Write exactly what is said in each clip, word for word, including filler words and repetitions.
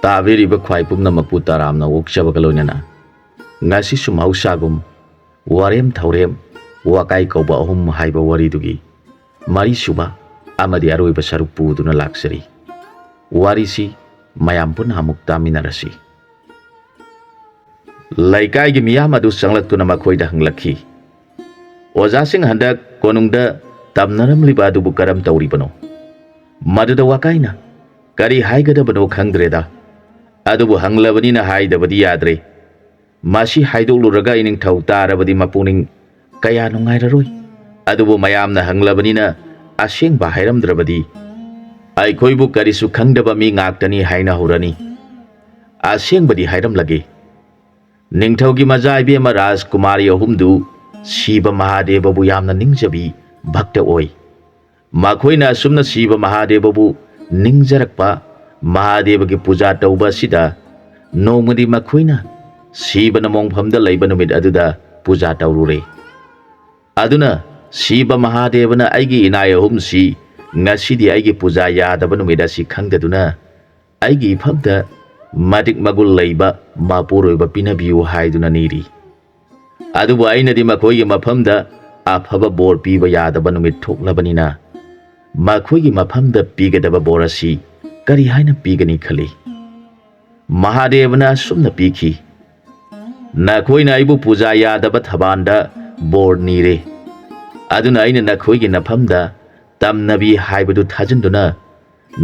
ꯇꯥꯕꯤꯔꯤꯕ ꯈ꯭ꯋꯥꯏ ꯄꯨꯝꯅꯃꯛꯄꯨ ꯇꯔꯥꯝꯅ ꯑꯣꯛꯆꯕꯒ ꯂꯣꯏꯅꯅ ꯉꯁꯤꯁꯨ ꯃꯍꯧꯁꯥꯒꯨꯝ ꯋꯥꯔꯦꯝ ꯊꯧꯔꯦꯝ ꯋꯥꯀꯥꯏ ꯀꯧꯕ ꯑꯍꯨꯝ ꯍꯥꯏꯕ ꯋꯥꯔꯤꯗꯨꯒꯤ ꯃꯔꯤꯁꯨꯕ ꯑꯃꯗꯤ ꯑꯔꯣꯏꯕ ꯁꯔꯨꯛ ꯄꯨꯗꯨꯅ ꯂꯥꯛꯆꯔꯤ꯫ ꯋꯥꯔꯤꯁꯤ ꯃꯌꯥꯝ ꯄꯨꯟꯅ ꯑꯃꯨꯛ ꯇꯥꯃꯤꯟꯅꯔꯁꯤ꯫ ꯂꯩꯀꯥꯏꯒꯤ ꯃꯤꯌꯥꯝ ꯑꯗꯨ ꯆꯪꯂꯛꯇꯨꯅ ꯃꯈꯣꯏꯗ ꯍꯪꯂꯛꯈꯤ, "ꯑꯣꯖꯥꯁꯤꯡ ꯍꯟꯗꯛ ꯀꯣꯅꯨꯡꯗ ꯇꯝꯅꯔꯝꯂꯤꯕ ꯑꯗꯨꯕꯨ ꯀꯔꯝ ꯇꯧꯔꯤꯕꯅꯣ?" ꯃꯗꯨꯗ ꯋꯥꯀꯥꯏꯅ, "ꯀꯔꯤ ꯍꯥꯏꯒꯗꯕꯅꯣ ꯈꯪꯗ꯭ꯔꯦꯗ, ꯑꯗꯨꯕꯨ ꯍꯪꯂꯕꯅꯤꯅ ꯍꯥꯏꯗꯕꯗꯤ ꯌꯥꯗ꯭ꯔꯦ꯫ ꯃꯁꯤ ꯍꯥꯏꯗꯣꯛꯂꯨꯔꯒ ꯏꯅꯤꯡꯊꯧ ꯇꯥꯔꯕꯗꯤ ꯃꯄꯨꯛꯅꯤꯡ ꯀꯌꯥ ꯅꯨꯡꯉꯥꯏꯔꯔꯣꯏ꯫ ꯑꯗꯨꯕꯨ ꯃꯌꯥꯝꯅ ꯍꯪꯂꯕꯅꯤꯅ ꯑꯁꯦꯡꯕ ꯍꯥꯏꯔꯝꯗ꯭ꯔꯕꯗꯤ ꯑꯩꯈꯣꯏꯕꯨ ꯀꯔꯤꯁꯨ ꯈꯪꯗꯕ ꯃꯤ ꯉꯥꯛꯇꯅꯤ ꯍꯥꯏꯅ ꯍꯧꯔꯅꯤ꯫ ꯑꯁꯦꯡꯕꯗꯤ ꯍꯥꯏꯔꯝꯂꯒꯦ꯫ ꯅꯤꯡꯊꯧꯒꯤ ꯃꯆꯥ ꯏꯕꯦꯝꯃ ꯔꯥꯖꯀꯨꯃꯥꯔꯤ ꯑꯍꯨꯝꯗꯨ ꯁꯤꯕ ꯃꯍꯥꯗꯦꯕꯕꯨ ꯌꯥꯝꯅ ꯅꯤꯡꯖꯕꯤ ꯚꯛꯇ ꯑꯣꯏ꯫ ꯃꯈꯣꯏꯅ ꯑꯁꯨꯝꯅ ꯁꯤꯕ ꯃꯍꯥꯗꯦꯕꯕꯨ ꯅꯤꯡꯖꯔꯛꯄ, ꯃꯍꯥꯗꯦꯕꯒꯤ ꯄꯨꯖꯥ ꯇꯧꯕ ꯑꯁꯤꯗ ꯅꯣꯡꯃꯗꯤ ꯃꯈꯣꯏꯅ ꯁꯤꯕꯅ ꯃꯣꯡꯐꯝꯗ ꯂꯩꯕ ꯅꯨꯃꯤꯠ ꯑꯗꯨꯗ ꯄꯨꯖꯥ ꯇꯧꯔꯨꯔꯦ꯫ ꯑꯗꯨꯅ ꯁꯤꯕ ꯃꯍꯥꯗꯦꯕꯅ ꯑꯩꯒꯤ ꯏꯅꯥꯏ ꯑꯍꯨꯝꯁꯤ ꯉꯁꯤꯗꯤ ꯑꯩꯒꯤ ꯄꯨꯖꯥ ꯌꯥꯗꯕ ꯅꯨꯃꯤꯠ ꯑꯁꯤ ꯈꯪꯗꯗꯨꯅ ꯑꯩꯒꯤ ꯏꯐꯝꯗ ꯃꯇꯤꯛ ꯃꯒꯨꯟ ꯂꯩꯕ ꯃꯄꯨꯔꯣꯏꯕ ꯄꯤꯅꯕꯤꯌꯨ ꯍꯥꯏꯗꯨꯅ ꯅꯤꯔꯤ꯫ ꯑꯗꯨꯕꯨ ꯑꯩꯅꯗꯤ ꯃꯈꯣꯏꯒꯤ ꯃꯐꯝꯗ ꯑꯐꯕ ꯕꯣꯔ ꯄꯤꯕ ꯌꯥꯗꯕ ꯅꯨꯃꯤꯠ ꯊꯣꯛꯂꯕꯅꯤꯅ ꯃꯈꯣꯏꯒꯤ ꯃꯐꯝꯗ ꯄꯤꯒꯗꯕ ꯕꯣꯔ ꯑꯁꯤ ꯀꯔꯤ ꯍꯥꯏꯅ ꯄꯤꯒꯅꯤ ꯈꯜꯂꯤ꯫ ꯃꯍꯥꯗꯦꯕꯅ ꯑꯁꯨꯝꯅ ꯄꯤꯈꯤ, "ꯅꯈꯣꯏꯅ ꯑꯩꯕꯨ ꯄꯨꯖꯥ ꯌꯥꯗꯕ ꯊꯕꯥꯟꯗ ꯕꯣꯔ ꯅꯤꯔꯦ꯫ ꯑꯗꯨꯅ ꯑꯩꯅ ꯅꯈꯣꯏꯒꯤ ꯅꯐꯝꯗ ꯇꯝꯅꯕꯤ ꯍꯥꯏꯕꯗꯨ ꯊꯥꯖꯤꯟꯗꯨꯅ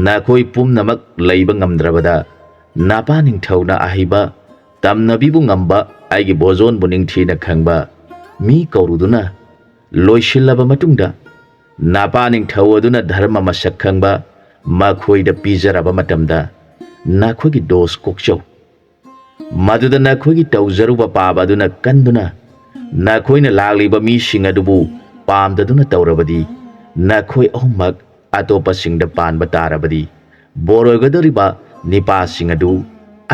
ꯅꯈꯣꯏ ꯄꯨꯝꯅꯃꯛ ꯂꯩꯕ ꯉꯝꯗ꯭ꯔꯕꯗ ꯅꯄꯥ ꯅꯤꯡꯊꯧꯅ ꯑꯍꯩꯕ ꯇꯝꯅꯕꯤꯕꯨ ꯉꯝꯕ ꯑꯩꯒꯤ ꯕꯣꯖꯣꯟꯕꯨ ꯅꯤꯡꯊꯤꯅ ꯈꯪꯕ ꯃꯤ ꯀꯧꯔꯨꯗꯨꯅ ꯂꯣꯏꯁꯤꯜꯂꯕ ꯃꯇꯨꯡꯗ ꯅꯄꯥ ꯅꯤꯡꯊꯧ ꯑꯗꯨꯅ ꯙꯔꯃ ꯃꯁꯛ ꯈꯪꯕ ꯃꯈꯣꯏꯗ ꯄꯤꯖꯔꯕ ꯃꯇꯝꯗ ꯅꯈꯣꯏꯒꯤ ꯗꯣꯁ ꯀꯣꯛꯆꯧ꯫ ꯃꯗꯨꯗ ꯅꯈꯣꯏꯒꯤ ꯇꯧꯖꯔꯨꯕ ꯄꯥꯞ ꯑꯗꯨꯅ ꯀꯟꯗꯨꯅ ꯅꯈꯣꯏꯅ ꯂꯥꯛꯂꯤꯕ ꯃꯤꯁꯤꯡ ꯑꯗꯨꯕꯨ ꯄꯥꯝꯗꯗꯨꯅ ꯇꯧꯔꯕꯗꯤ ꯅꯈꯣꯏ ꯑꯍꯨꯝꯃꯛ ꯑꯇꯣꯞꯄꯁꯤꯡꯗ ꯄꯥꯟꯕ ꯇꯥꯔꯕꯗꯤ ꯕꯣꯔ ꯑꯣꯏꯒꯗꯧꯔꯤꯕ ꯅꯤꯄꯥꯁꯤꯡ ꯑꯗꯨ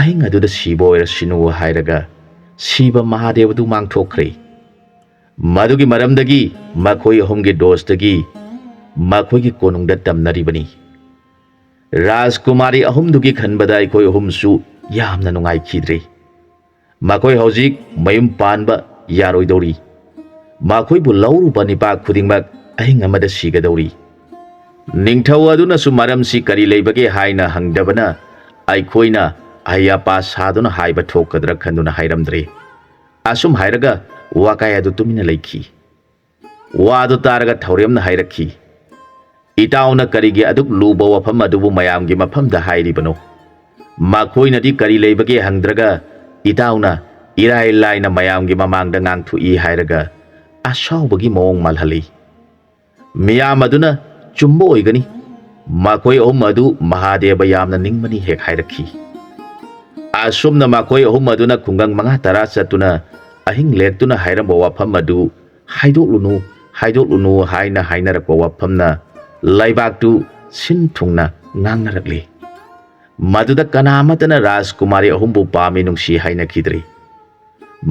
ꯑꯍꯤꯡ ꯑꯗꯨꯗ ꯁꯤꯕ ꯑꯣꯏꯔꯁꯤꯅꯨ" ꯍꯥꯏꯔꯒ ꯁꯤꯕ ꯃꯍꯥꯗꯦꯕꯗꯨ ꯃꯥꯡꯊꯣꯛꯈ꯭ꯔꯦ꯫ ꯃꯗꯨꯒꯤ ꯃꯔꯝꯗꯒꯤ ꯃꯈꯣꯏ ꯑꯍꯨꯝꯒꯤ ꯗꯣꯁꯇꯒꯤ ꯃꯈꯣꯏꯒꯤ ꯀꯣꯅꯨꯡꯗ ꯇꯝꯅꯔꯤꯕꯅꯤ꯫ ꯔꯥꯖꯀꯨꯃꯥꯔꯤ ꯑꯍꯨꯝꯗꯨꯒꯤ ꯈꯟꯕꯗ ꯑꯩꯈꯣꯏ ꯑꯍꯨꯝꯁꯨ ꯌꯥꯝꯅ ꯅꯨꯡꯉꯥꯏꯈꯤꯗ꯭ꯔꯦ꯫ ꯃꯈꯣꯏ ꯍꯧꯖꯤꯛ ꯃꯌꯨꯝ ꯄꯥꯟꯕ ꯌꯥꯔꯣꯏꯗꯧꯔꯤ꯫ ꯃꯈꯣꯏꯕꯨ ꯂꯧꯔꯨꯕ ꯅꯤꯄꯥ ꯈꯨꯗꯤꯡꯃꯛ ꯑꯍꯤꯡ ꯑꯃꯗ ꯁꯤꯒꯗꯧꯔꯤ꯫ ꯅꯤꯡꯊꯧ ꯑꯗꯨꯅꯁꯨ ꯃꯔꯝꯁꯤ ꯀꯔꯤ ꯂꯩꯕꯒꯦ ꯍꯥꯏꯅ ꯍꯪꯗꯕꯅ ꯑꯩꯈꯣꯏꯅ ꯑꯍꯩ ꯑꯄꯥ ꯁꯥꯗꯨꯅ ꯍꯥꯏꯕ ꯊꯣꯛꯀꯗ꯭ꯔꯥ ꯈꯟꯗꯨꯅ ꯍꯥꯏꯔꯝꯗ꯭ꯔꯦ꯫ ꯑꯁꯨꯝ ꯍꯥꯏꯔꯒ ꯋꯥꯀꯥꯏ ꯑꯗꯨ ꯇꯨꯃꯤꯟꯅ ꯂꯩꯈꯤ꯫ ꯋꯥꯗꯨ ꯇꯥꯔꯒ ꯊꯧꯔꯦꯝꯅ ꯍꯥꯏꯔꯛꯈꯤ, "ꯏꯇꯥꯎꯅ ꯀꯔꯤꯒꯤ ꯑꯗꯨꯛ ꯂꯨꯕ ꯋꯥꯐꯝ ꯑꯗꯨꯕꯨ ꯃꯌꯥꯝꯒꯤ ꯃꯐꯝꯗ ꯍꯥꯏꯔꯤꯕꯅꯣ? ꯃꯈꯣꯏꯅꯗꯤ ꯀꯔꯤ ꯂꯩꯕꯒꯦ ꯍꯪꯗ꯭ꯔꯒ ꯏꯇꯥꯎꯅ ꯏꯔꯥꯏ ꯂꯥꯏꯅ ꯃꯌꯥꯝꯒꯤ ꯃꯃꯥꯡꯗ ꯉꯥꯡꯊꯣꯛꯏ ꯍꯥꯏꯔꯒ ꯑꯁꯥꯎꯕꯒꯤ ꯃꯑꯣꯡ ꯃꯥꯜꯍꯜꯂꯤ꯫" ꯃꯤꯌꯥꯝ ꯑꯗꯨꯅ ꯆꯨꯝꯕ ꯑꯣꯏꯒꯅꯤ꯫ ꯃꯈꯣꯏ ꯑꯍꯨꯝ ꯑꯗꯨ ꯃꯍꯥꯗꯦꯕ ꯌꯥꯝꯅ ꯅꯤꯡꯕꯅꯤ ꯍꯦꯛ ꯍꯥꯏꯔꯛꯈꯤ꯫ ꯑꯁꯨꯝꯅ ꯃꯈꯣꯏ ꯑꯍꯨꯝ ꯑꯗꯨꯅ ꯈꯨꯡꯒꯪ ꯃꯉꯥ ꯇꯔꯥ ꯆꯠꯇꯨꯅ ꯑꯍꯤꯡ ꯂꯦꯛꯇꯨꯅ ꯍꯥꯏꯔꯝꯕ ꯋꯥꯐꯝ ꯑꯗꯨ ꯍꯥꯏꯗꯣꯛꯂꯨꯅꯨ, ꯍꯥꯏꯗꯣꯛꯂꯨꯅꯨ ꯍꯥꯏꯅ ꯍꯥꯏꯅꯔꯛꯄ ꯋꯥꯐꯝꯅ ꯂꯩꯕꯥꯛꯇꯨ ꯁꯤꯟ ꯊꯨꯡꯅ ꯉꯥꯡꯅꯔꯛꯂꯤ꯫ ꯃꯗꯨꯗ ꯀꯅꯥ ꯑꯃꯠꯇꯅ ꯔꯥꯖꯀꯨꯃꯥꯔꯤ ꯑꯍꯨꯝꯕꯨ ꯄꯥꯝꯃꯤ ꯅꯨꯡꯁꯤ ꯍꯥꯏꯅꯈꯤꯗ꯭ꯔꯤ꯫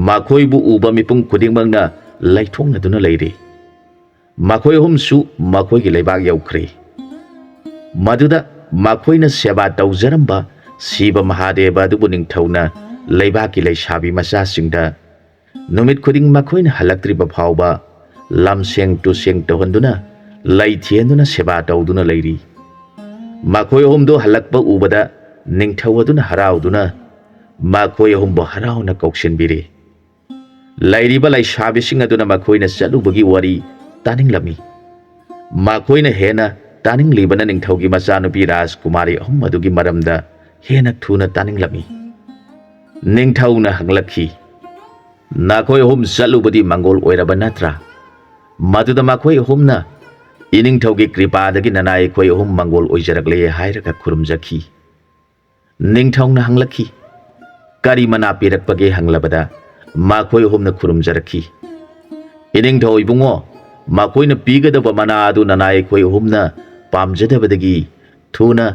ꯃꯈꯣꯏꯕꯨ ꯎꯕ ꯃꯤꯄꯨꯝ ꯈꯨꯗꯤꯡꯃꯛꯅ ꯂꯩꯊꯣꯛꯅꯗꯨꯅ ꯂꯩꯔꯤ꯫ ꯃꯈꯣꯏ ꯑꯍꯨꯝꯁꯨ ꯃꯈꯣꯏꯒꯤ ꯂꯩꯕꯥꯛ ꯌꯧꯈ꯭ꯔꯦ꯫ ꯃꯗꯨꯗ ꯃꯈꯣꯏꯅ ꯁꯦꯕꯥ ꯇꯧꯖꯔꯝꯕ ꯁꯤꯕ ꯃꯍꯥꯗꯦꯕ ꯑꯗꯨꯕꯨ ꯅꯤꯡꯊꯧꯅ ꯂꯩꯕꯥꯛꯀꯤ ꯂꯩꯁꯥꯕꯤ ꯃꯆꯥꯁꯤꯡꯗ ꯅꯨꯃꯤꯠ ꯈꯨꯗꯤꯡ ꯃꯈꯣꯏꯅ ꯍꯜꯂꯛꯇ꯭ꯔꯤꯕ ꯐꯥꯎꯕ ꯂꯝꯁꯦꯡ ꯇꯨꯁꯦꯡ ꯇꯧꯍꯟꯗꯨꯅ ꯂꯩ ꯊꯦꯟꯗꯨꯅ ꯁꯦꯕꯥ ꯇꯧꯗꯨꯅ ꯂꯩꯔꯤ꯫ ꯃꯈꯣꯏ ꯑꯍꯨꯝꯗꯨ ꯍꯜꯂꯛꯄ ꯎꯕꯗ ꯅꯤꯡꯊꯧ ꯑꯗꯨꯅ ꯍꯔꯥꯎꯗꯨꯅ ꯃꯈꯣꯏ ꯑꯍꯨꯝꯕꯨ ꯍꯔꯥꯎꯅ ꯀꯧꯁꯤꯟꯕꯤꯔꯤ꯫ ꯂꯩꯔꯤꯕ ꯂꯩꯁꯥꯕꯤꯁꯤꯡ ꯑꯗꯨꯅ ꯃꯈꯣꯏꯅ ꯆꯠꯂꯨꯕꯒꯤ ꯋꯥꯔꯤ ꯇꯥꯅꯤꯡꯂꯝꯃꯤ꯫ ꯃꯈꯣꯏꯅ ꯍꯦꯟꯅ ꯇꯥꯅꯤꯡꯂꯤꯕꯅ ꯅꯤꯡꯊꯧꯒꯤ ꯃꯆꯥꯅꯨꯄꯤ ꯔꯥꯖꯀꯨꯃꯥꯔꯤ ꯑꯍꯨꯝ ꯑꯗꯨꯒꯤ ꯃꯔꯝꯗ ꯍꯦꯟꯅ ꯊꯨꯅ ꯇꯥꯅꯤꯡꯂꯝꯃꯤ꯫ ꯅꯤꯡꯊꯧꯅ ꯍꯪꯂꯛꯈꯤ, "ꯅꯈꯣꯏ ꯑꯍꯨꯝ ꯆꯠꯂꯨꯕꯗꯤ ꯃꯪꯒꯣꯜ ꯑꯣꯏꯔꯕ ꯅꯠꯇ꯭ꯔꯥ?" ꯃꯗꯨꯗ ꯃꯈꯣꯏ ꯑꯍꯨꯝꯅ, "ꯏꯅꯤꯡꯊꯧꯒꯤ ꯀ꯭ꯔꯤꯄꯥꯗꯒꯤ ꯅꯅꯥꯏ ꯑꯩꯈꯣꯏ ꯑꯍꯨꯝ ꯃꯪꯒꯣꯜ ꯑꯣꯏꯖꯔꯛꯂꯦ" ꯍꯥꯏꯔꯒ ꯈꯨꯔꯨꯝꯖꯈꯤ꯫ ꯅꯤꯡꯊꯧꯅ ꯍꯪꯂꯛꯈꯤ, "ꯀꯔꯤ ꯃꯅꯥ ꯄꯤꯔꯛꯄꯒꯦ?" ꯍꯪꯂꯕꯗ ꯃꯈꯣꯏ ꯑꯍꯨꯝꯅ ꯈꯨꯔꯨꯝꯖꯔꯛꯈꯤ꯫ "ꯏꯅꯤꯡꯊꯧ ꯏꯕꯨꯡꯉꯣ, ꯃꯈꯣꯏꯅ ꯄꯤꯒꯗꯕ ꯃꯅꯥ ꯑꯗꯨ ꯅꯅꯥꯏ ꯑꯩꯈꯣꯏ ꯑꯍꯨꯝꯅ ꯄꯥꯝꯖꯗꯕꯗꯒꯤ ꯊꯨꯅ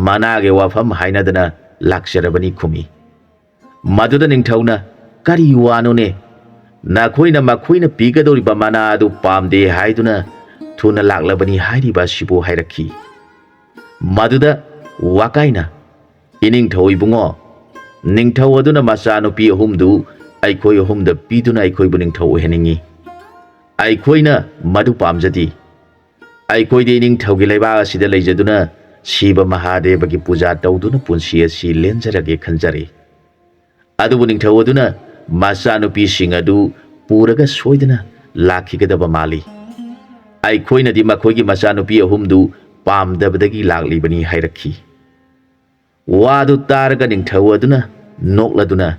ꯃꯅꯥꯒꯤ ꯋꯥꯐꯝ ꯍꯥꯏꯅꯗꯅ ꯂꯥꯛꯆꯔꯕꯅꯤ" ꯈꯨꯝꯃꯤ꯫ ꯃꯗꯨꯗ ꯅꯤꯡꯊꯧꯅ, "ꯀꯔꯤ ꯋꯥꯅꯣꯅꯦ? ꯅꯈꯣꯏꯅ ꯃꯈꯣꯏꯅ ꯄꯤꯒꯗꯧꯔꯤꯕ ꯃꯅꯥ ꯑꯗꯨ ꯄꯥꯝꯗꯦ ꯍꯥꯏꯗꯨꯅ ꯊꯨꯅ ꯂꯥꯛꯂꯕꯅꯤ ꯍꯥꯏꯔꯤꯕ ꯑꯁꯤꯕꯨ" ꯍꯥꯏꯔꯛꯈꯤ꯫ ꯃꯗꯨꯗ ꯋꯥꯀꯥꯏꯅ, "ꯏꯅꯤꯡꯊꯧ ꯏꯕꯨꯡꯉꯣ, ꯅꯤꯡꯊꯧ ꯑꯗꯨꯅ ꯃꯆꯥꯅꯨꯄꯤ ꯑꯍꯨꯝꯗꯨ ꯑꯩꯈꯣꯏ ꯑꯍꯨꯝꯗ ꯄꯤꯗꯨꯅ ꯑꯩꯈꯣꯏꯕꯨ ꯅꯤꯡꯊꯧ ꯑꯣꯏꯍꯟꯅꯤꯡꯏ꯫ ꯑꯩꯈꯣꯏꯅ ꯃꯗꯨ ꯄꯥꯝꯖꯗꯦ꯫ ꯑꯩꯈꯣꯏꯗꯤ ꯏꯅꯤꯡꯊꯧꯒꯤ ꯂꯩꯕꯥꯛ ꯑꯁꯤꯗ ꯂꯩꯖꯗꯨꯅ ꯁꯤꯕ ꯃꯍꯥꯗꯦꯕꯒꯤ ꯄꯨꯖꯥ ꯇꯧꯗꯨꯅ ꯄꯨꯟꯁꯤ ꯑꯁꯤ ꯂꯦꯟꯖꯔꯒꯦ ꯈꯟꯖꯔꯤ꯫ ꯑꯗꯨꯕꯨ ꯅꯤꯡꯊꯧ ꯑꯗꯨꯅ ꯃꯆꯥꯅꯨꯄꯤꯁꯤꯡ ꯑꯗꯨ ꯄꯨꯔꯒ ꯁꯣꯏꯗꯅ ꯂꯥꯛꯈꯤꯒꯗꯕ ꯃꯥꯜꯂꯤ꯫ ꯑꯩꯈꯣꯏꯅꯗꯤ ꯃꯈꯣꯏꯒꯤ ꯃꯆꯥꯅꯨꯄꯤ ꯑꯍꯨꯝꯗꯨ ꯄꯥꯝꯗꯕꯗꯒꯤ ꯂꯥꯛꯂꯤꯕꯅꯤ" ꯍꯥꯏꯔꯛꯈꯤ꯫ ꯋꯥꯗꯨ ꯇꯥꯔꯒ ꯅꯤꯡꯊꯧ ꯑꯗꯨꯅ ꯅꯣꯛꯂꯗꯨꯅ,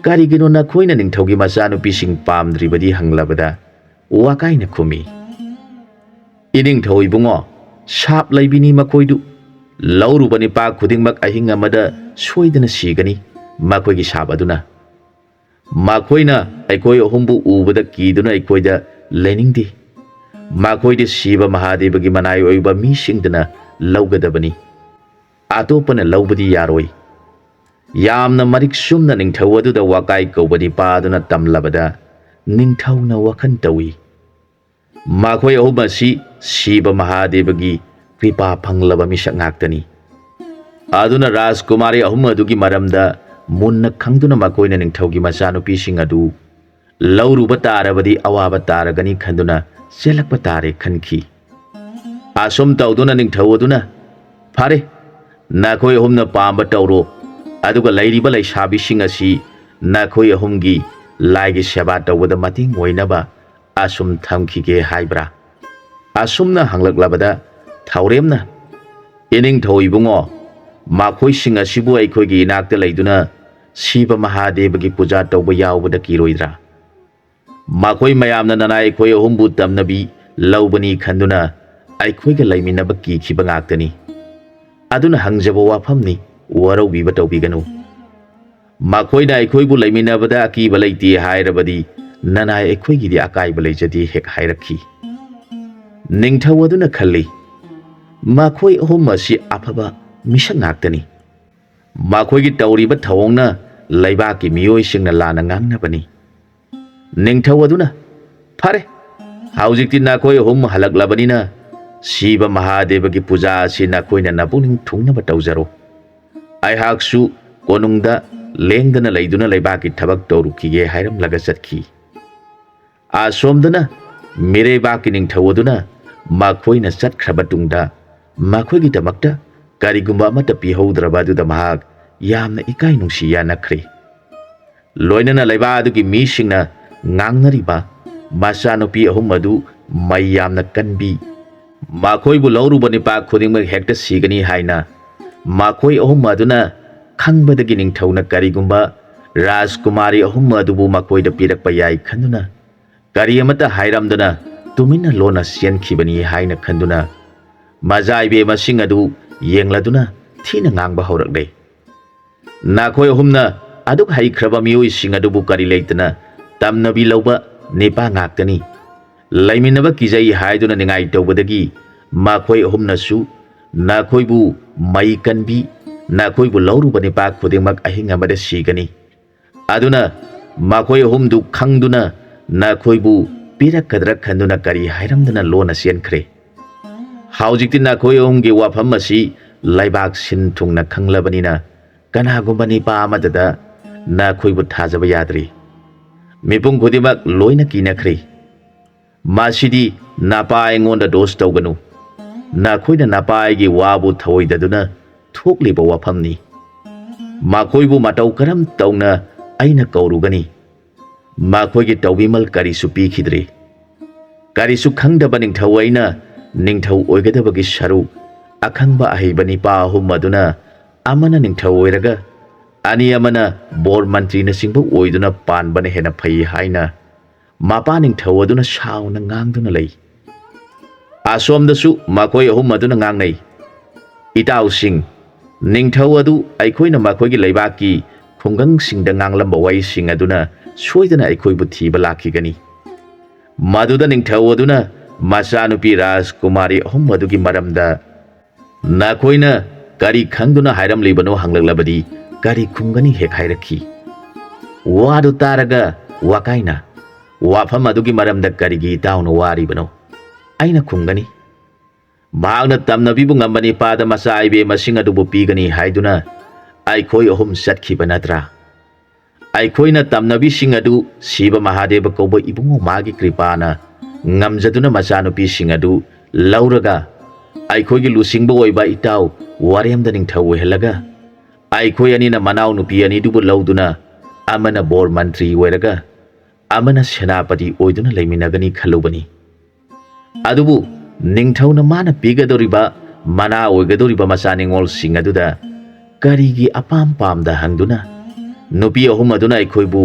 "ꯀꯔꯤꯒꯤꯅꯣ ꯅꯈꯣꯏꯅ ꯅꯤꯡꯊꯧꯒꯤ ꯃꯆꯥꯅꯨꯄꯤꯁꯤꯡ ꯄꯥꯝꯗ꯭ꯔꯤꯕꯗꯤ?" ꯍꯪꯂꯕꯗ ꯋꯥꯀꯥꯏꯅ ꯈꯨꯝꯃꯤ, "ꯏꯅꯤꯡꯊꯧ ꯏꯕꯨꯡꯉꯣ, ꯁꯥꯞ ꯂꯩꯕꯤꯅꯤ ꯃꯈꯣꯏꯗꯨ꯫ ꯂꯧꯔꯨꯕ ꯅꯤꯄꯥ ꯈꯨꯗꯤꯡꯃꯛ ꯑꯍꯤꯡ ꯑꯃꯗ ꯁꯣꯏꯗꯅ ꯁꯤꯒꯅꯤ ꯃꯈꯣꯏꯒꯤ ꯁꯥꯞ ꯑꯗꯨꯅ꯫ ꯃꯈꯣꯏꯅ ꯑꯩꯈꯣꯏ ꯑꯍꯨꯝꯕꯨ ꯎꯕꯗ ꯀꯤꯗꯨꯅ ꯑꯩꯈꯣꯏꯗ ꯂꯩꯅꯤꯡꯗꯦ꯫ ꯃꯈꯣꯏꯗꯤ ꯁꯤꯕ ꯃꯍꯥꯗꯦꯕꯒꯤ ꯃꯅꯥꯏ ꯑꯣꯏꯕ ꯃꯤꯁꯤꯡꯗꯅ ꯂꯧꯒꯗꯕꯅꯤ꯫ ꯑꯇꯣꯞꯄꯅ ꯂꯧꯕꯗꯤ ꯌꯥꯔꯣꯏ꯫" ꯌꯥꯝꯅ ꯃꯔꯤꯛ ꯆꯨꯝꯅ ꯅꯤꯡꯊꯧ ꯑꯗꯨꯗ ꯋꯥꯀꯥꯏ ꯀꯧꯕ ꯅꯤꯄꯥ ꯑꯗꯨꯅ ꯇꯝꯂꯕꯗ ꯅꯤꯡꯊꯧꯅ ꯋꯥꯈꯜ ꯇꯧꯏ, "ꯃꯈꯣꯏ ꯑꯍꯨꯝ ꯑꯁꯤ ꯁꯤꯕ ꯃꯍꯥꯗꯦꯕꯒꯤ ꯀ꯭ꯔꯤꯄꯥ ꯐꯪꯂꯕ ꯃꯤꯁꯛ ꯉꯥꯛꯇꯅꯤ꯫" ꯑꯗꯨꯅ ꯔꯥꯖꯀꯨꯃꯥꯔꯤ ꯑꯍꯨꯝ ꯑꯗꯨꯒꯤ ꯃꯔꯝꯗ ꯃꯨꯟꯅ ꯈꯪꯗꯨꯅ ꯃꯈꯣꯏꯅ ꯅꯤꯡꯊꯧꯒꯤ ꯃꯆꯥꯅꯨꯄꯤꯁꯤꯡ ꯑꯗꯨ ꯂꯧꯔꯨꯕ ꯇꯥꯔꯕꯗꯤ ꯑꯋꯥꯕ ꯇꯥꯔꯒꯅꯤ ꯈꯟꯗꯨꯅ ꯆꯦꯜꯂꯛꯄ ꯇꯥꯔꯦ ꯈꯟꯈꯤ꯫ ꯑꯁꯨꯝ ꯇꯧꯗꯨꯅ ꯅꯤꯡꯊꯧ ꯑꯗꯨꯅ, "ꯐꯔꯦ, ꯅꯈꯣꯏ ꯑꯍꯨꯝꯅ ꯄꯥꯝꯕ ꯇꯧꯔꯣ, ꯑꯗꯨꯒ ꯂꯩꯔꯤꯕ ꯂꯩꯁꯥꯕꯤꯁꯤꯡ ꯑꯁꯤ ꯅꯈꯣꯏ ꯑꯍꯨꯝꯒꯤ ꯂꯥꯏꯒꯤ ꯁꯦꯕꯥ ꯇꯧꯕꯗ ꯃꯇꯦꯡ ꯑꯣꯏꯅꯕ ꯑꯁꯨꯝ ꯊꯝꯈꯤꯒꯦ ꯍꯥꯏꯕ꯭ꯔꯥ?" ꯑꯁꯨꯝꯅ ꯍꯪꯂꯛꯂꯕꯗ ꯊꯧꯔꯦꯝꯅ, "ꯏꯅꯤꯡꯊꯧ ꯏꯕꯨꯡꯉꯣ, ꯃꯈꯣꯏꯁꯤꯡ ꯑꯁꯤꯕꯨ ꯑꯩꯈꯣꯏꯒꯤ ꯏꯅꯥꯛꯇ ꯂꯩꯗꯨꯅ ꯁꯤꯕ ꯃꯍꯥꯗꯦꯕꯒꯤ ꯄꯨꯖꯥ ꯇꯧꯕ ꯌꯥꯎꯕꯗ ꯀꯤꯔꯣꯏꯗ꯭ꯔꯥ? ꯃꯈꯣꯏ ꯃꯌꯥꯝꯅ ꯅꯅꯥꯏ ꯑꯩꯈꯣꯏ ꯑꯍꯨꯝꯕꯨ ꯇꯝꯅꯕꯤ ꯂꯧꯕꯅꯤ ꯈꯟꯗꯨꯅ ꯑꯩꯈꯣꯏꯒ ꯂꯩꯃꯤꯟꯅꯕ ꯀꯤꯈꯤꯕ ꯉꯥꯛꯇꯅꯤ꯫ ꯑꯗꯨꯅ ꯍꯪꯖꯕ ꯋꯥꯐꯝꯅꯤ, ꯋꯥꯔꯧꯕꯤꯕ ꯇꯧꯕꯤꯒꯅꯨ꯫ ꯃꯈꯣꯏꯅ ꯑꯩꯈꯣꯏꯕꯨ ꯂꯩꯃꯤꯟꯅꯕꯗ ꯑꯀꯤꯕ ꯂꯩꯇꯦ ꯍꯥꯏꯔꯕꯗꯤ ꯅꯅꯥꯏ ꯑꯩꯈꯣꯏꯒꯤꯗꯤ ꯑꯀꯥꯏꯕ ꯂꯩꯖꯗꯦ" ꯍꯦꯛ ꯍꯥꯏꯔꯛꯈꯤ꯫ ꯅꯤꯡꯊꯧ ꯑꯗꯨꯅ ꯈꯜꯂꯤ, "ꯃꯈꯣꯏ ꯑꯍꯨꯝ ꯑꯁꯤ ꯑꯐꯕ ꯃꯤꯁꯛ ꯉꯥꯛꯇꯅꯤ꯫ ꯃꯈꯣꯏꯒꯤ ꯇꯧꯔꯤꯕ ꯊꯧꯑꯣꯡꯅ ꯂꯩꯕꯥꯛꯀꯤ ꯃꯤꯑꯣꯏꯁꯤꯡꯅ ꯂꯥꯟꯅ ꯉꯥꯡꯅꯕꯅꯤ꯫" ꯅꯤꯡꯊꯧ ꯑꯗꯨꯅ, "ꯐꯔꯦ, ꯍꯧꯖꯤꯛꯇꯤ ꯅꯈꯣꯏ ꯑꯍꯨꯝ ꯍꯜꯂꯛꯂꯕꯅꯤꯅ ꯁꯤꯕ ꯃꯍꯥꯗꯦꯕꯒꯤ ꯄꯨꯖꯥ ꯑꯁꯤ ꯅꯈꯣꯏꯅ ꯅꯄꯨꯛꯅꯤꯡ ꯊꯨꯡꯅꯕ ꯇꯧꯖꯔꯣ꯫ ꯑꯩꯍꯥꯛꯁꯨ ꯀꯣꯅꯨꯡꯗ ꯂꯦꯡꯗꯅ ꯂꯩꯗꯨꯅ ꯂꯩꯕꯥꯛꯀꯤ ꯊꯕꯛ ꯇꯧꯔꯨꯈꯤꯒꯦ" ꯍꯥꯏꯔꯝꯂꯒ ꯆꯠꯈꯤ꯫ ꯑꯁꯣꯝꯗꯅ ꯃꯤꯔꯩꯕꯥꯛꯀꯤ ꯅꯤꯡꯊꯧ ꯑꯗꯨꯅ ꯃꯈꯣꯏꯅ ꯆꯠꯈ꯭ꯔꯕ ꯇꯨꯡꯗ ꯃꯈꯣꯏꯒꯤꯗꯃꯛꯇ ꯀꯔꯤꯒꯨꯝꯕ ꯑꯃꯠꯇ ꯄꯤꯍꯧꯗ꯭ꯔꯕ ꯑꯗꯨꯗ ꯃꯍꯥꯛ ꯌꯥꯝꯅ ꯏꯀꯥꯏ ꯅꯨꯡꯁꯤ ꯌꯥꯅꯈ꯭ꯔꯦ꯫ ꯂꯣꯏꯅꯅ ꯂꯩꯕꯥꯛ ꯑꯗꯨꯒꯤ ꯃꯤꯁꯤꯡꯅ ꯉꯥꯡꯅꯔꯤꯕ ꯃꯆꯥꯅꯨꯄꯤ ꯑꯍꯨꯝ ꯑꯗꯨ ꯃꯩ ꯌꯥꯝꯅ ꯀꯟꯕꯤ, ꯃꯈꯣꯏꯕꯨ ꯂꯧꯔꯨꯕ ꯅꯤꯄꯥ ꯈꯨꯗꯤꯡꯃꯛ ꯍꯦꯛꯇ ꯁꯤꯒꯅꯤ ꯍꯥꯏꯅ ꯃꯈꯣꯏ ꯑꯍꯨꯝ ꯑꯗꯨꯅ ꯈꯪꯕꯗꯒꯤ ꯅꯤꯡꯊꯧꯅ ꯀꯔꯤꯒꯨꯝꯕ ꯔꯥꯖꯀꯨꯃꯥꯔꯤ ꯑꯍꯨꯝ ꯑꯗꯨꯕꯨ ꯃꯈꯣꯏꯗ ꯄꯤꯔꯛꯄ ꯌꯥꯏ ꯈꯟꯗꯨꯅ ꯀꯔꯤ ꯑꯃꯠꯇ ꯍꯥꯏꯔꯝꯗꯅ ꯇꯨꯃꯤꯟꯅ ꯂꯣꯟꯅ ꯆꯦꯟꯈꯤꯕꯅꯤ ꯍꯥꯏꯅ ꯈꯟꯗꯨꯅ ꯃꯖꯥ ꯏꯕꯦꯝꯃꯁꯤꯡ ꯑꯗꯨ ꯌꯦꯡꯂꯗꯨꯅ ꯊꯤꯅ ꯉꯥꯡꯕ ꯍꯧꯔꯛꯂꯦ꯫ "ꯅꯈꯣꯏ ꯑꯍꯨꯝꯅ ꯑꯗꯨꯛ ꯍꯩꯈ꯭ꯔꯕ ꯃꯤꯑꯣꯏꯁꯤꯡ ꯑꯗꯨꯕꯨ ꯀꯔꯤ ꯂꯩꯇꯅ ꯇꯝꯅꯕꯤ ꯂꯧꯕ ꯅꯤꯄꯥ ꯉꯥꯛꯇꯅꯤ꯫ ꯂꯩꯃꯤꯟꯅꯕ ꯀꯤꯖꯩ ꯍꯥꯏꯗꯨꯅ ꯅꯤꯡꯉꯥꯏ ꯇꯧꯕꯗꯒꯤ ꯃꯈꯣꯏ ꯑꯍꯨꯝꯅꯁꯨ ꯅꯈꯣꯏꯕꯨ ꯃꯩ ꯀꯟꯕꯤ, ꯅꯈꯣꯏꯕꯨ ꯂꯧꯔꯨꯕ ꯅꯤꯄꯥ ꯈꯨꯗꯤꯡꯃꯛ ꯑꯍꯤꯡ ꯑꯃꯗ ꯁꯤꯒꯅꯤ꯫ ꯑꯗꯨꯅ ꯃꯈꯣꯏ ꯑꯍꯨꯝꯗꯨ ꯈꯪꯗꯨꯅ ꯅꯈꯣꯏꯕꯨ ꯄꯤꯔꯛꯀꯗ꯭ꯔꯥ ꯈꯟꯗꯨꯅ ꯀꯔꯤ ꯍꯥꯏꯔꯝꯗꯅ ꯂꯣꯟꯅ ꯆꯦꯟꯈ꯭ꯔꯦ꯫ ꯍꯧꯖꯤꯛꯇꯤ ꯅꯈꯣꯏ ꯑꯍꯨꯝꯒꯤ ꯋꯥꯐꯝ ꯑꯁꯤ ꯂꯩꯕꯥꯛ ꯁꯤꯟ ꯊꯨꯡꯅ ꯈꯪꯂꯕꯅꯤꯅ ꯀꯅꯥꯒꯨꯝꯕ ꯅꯤꯄꯥ ꯑꯃꯠꯇꯗ ꯅꯈꯣꯏꯕꯨ ꯊꯥꯖꯕ ꯌꯥꯗ꯭ꯔꯤ꯫ ꯃꯤꯄꯨꯝ ꯈꯨꯗꯤꯡꯃꯛ ꯂꯣꯏꯅ ꯀꯤꯅꯈ꯭ꯔꯦ꯫ ꯃꯁꯤꯗꯤ ꯅꯄꯥ ꯑꯩꯉꯣꯟꯗ ꯗꯣꯁ ꯇꯧꯒꯅꯨ꯫ ꯅꯈꯣꯏꯅ ꯅꯄꯥ ꯑꯩꯒꯤ ꯋꯥꯕꯨ ꯊꯧꯑꯣꯏꯗꯗꯨꯅ ꯊꯣꯛꯂꯤꯕ ꯋꯥꯐꯝꯅꯤ꯫ ꯃꯈꯣꯏꯕꯨ ꯃꯇꯧ ꯀꯔꯝ ꯇꯧꯅ ꯑꯩꯅ ꯀꯧꯔꯨꯒꯅꯤ? ꯃꯈꯣꯏꯒꯤ ꯇꯧꯕꯤꯃꯜ ꯀꯔꯤꯁꯨ ꯄꯤꯈꯤꯗ꯭ꯔꯤ꯫ ꯀꯔꯤꯁꯨ ꯈꯪꯗꯕ ꯅꯤꯡꯊꯧ ꯑꯩꯅ ꯅꯤꯡꯊꯧ ꯑꯣꯏꯒꯗꯕꯒꯤ ꯁꯔꯨꯛ ꯑꯈꯪꯕ ꯑꯍꯩꯕ ꯅꯤꯄꯥ ꯑꯍꯨꯝ ꯑꯗꯨꯅ ꯑꯃꯅ ꯅꯤꯡꯊꯧ ꯑꯣꯏꯔꯒ ꯑꯅꯤ ꯑꯃꯅ ꯕꯣꯔ ꯃꯟꯇ꯭ꯔꯤꯅꯆꯤꯡꯕ ꯑꯣꯏꯗꯨꯅ ꯄꯥꯟꯕꯅ ꯍꯦꯟꯅ ꯐꯩ" ꯍꯥꯏꯅ ꯃꯄꯥ ꯅꯤꯡꯊꯧ ꯑꯗꯨꯅ ꯁꯥꯎꯅ ꯉꯥꯡꯗꯨꯅ ꯂꯩ꯫ ꯑꯁꯣꯝꯗꯁꯨ ꯃꯈꯣꯏ ꯑꯍꯨꯝ ꯑꯗꯨꯅ ꯉꯥꯡꯅꯩ, "ꯏꯇꯥꯎꯁꯤꯡ, ꯅꯤꯡꯊꯧ ꯑꯗꯨ ꯑꯩꯈꯣꯏꯅ ꯃꯈꯣꯏꯒꯤ ꯂꯩꯕꯥꯛꯀꯤ ꯈꯨꯡꯒꯪꯁꯤꯡꯗ ꯉꯥꯡꯂꯝꯕ ꯋꯥꯍꯩꯁꯤꯡ ꯑꯗꯨꯅ ꯁꯣꯏꯗꯅ ꯑꯩꯈꯣꯏꯕꯨ ꯊꯤꯕ ꯂꯥꯛꯈꯤꯒꯅꯤ꯫ ꯃꯗꯨꯗ ꯅꯤꯡꯊꯧ ꯑꯗꯨꯅ ꯃꯆꯥꯅꯨꯄꯤ ꯔꯥꯖꯀꯨꯃꯥꯔꯤ ꯑꯍꯨꯝ ꯑꯗꯨꯒꯤ ꯃꯔꯝꯗ ꯅꯈꯣꯏꯅ ꯀꯔꯤ ꯈꯪꯗꯨꯅ ꯍꯥꯏꯔꯝꯂꯤꯕꯅꯣ ꯍꯪꯂꯛꯂꯕꯗꯤ ꯀꯔꯤ ꯈꯨꯝꯒꯅꯤ?" ꯍꯦꯛ ꯍꯥꯏꯔꯛꯈꯤ꯫ ꯋꯥꯗꯨ ꯇꯥꯔꯒ ꯋꯥꯀꯥꯏꯅ, "ꯋꯥꯐꯝ ꯑꯗꯨꯒꯤ ꯃꯔꯝꯗ ꯀꯔꯤꯒꯤ ꯏꯇꯥꯎꯅ ꯋꯥꯔꯤꯕꯅꯣ?" ꯑꯩꯅ ꯈꯨꯝꯒꯅꯤ, ꯃꯍꯥꯛꯅ ꯇꯝꯅꯕꯤꯕꯨ ꯉꯝꯕ ꯅꯤꯄꯥꯗ ꯃꯆꯥ ꯏꯕꯦꯝꯃꯁꯤꯡ ꯑꯗꯨꯕꯨ ꯄꯤꯒꯅꯤ ꯍꯥꯏꯗꯨꯅ ꯑꯩꯈꯣꯏ ꯑꯍꯨꯝ ꯆꯠꯈꯤꯕ ꯅꯠꯇ꯭ꯔꯥ? ꯑꯩꯈꯣꯏꯅ ꯇꯝꯅꯕꯤꯁꯤꯡ ꯑꯗꯨ ꯁꯤꯕ ꯃꯍꯥꯗꯦꯕ ꯀꯧꯕ ꯏꯕꯨꯡꯉꯣ ꯃꯥꯒꯤ ꯀ꯭ꯔꯤꯄꯥꯅ ꯉꯝꯖꯗꯨꯅ ꯃꯆꯥꯅꯨꯄꯤꯁꯤꯡ ꯑꯗꯨ ꯂꯧꯔꯒ ꯑꯩꯈꯣꯏꯒꯤ ꯂꯨꯆꯤꯡꯕ ꯑꯣꯏꯕ ꯏꯇꯥꯎ ꯋꯥꯔꯦꯝꯗ ꯅꯤꯡꯊꯧ ꯑꯣꯏꯍꯜꯂꯒ ꯑꯩꯈꯣꯏ ꯑꯅꯤꯅ ꯃꯅꯥꯎꯅꯨꯄꯤ ꯑꯅꯤꯗꯨꯕꯨ ꯂꯧꯗꯨꯅ ꯑꯃꯅ ꯕꯣꯔ ꯃꯟꯇ꯭ꯔꯤ ꯑꯣꯏꯔꯒ ꯑꯃꯅ ꯁꯦꯅꯥꯄꯇꯤ ꯑꯣꯏꯗꯨꯅ ꯂꯩꯃꯤꯟꯅꯒꯅꯤ ꯈꯜꯂꯨꯕꯅꯤ꯫ ꯑꯗꯨꯕꯨ ꯅꯤꯡꯊꯧꯅ ꯃꯥꯅ ꯄꯤꯒꯗꯧꯔꯤꯕ ꯃꯅꯥ ꯑꯣꯏꯒꯗꯧꯔꯤꯕ ꯃꯆꯥ ꯅꯤꯉꯣꯜꯁꯤꯡ ꯑꯗꯨꯗ ꯀꯔꯤꯒꯤ ꯑꯄꯥꯝ ꯄꯥꯝꯗ ꯍꯪꯗꯨꯅ ꯅꯨꯄꯤ ꯑꯍꯨꯝ ꯑꯗꯨꯅ ꯑꯩꯈꯣꯏꯕꯨ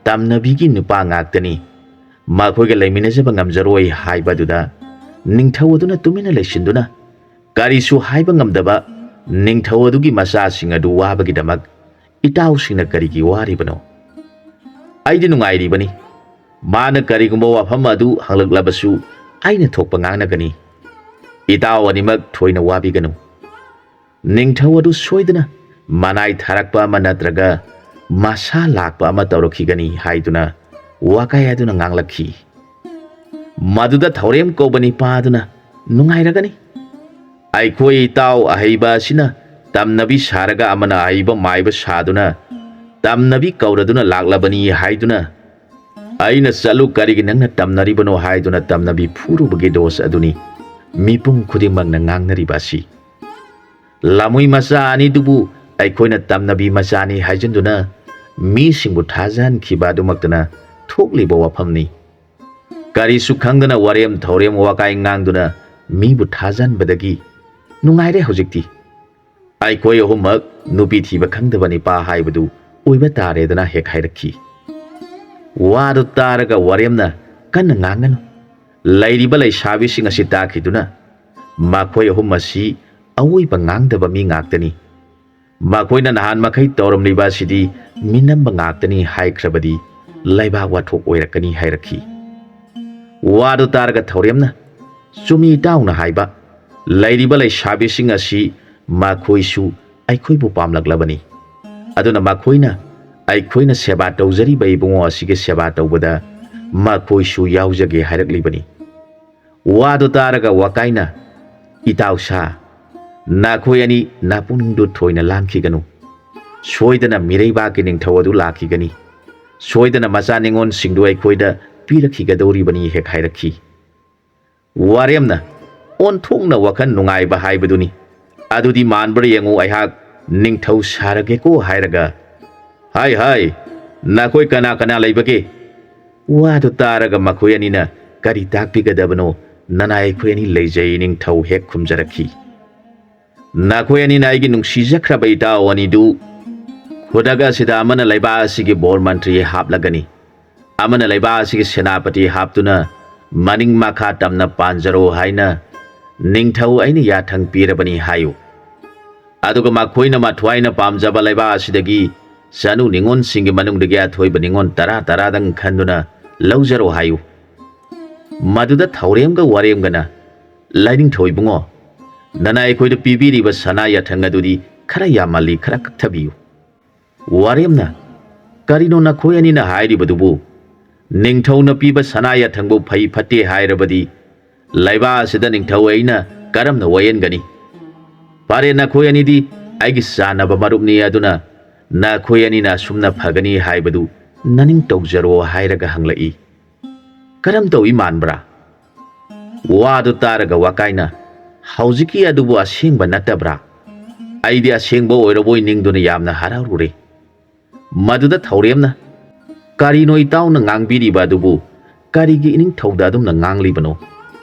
ꯇꯝꯅꯕꯤꯒꯤ ꯅꯨꯄꯥ ꯉꯥꯛꯇꯅꯤ, ꯃꯈꯣꯏꯒ ꯂꯩꯃꯤꯟꯅꯖꯕ ꯉꯝꯖꯔꯣꯏ ꯍꯥꯏꯕ ꯑꯗꯨꯗ ꯅꯤꯡꯊꯧ ꯑꯗꯨꯅ ꯇꯨꯃꯤꯟꯅ ꯂꯩꯁꯤꯟꯗꯨꯅ ꯀꯔꯤꯁꯨ ꯍꯥꯏꯕ ꯉꯝꯗꯕ ꯅꯤꯡꯊꯧ ꯑꯗꯨꯒꯤ ꯃꯆꯥꯁꯤꯡ ꯑꯗꯨ ꯋꯥꯕꯒꯤꯗꯃꯛ ꯏꯇꯥꯎꯁꯤꯡꯅ ꯀꯔꯤꯒꯤ ꯋꯥꯔꯤꯕꯅꯣ? ꯑꯩꯗꯤ ꯅꯨꯡꯉꯥꯏꯔꯤꯕꯅꯤ꯫ ꯃꯥꯅ ꯀꯔꯤꯒꯨꯝꯕ ꯋꯥꯐꯝ ꯑꯗꯨ ꯍꯪꯂꯛꯂꯕꯁꯨ ꯑꯩꯅ ꯊꯣꯛꯄ ꯉꯥꯡꯅꯒꯅꯤ꯫ ꯏꯇꯥꯎ ꯑꯅꯤꯃꯛ ꯊꯣꯏꯅ ꯋꯥꯕꯤꯒꯅꯨ꯫ ꯅꯤꯡꯊꯧ ꯑꯗꯨ ꯁꯣꯏꯗꯅ ꯃꯅꯥꯏ ꯊꯥꯔꯛꯄ ꯑꯃ ꯅꯠꯇ꯭ꯔꯒ ꯃꯁꯥ ꯂꯥꯛꯄ ꯑꯃ ꯇꯧꯔꯛꯈꯤꯒꯅꯤ ꯍꯥꯏꯗꯨꯅ ꯋꯥꯀꯥꯏ ꯑꯗꯨꯅ ꯉꯥꯡꯂꯛꯈꯤ꯫ ꯃꯗꯨꯗ ꯊꯧꯔꯦꯝ ꯀꯧꯕ ꯅꯤꯄꯥ ꯑꯗꯨꯅ ꯅꯨꯡꯉꯥꯏꯔꯒꯅꯤ꯫ ꯑꯩꯈꯣꯏ ꯏꯇꯥꯎ ꯑꯍꯩꯕ ꯑꯁꯤꯅ ꯇꯝꯅꯕꯤ ꯁꯥꯔꯒ ꯑꯃꯅ ꯑꯍꯩꯕ ꯃꯥꯏꯕ ꯁꯥꯗꯨꯅ ꯇꯝꯅꯕꯤ ꯀꯧꯔꯗꯨꯅ ꯂꯥꯛꯂꯕꯅꯤ ꯍꯥꯏꯗꯨꯅ ꯑꯩꯅ ꯆꯠꯂꯨ ꯀꯔꯤꯒꯤ ꯅꯪꯅ ꯇꯝꯅꯔꯤꯕꯅꯣ ꯍꯥꯏꯗꯨꯅ ꯇꯝꯅꯕꯤ ꯐꯨꯔꯨꯕꯒꯤ ꯗꯣꯁ ꯑꯗꯨꯅꯤ ꯃꯤꯄꯨꯝ ꯈꯨꯗꯤꯡꯃꯛꯅ ꯉꯥꯡꯅꯔꯤꯕ ꯑꯁꯤ꯫ ꯂꯃꯨꯏ ꯃꯆꯥ ꯑꯅꯤꯗꯨꯕꯨ ꯑꯩꯈꯣꯏꯅ ꯇꯝꯅꯕꯤ ꯃꯆꯥꯅꯤ ꯍꯥꯏꯖꯤꯟꯗꯨꯅ ꯃꯤꯁꯤꯡꯕꯨ ꯊꯥꯖꯍꯟꯈꯤꯕ ꯑꯗꯨꯃꯛꯇꯅ ꯊꯣꯛꯂꯤꯕ ꯋꯥꯐꯝꯅꯤ꯫ ꯀꯔꯤꯁꯨ ꯈꯪꯗꯅ ꯋꯥꯔꯦꯝ ꯊꯧꯔꯦꯝ ꯋꯥꯀꯥꯏ ꯉꯥꯡꯗꯨꯅ ꯃꯤꯕꯨ ꯊꯥꯖꯍꯟꯕꯗꯒꯤ ꯅꯨꯡꯉꯥꯏꯔꯦ ꯍꯧꯖꯤꯛꯇꯤ꯫ ꯑꯩꯈꯣꯏ ꯑꯍꯨꯝꯃꯛ ꯅꯨꯄꯤ ꯊꯤꯕ ꯈꯪꯗꯕ ꯅꯤꯄꯥ ꯍꯥꯏꯕꯗꯨ ꯑꯣꯏꯕ ꯇꯥꯔꯦꯗꯅ ꯍꯦꯛ ꯍꯥꯏꯔꯛꯈꯤ꯫ ꯋꯥꯗꯨ ꯇꯥꯔꯒ ꯋꯥꯔꯦꯝꯅ ꯀꯟꯅ ꯉꯥꯡꯒꯅꯨ꯫ ꯂꯩꯔꯤꯕ ꯂꯩꯁꯥꯕꯤꯁꯤꯡ ꯑꯁꯤ ꯇꯥꯈꯤꯗꯨꯅ ꯃꯈꯣꯏ ꯑꯍꯨꯝ ꯑꯁꯤ ꯑꯋꯣꯏꯕ ꯉꯥꯡꯗꯕ ꯃꯤ ꯉꯥꯛꯇꯅꯤ꯫ ꯃꯈꯣꯏꯅ ꯅꯍꯥꯟ ꯃꯈꯩ ꯇꯧꯔꯝꯂꯤꯕ ꯑꯁꯤꯗꯤ ꯃꯤꯅꯝꯕ ꯉꯥꯛꯇꯅꯤ ꯍꯥꯏꯈ꯭ꯔꯕꯗꯤ ꯂꯩꯕꯥꯛ ꯋꯥꯊꯣꯛ ꯑꯣꯏꯔꯛꯀꯅꯤ ꯍꯥꯏꯔꯛꯈꯤ꯫ ꯋꯥꯗꯨ ꯇꯥꯔꯒ ꯊꯧꯔꯦꯝꯅ, "ꯆꯨꯝꯃꯤ ꯏꯇꯥꯎꯅ ꯍꯥꯏꯕ, ꯂꯩꯔꯤꯕ ꯂꯩꯁꯥꯕꯤꯁꯤꯡ ꯑꯁꯤ ꯃꯈꯣꯏꯁꯨ ꯑꯩꯈꯣꯏꯕꯨ ꯄꯥꯝꯂꯛꯂꯕꯅꯤ꯫ ꯑꯗꯨꯅ ꯃꯈꯣꯏꯅ ꯑꯩꯈꯣꯏꯅ ꯁꯦꯕꯥ ꯇꯧꯖꯔꯤꯕ ꯏꯕꯨꯡꯉꯣ ꯑꯁꯤꯒꯤ ꯁꯦꯕꯥ ꯇꯧꯕꯗ ꯃꯈꯣꯏꯁꯨ ꯌꯥꯎꯖꯒꯦ ꯍꯥꯏꯔꯛꯂꯤꯕꯅꯤ"꯫ ꯋꯥꯗꯨ ꯇꯥꯔꯒ ꯋꯥꯀꯥꯏꯅ, "ꯏꯇꯥꯎ ꯁꯥ, ꯅꯈꯣꯏ ꯑꯅꯤ ꯅꯄꯨꯛꯅꯤꯡꯗꯨ ꯊꯣꯏꯅ ꯂꯥꯡꯈꯤꯒꯅꯨ꯫ ꯁꯣꯏꯗꯅ ꯃꯤꯔꯩꯕꯥꯛꯀꯤ ꯅꯤꯡꯊꯧ ꯑꯗꯨ ꯂꯥꯛꯈꯤꯒꯅꯤ꯫ ꯁꯣꯏꯗꯅ ꯃꯆꯥ ꯅꯤꯉꯣꯜꯁꯤꯡꯗꯨ ꯑꯩꯈꯣꯏꯗ ꯄꯤꯔꯛꯈꯤꯒꯗꯧꯔꯤꯕꯅꯤ" ꯍꯦꯛ ꯍꯥꯏꯔꯛꯈꯤ꯫ ꯋꯥꯔꯦꯝꯅ ꯑꯣꯟꯊꯣꯛꯅ ꯋꯥꯈꯜ ꯅꯨꯡꯉꯥꯏꯕ ꯍꯥꯏꯕꯗꯨꯅꯤ꯫ "ꯑꯗꯨꯗꯤ ꯃꯥꯟꯕ꯭ꯔꯥ ꯌꯦꯡꯉꯨ, ꯑꯩꯍꯥꯛ ꯅꯤꯡꯊꯧ ꯁꯥꯔꯒꯦꯀꯣ" ꯍꯥꯏꯔꯒ꯫ "ꯍꯥꯏ ꯍꯥꯏ, ꯅꯈꯣꯏ ꯀꯅꯥ ꯀꯅꯥ ꯂꯩꯕꯒꯦ?" ꯋꯥꯗꯨ ꯇꯥꯔꯒ ꯃꯈꯣꯏ ꯑꯅꯤꯅ "ꯀꯔꯤ ꯇꯥꯛꯄꯤꯒꯗꯕꯅꯣ, ꯅꯅꯥꯏ ꯑꯩꯈꯣꯏ ꯑꯅꯤ ꯂꯩꯖꯩ" ꯅꯤꯡꯊꯧ ꯍꯦꯛ ꯈꯨꯝꯖꯔꯛꯈꯤ꯫ "ꯅꯈꯣꯏ ꯑꯅꯤꯅ ꯑꯩꯒꯤ ꯅꯨꯡꯁꯤꯖꯈ꯭ꯔꯕ ꯏꯇꯥꯎ ꯑꯅꯤꯗꯨ ꯈꯨꯗꯛ ꯑꯁꯤꯗ ꯑꯃꯅ ꯂꯩꯕꯥꯛ ꯑꯁꯤꯒꯤ ꯕꯣꯔ ꯃꯟꯇ꯭ꯔꯤ ꯍꯥꯞꯂꯒꯅꯤ, ꯑꯃꯅ ꯂꯩꯕꯥꯛ ꯑꯁꯤꯒꯤ ꯁꯦꯅꯥꯄꯇꯤ ꯍꯥꯞꯇꯨꯅ ꯃꯅꯤꯡ ꯃꯈꯥ ꯇꯝꯅ ꯄꯥꯟꯖꯔꯣ ꯍꯥꯏꯅ ꯅꯤꯡꯊꯧ ꯑꯩꯅ ꯌꯥꯊꯪ ꯄꯤꯔꯕꯅꯤ ꯍꯥꯏꯌꯨ꯫ ꯑꯗꯨꯒ ꯃꯈꯣꯏꯅ ꯃꯊ꯭ꯋꯥꯏꯅ ꯄꯥꯝꯖꯕ ꯂꯩꯕꯥꯛ ꯑꯁꯤꯗꯒꯤ ꯆꯅꯨ ꯅꯤꯉꯣꯜꯁꯤꯡꯒꯤ ꯃꯅꯨꯡꯗꯒꯤ ꯑꯊꯣꯏꯕ ꯅꯤꯉꯣꯜ ꯇꯔꯥ ꯇꯔꯥꯗꯪ ꯈꯟꯗꯨꯅ ꯂꯧꯖꯔꯣ ꯍꯥꯏꯌꯨ꯫" ꯃꯗꯨꯗ ꯊꯧꯔꯦꯝꯒ ꯋꯥꯔꯦꯝꯒꯅ, "ꯂꯥꯏꯅꯤꯡꯊꯧ ꯏꯕꯨꯡꯉꯣ, ꯅꯅꯥꯏ ꯑꯩꯈꯣꯏꯗ ꯄꯤꯕꯤꯔꯤꯕ ꯁꯅꯥ ꯌꯥꯊꯪ ꯑꯗꯨꯗꯤ ꯈꯔ ꯌꯥꯝꯃꯜꯂꯤ, ꯈꯔ ꯀꯛꯊꯕꯤꯌꯨ꯫" ꯋꯥꯔꯦꯝꯅ, "ꯀꯔꯤꯅꯣ ꯅꯈꯣꯏ ꯑꯅꯤꯅ ꯍꯥꯏꯔꯤꯕꯗꯨꯕꯨ? ꯅꯤꯡꯊꯧꯅ ꯄꯤꯕ ꯁꯅꯥ ꯌꯥꯊꯪꯕꯨ ꯐꯩ ꯐꯠꯇꯦ ꯍꯥꯏꯔꯕꯗꯤ ꯂꯩꯕꯥꯛ ꯑꯁꯤꯗ ꯅꯤꯡꯊꯧ ꯑꯩꯅ ꯀꯔꯝꯅ ꯋꯥꯌꯦꯟꯒꯅꯤ? ꯐꯔꯦ, ꯅꯈꯣꯏ ꯑꯅꯤꯗꯤ ꯑꯩꯒꯤ ꯆꯥꯟꯅꯕ ꯃꯔꯨꯞꯅꯤ, ꯑꯗꯨꯅ ꯅꯈꯣꯏ ꯑꯅꯤꯅ ꯑꯁꯨꯝꯅ ꯐꯒꯅꯤ ꯍꯥꯏꯕꯗꯨ ꯅꯅꯤꯡ ꯇꯧꯖꯔꯣ" ꯍꯥꯏꯔꯒ ꯍꯪꯂꯛꯏ꯫ "ꯀꯔꯝ ꯇꯧꯏ ꯃꯥꯟꯕ꯭ꯔꯥ?" ꯋꯥꯗꯨ ꯇꯥꯔꯒ ꯋꯥꯀꯥꯏꯅ, "ꯍꯧꯖꯤꯛꯀꯤ ꯑꯗꯨꯕꯨ ꯑꯁꯦꯡꯕ ꯅꯠꯇꯕ꯭ꯔꯥ? ꯑꯩꯗꯤ ꯑꯁꯦꯡꯕ ꯑꯣꯏꯔꯕꯣꯏ ꯅꯤꯡꯗꯨꯅ ꯌꯥꯝꯅ ꯍꯔꯥꯎꯔꯨꯔꯦ꯫" ꯃꯗꯨꯗ ꯊꯧꯔꯦꯝꯅ, "ꯀꯔꯤꯅꯣ ꯏꯇꯥꯎꯅ ꯉꯥꯡꯕꯤꯔꯤꯕ ꯑꯗꯨꯕꯨ? ꯀꯔꯤꯒꯤ ꯏꯅꯤꯡꯊꯧꯗ ꯑꯗꯨꯝꯅ ꯉꯥꯡꯂꯤꯕꯅꯣ?"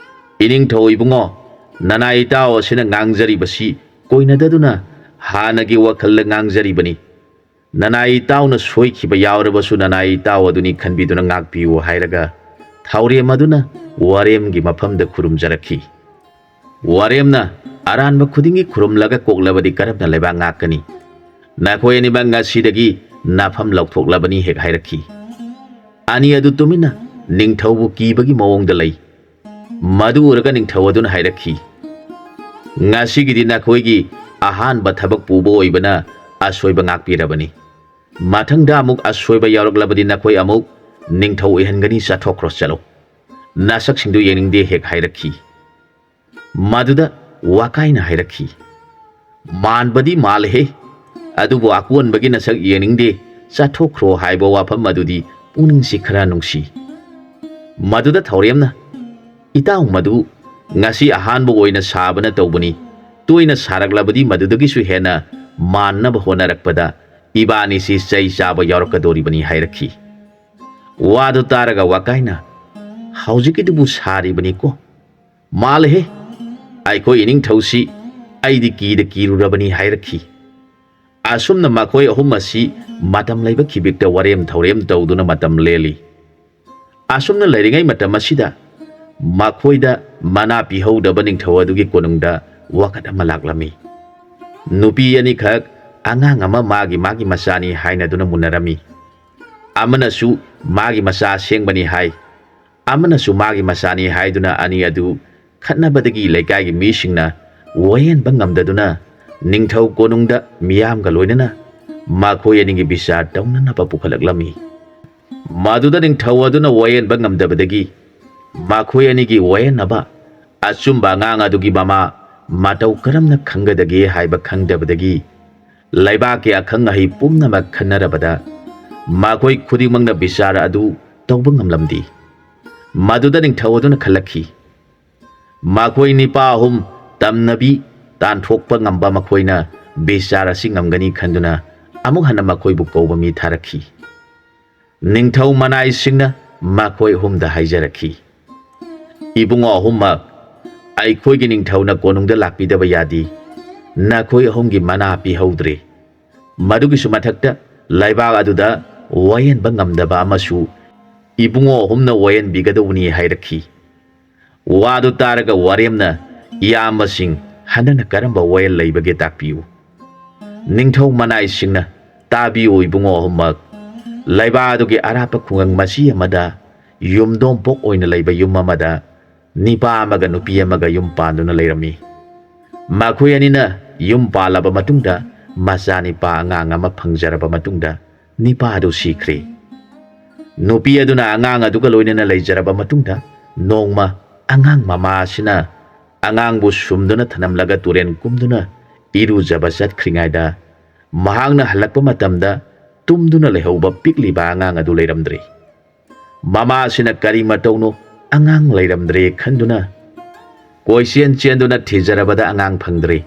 "ꯏꯅꯤꯡꯊꯧ ꯏꯕꯨꯡꯉꯣ, ꯅꯅꯥꯏ ꯏꯇꯥꯎ ꯑꯁꯤꯅ ꯉꯥꯡꯖꯔꯤꯕꯁꯤ ꯀꯣꯏꯅꯗꯗꯨꯅ ꯍꯥꯟꯅꯒꯤ ꯋꯥꯈꯜꯗ ꯉꯥꯡꯖꯔꯤꯕꯅꯤ꯫ ꯅꯅꯥꯏ ꯏꯇꯥꯎꯅ ꯁꯣꯏꯈꯤꯕ ꯌꯥꯎꯔꯕꯁꯨ ꯅꯅꯥꯏ ꯏꯇꯥꯎ ꯑꯗꯨꯅꯤ ꯈꯟꯕꯤꯗꯨꯅ ꯉꯥꯛꯄꯤꯌꯨ" ꯍꯥꯏꯔꯒ ꯊꯧꯔꯦꯝ ꯑꯗꯨꯅ ꯋꯥꯔꯦꯝꯒꯤ ꯃꯐꯝꯗ ꯈꯨꯔꯨꯝꯖꯔꯛꯈꯤ꯫ ꯋꯥꯔꯦꯝꯅ ꯑꯔꯥꯟꯕ ꯈꯨꯗꯤꯡꯒꯤ ꯈꯨꯔꯨꯝꯂꯒ ꯀꯣꯛꯂꯕꯗꯤ ꯀꯔꯝꯅ ꯂꯩꯕꯥꯛ ꯉꯥꯛꯀꯅꯤ? "ꯅꯈꯣꯏ ꯑꯅꯤꯃꯛ ꯉꯁꯤꯗꯒꯤ ꯅꯐꯝ ꯂꯧꯊꯣꯛꯂꯕꯅꯤ" ꯍꯦꯛ ꯍꯥꯏꯔꯛꯈꯤ꯫ ꯑꯅꯤ ꯑꯗꯨ ꯇꯨꯃꯤꯟꯅ ꯅꯤꯡꯊꯧꯕꯨ ꯀꯤꯕꯒꯤ ꯃꯑꯣꯡꯗ ꯂꯩ꯫ ꯃꯗꯨ ꯎꯔꯒ ꯅꯤꯡꯊꯧ ꯑꯗꯨꯅ ꯍꯥꯏꯔꯛꯈꯤ, "ꯉꯁꯤꯒꯤꯗꯤ ꯅꯈꯣꯏꯒꯤ ꯑꯍꯥꯟꯕ ꯊꯕꯛ ꯄꯨꯕ ꯑꯣꯏꯕꯅ ꯑꯁꯣꯏꯕ ꯉꯥꯛꯄꯤꯔꯕꯅꯤ꯫ ꯃꯊꯪꯗ ꯑꯃꯨꯛ ꯑꯁꯣꯏꯕ ꯌꯥꯎꯔꯛꯂꯕꯗꯤ ꯅꯈꯣꯏ ꯑꯃꯨꯛ ꯅꯤꯡꯊꯧ ꯑꯣꯏꯍꯟꯒꯅꯤ, ꯆꯠꯊꯣꯛꯈ꯭ꯔꯣ ꯆꯠꯂꯣ꯫ ꯅꯁꯛꯁꯤꯡꯗꯨ ꯌꯦꯡꯅꯤꯡꯗꯦ" ꯍꯦꯛ ꯍꯥꯏꯔꯛꯈꯤ꯫ ꯃꯗꯨꯗ ꯋꯥꯀꯥꯏꯅ ꯍꯥꯏꯔꯛꯈꯤ, "ꯃꯥꯟꯕꯗꯤ ꯃꯥꯜꯂꯦꯍꯦ, ꯑꯗꯨꯕꯨ ꯑꯀꯣꯟꯕꯒꯤ ꯅꯁꯛ ꯌꯦꯡꯅꯤꯡꯗꯦ, ꯆꯠꯊꯣꯛꯈ꯭ꯔꯣ" ꯍꯥꯏꯕ ꯋꯥꯐꯝ ꯑꯗꯨꯗꯤ ꯄꯨꯛꯅꯤꯡꯁꯤ ꯈꯔ ꯅꯨꯡꯁꯤ꯫ ꯃꯗꯨꯗ ꯊꯧꯔꯦꯝꯅ, "ꯏꯇꯥꯎ, ꯃꯗꯨ ꯉꯁꯤ ꯑꯍꯥꯟꯕ ꯑꯣꯏꯅ ꯁꯥꯕꯅ ꯇꯧꯕꯅꯤ, ꯇꯣꯏꯅ ꯁꯥꯔꯛꯂꯕꯗꯤ ꯃꯗꯨꯗꯒꯤꯁꯨ ꯍꯦꯟꯅ ꯃꯥꯟꯅꯕ ꯍꯣꯠꯅꯔꯛꯄꯗ ꯏꯕꯥꯅꯤꯁꯤ ꯆꯩ ꯆꯥꯕ ꯌꯥꯎꯔꯛꯀꯗꯣꯔꯤꯕꯅꯤ" ꯍꯥꯏꯔꯛꯈꯤ꯫ ꯋꯥꯗꯨ ꯇꯥꯔꯒ ꯋꯥꯀꯥꯏꯅ, "ꯍꯧꯖꯤꯛꯀꯤꯗꯨꯕꯨ ꯁꯥꯔꯤꯕꯅꯤꯀꯣ?" "ꯃꯥꯜꯂꯦꯍꯦ, ꯑꯩꯈꯣꯏ ꯏꯅꯤꯡꯊꯧꯁꯤ ꯑꯩꯗꯤ ꯀꯤꯗ ꯀꯤꯔꯨꯔꯕꯅꯤ" ꯍꯥꯏꯔꯛꯈꯤ꯫ ꯑꯁꯨꯝꯅ ꯃꯈꯣꯏ ꯑꯍꯨꯝ ꯑꯁꯤ ꯃꯇꯝ ꯂꯩꯕ ꯈꯤꯕꯤꯛꯇ ꯋꯥꯔꯦꯝ ꯊꯧꯔꯦꯝ ꯇꯧꯗꯨꯅ ꯃꯇꯝ ꯂꯦꯜꯂꯤ꯫ ꯑꯁꯨꯝꯅ ꯂꯩꯔꯤꯉꯩ ꯃꯇꯝ ꯑꯁꯤꯗ ꯃꯈꯣꯏꯗ ꯃꯅꯥ ꯄꯤꯍꯧꯗꯕ ꯅꯤꯡꯊꯧ ꯑꯗꯨꯒꯤ ꯀꯣꯅꯨꯡꯗ ꯋꯥꯀꯠ ꯑꯃ ꯂꯥꯛꯂꯝꯃꯤ꯫ ꯅꯨꯄꯤ ꯑꯅꯤꯈꯛ, ꯑꯉꯥꯡ ꯑꯃ ꯃꯥꯒꯤ ꯃꯥꯒꯤ ꯃꯆꯥꯅꯤ ꯍꯥꯏꯅꯗꯨꯅ ꯃꯨꯟꯅꯔꯝꯃꯤ꯫ ꯑꯃꯅꯁꯨ ꯃꯥꯒꯤ ꯃꯆꯥ ꯑꯁꯦꯡꯕꯅꯤ ꯍꯥꯏ, ꯑꯃꯅꯁꯨ ꯃꯥꯒꯤ ꯃꯆꯥꯅꯤ ꯍꯥꯏꯗꯨꯅ ꯑꯅꯤ ꯑꯗꯨ ꯈꯠꯅꯕꯗꯒꯤ ꯂꯩꯀꯥꯏꯒꯤ ꯃꯤꯁꯤꯡꯅ ꯋꯥꯌꯦꯟꯕ ꯉꯝꯗꯗꯨꯅ ꯅꯤꯡꯊꯧ ꯀꯣꯅꯨꯡꯗ ꯃꯤꯌꯥꯝꯒ ꯂꯣꯏꯅꯅ ꯃꯈꯣꯏ ꯑꯅꯤꯒꯤ ꯕꯤꯆꯥꯔ ꯇꯧꯅꯅꯕ ꯄꯨꯈꯠꯂꯛꯂꯝꯃꯤ꯫ ꯃꯗꯨꯗ ꯅꯤꯡꯊꯧ ꯑꯗꯨꯅ ꯋꯥꯌꯦꯟꯕ ꯉꯝꯗꯕꯗꯒꯤ ꯃꯈꯣꯏ ꯑꯅꯤꯒꯤ ꯋꯥꯌꯦꯟꯅꯕ ꯑꯆꯨꯝꯕ ꯑꯉꯥꯡ ꯑꯗꯨꯒꯤ ꯃꯃꯥ ꯃꯇꯧ ꯀꯔꯝꯅ ꯈꯪꯒꯗꯒꯦ ꯍꯥꯏꯕ ꯈꯪꯗꯕꯗꯒꯤ ꯂꯩꯕꯥꯛꯀꯤ ꯑꯈꯪ ꯑꯍꯩ ꯄꯨꯝꯅꯃꯛ ꯈꯟꯅꯔꯕꯗ ꯃꯈꯣꯏ ꯈꯨꯗꯤꯡꯃꯛꯅ ꯕꯤꯆꯥꯔ ꯑꯗꯨ ꯇꯧꯕ ꯉꯝꯂꯝꯗꯦ꯫ ꯃꯗꯨꯗ ꯅꯤꯡꯊꯧ ꯑꯗꯨꯅ ꯈꯜꯂꯛꯈꯤ, ꯃꯈꯣꯏ ꯅꯤꯄꯥ ꯑꯍꯨꯝ ꯇꯝꯅꯕꯤ ꯇꯥꯟꯊꯣꯛꯄ ꯉꯝꯕ ꯃꯈꯣꯏꯅ ꯕꯤꯆꯥꯔ ꯑꯁꯤ ꯉꯝꯒꯅꯤ ꯈꯟꯗꯨꯅ ꯑꯃꯨꯛ ꯍꯟꯅ ꯃꯈꯣꯏꯕꯨ ꯀꯧꯕ ꯃꯤ ꯊꯥꯔꯛꯈꯤ꯫ ꯅꯤꯡꯊꯧ ꯃꯅꯥꯏꯁꯤꯡꯅ ꯃꯈꯣꯏ ꯑꯍꯨꯝꯗ ꯍꯥꯏꯖꯔꯛꯈꯤ, "ꯏꯕꯨꯡꯉꯣ ꯑꯍꯨꯝꯃꯛ, ꯑꯩꯈꯣꯏꯒꯤ ꯅꯤꯡꯊꯧꯅ ꯀꯣꯅꯨꯡꯗ ꯂꯥꯛꯄꯤꯗꯕ ꯌꯥꯗꯦ꯫ ꯅꯈꯣꯏ ꯑꯍꯨꯝꯒꯤ ꯃꯅꯥ ꯄꯤꯍꯧꯗ꯭ꯔꯦ꯫ ꯃꯗꯨꯒꯤꯁꯨ ꯃꯊꯛꯇ ꯂꯩꯕꯥꯛ ꯑꯗꯨꯗ ꯋꯥꯌꯦꯟꯕ ꯉꯝꯗꯕ ꯑꯃꯁꯨ ꯏꯕꯨꯡꯉꯣ ꯑꯍꯨꯝꯅ ꯋꯥꯌꯦꯟꯕꯤꯒꯗꯧꯕꯅꯤ" ꯍꯥꯏꯔꯛꯈꯤ꯫ ꯋꯥꯗꯨ ꯇꯥꯔꯒ ꯋꯥꯔꯦꯝꯅ ꯏꯌꯥꯝꯕꯁꯤꯡ ꯍꯟꯗꯛꯅ ꯀꯔꯝꯕ ꯋꯥꯌꯦꯜ ꯂꯩꯕꯒꯦ ꯇꯥꯛꯄꯤꯌꯨ꯫ ꯅꯤꯡꯊꯧ ꯃꯅꯥꯏꯁꯤꯡꯅ, "ꯇꯥꯕꯤꯌꯨ ꯏꯕꯨꯡꯉꯣ ꯑꯍꯨꯝꯃꯛ, ꯂꯩꯕꯥꯛ ꯑꯗꯨꯒꯤ ꯑꯔꯥꯞꯄ ꯈꯨꯡꯒꯪ ꯃꯆꯤ ꯑꯃꯗ ꯌꯨꯝꯗꯣꯡꯄꯣꯛ ꯑꯣꯏꯅ ꯂꯩꯕ ꯌꯨꯝ ꯑꯃꯗ ꯅꯤꯄꯥ ꯑꯃꯒ ꯅꯨꯄꯤ ꯑꯃꯒ ꯌꯨꯝ ꯄꯥꯟꯗꯨꯅ ꯂꯩꯔꯝꯃꯤ꯫ ꯃꯈꯣꯏ ꯑꯅꯤꯅ ꯌꯨꯝ ꯄꯥꯜꯂꯕ ꯃꯇꯨꯡꯗ ꯃꯆꯥꯅꯤꯄꯥ ꯑꯉꯥꯡ ꯑꯃ ꯐꯪꯖꯔꯕ ꯃꯇꯨꯡꯗ ꯅꯤꯄꯥ ꯑꯗꯨ ꯁꯤꯈ꯭ꯔꯦ꯫ ꯅꯨꯄꯤ ꯑꯗꯨꯅ ꯑꯉꯥꯡ ꯑꯗꯨꯒ ꯂꯣꯏꯅꯅ ꯂꯩꯖꯔꯕ ꯃꯇꯨꯡꯗ ꯅꯣꯡꯃ ꯑꯉꯥꯡ ꯃꯃꯥ ꯑꯁꯤꯅ ꯑꯉꯥꯡꯕꯨ ꯁꯨꯝꯗꯨꯅ ꯊꯅꯝꯂꯒ ꯇꯨꯔꯦꯟ ꯀꯨꯝꯗꯨꯅ ꯏꯔꯨꯖꯕ ꯆꯠꯈ꯭ꯔꯤꯉꯩꯗ, ꯃꯍꯥꯛꯅ ꯍꯜꯂꯛꯄ ꯃꯇꯝꯗ ꯇꯨꯝꯗꯨꯅ ꯂꯩꯍꯧꯕ ꯄꯤꯛꯂꯤꯕ ꯑꯉꯥꯡ ꯑꯗꯨ ꯂꯩꯔꯝꯗ꯭ꯔꯦ꯫ ꯃꯃꯥꯁꯤꯅ ꯀꯔꯤ ꯃꯇꯧꯅꯣ, ꯑꯉꯥꯡ ꯂꯩꯔꯝꯗ꯭ꯔꯦ ꯈꯟꯗꯨꯅ ꯀꯣꯏꯆꯦꯟ ꯆꯦꯟꯗꯨꯅ ꯊꯤꯖꯔꯕꯗ ꯑꯉꯥꯡ ꯐꯪꯗ꯭ꯔꯦ꯫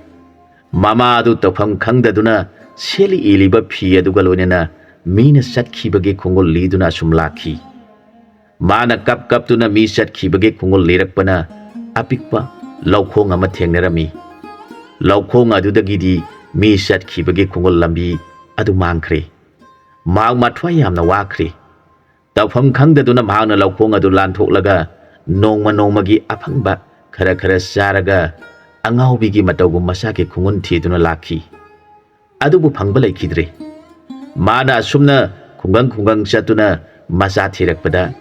ꯃꯃꯥ ꯑꯗꯨ ꯇꯧꯐꯝ ꯈꯪꯗꯗꯨꯅ ꯁꯦꯠꯂꯤ ꯏꯜꯂꯤꯕ ꯐꯤ ꯑꯗꯨꯒ ꯂꯣꯏꯅꯅ ꯃꯤꯅ ꯆꯠꯈꯤꯕꯒꯤ ꯈꯣꯡꯒꯨꯜ ꯂꯤꯗꯨꯅ ꯑꯁꯨꯝ ꯂꯥꯛꯈꯤ꯫ ꯃꯥꯅ ꯀꯞ ꯀꯞꯇꯨꯅ ꯃꯤ ꯆꯠꯈꯤꯕꯒꯤ ꯈꯣꯡꯒꯨꯜ ꯂꯤꯔꯛꯄꯅ ꯑꯄꯤꯛꯄ ꯂꯧꯈꯣꯡ ꯑꯃ ꯊꯦꯡꯅꯔꯝꯃꯤ꯫ ꯂꯧꯈꯣꯡ ꯑꯗꯨꯗꯒꯤꯗꯤ ꯃꯤ ꯆꯠꯈꯤꯕꯒꯤ ꯈꯣꯡꯒꯨꯜ ꯂꯝꯕꯤ ꯑꯗꯨ ꯃꯥꯡꯈ꯭ꯔꯦ꯫ ꯃꯍꯥꯛ ꯃꯊ꯭ꯋꯥꯏ ꯌꯥꯝꯅ ꯋꯥꯈ꯭ꯔꯦ꯫ ꯇꯧꯐꯝ ꯈꯪꯗꯗꯨꯅ ꯃꯍꯥꯛꯅ ꯂꯧꯈꯣꯡ ꯑꯗꯨ ꯂꯥꯟꯊꯣꯛꯂꯒ ꯅꯣꯡꯃ ꯅꯣꯡꯃꯒꯤ ꯑꯐꯪꯕ ꯈꯔ ꯈꯔ ꯆꯥꯔꯒ ꯑꯉꯥꯎꯕꯤꯒꯤ ꯃꯇꯧꯒꯨꯝ ꯃꯁꯥꯒꯤ ꯈꯣꯡꯒꯨꯟ ꯊꯤꯗꯨꯅ ꯂꯥꯛꯈꯤ꯫ ꯑꯗꯨꯕꯨ ꯐꯪꯕ ꯂꯩꯈꯤꯗ꯭ꯔꯦ꯫ ꯃꯥꯅ ꯑꯁꯨꯝꯅ ꯈꯨꯡꯒꯪ ꯈꯨꯡꯒꯪ ꯆꯠꯇꯨꯅ ꯃꯆꯥ ꯊꯤꯔꯛꯄꯗ,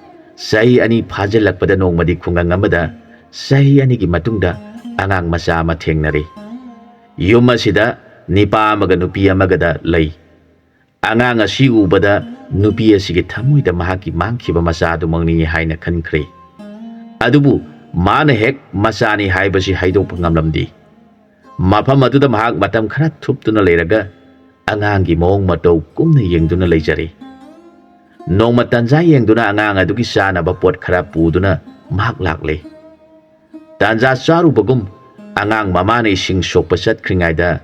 ꯆꯍꯤ ꯑꯅꯤ ꯐꯥꯖꯤꯜꯂꯛꯄꯗ ꯅꯣꯡꯃꯗꯤ ꯈꯨꯡꯒꯪ ꯑꯃꯗ ꯆꯍꯤ ꯑꯅꯤꯒꯤ ꯃꯇꯨꯡꯗ ꯑꯉꯥꯡ ꯃꯆꯥ ꯑꯃ ꯊꯦꯡꯅꯔꯦ꯫ ꯌꯨꯝ ꯑꯁꯤꯗ ꯅꯤꯄꯥ ꯑꯃꯒ ꯅꯨꯄꯤ ꯑꯃꯒꯗ ꯂꯩ꯫ ꯑꯉꯥꯡ ꯑꯁꯤ ꯎꯕꯗ ꯅꯨꯄꯤ ꯑꯁꯤꯒꯤ ꯊꯃꯣꯏꯗ ꯃꯍꯥꯛꯀꯤ ꯃꯥꯡꯈꯤꯕ ꯃꯆꯥ ꯑꯗꯨꯃꯛꯅꯤ ꯍꯥꯏꯅ ꯈꯟꯈ꯭ꯔꯦ꯫ ꯑꯗꯨꯕꯨ ꯃꯥꯅ ꯍꯦꯛ ꯃꯆꯥꯅꯤ ꯍꯥꯏꯕꯁꯤ ꯍꯥꯏꯗꯣꯛꯄ ꯉꯝꯂꯝꯗꯦ꯫ ꯃꯐꯝ ꯑꯗꯨꯗ ꯃꯍꯥꯛ ꯃꯇꯝ ꯈꯔ ꯊꯨꯞꯇꯨꯅ ꯂꯩꯔꯒ ꯑꯉꯥꯡꯒꯤ ꯃꯑꯣꯡ ꯃꯇꯧ ꯀꯨꯞꯅ ꯌꯦꯡꯗꯨꯅ ꯂꯩꯖꯔꯦ꯫ ꯅꯣꯡꯃ ꯇꯟꯖꯥ ꯌꯦꯡꯗꯨꯅ ꯑꯉꯥꯡ ꯑꯗꯨꯒꯤ ꯆꯥꯅꯕ ꯄꯣꯠ ꯈꯔ ꯄꯨꯗꯨꯅ ꯃꯍꯥꯛ ꯂꯥꯛꯂꯦ꯫ ꯇꯥꯟꯖꯥ ꯆꯥꯔꯨꯕꯒꯨꯝ ꯑꯉꯥꯡ ꯃꯃꯥꯅ ꯏꯁꯤꯡ ꯁꯣꯛꯄ ꯆꯠꯈ꯭ꯔꯤꯉꯩꯗ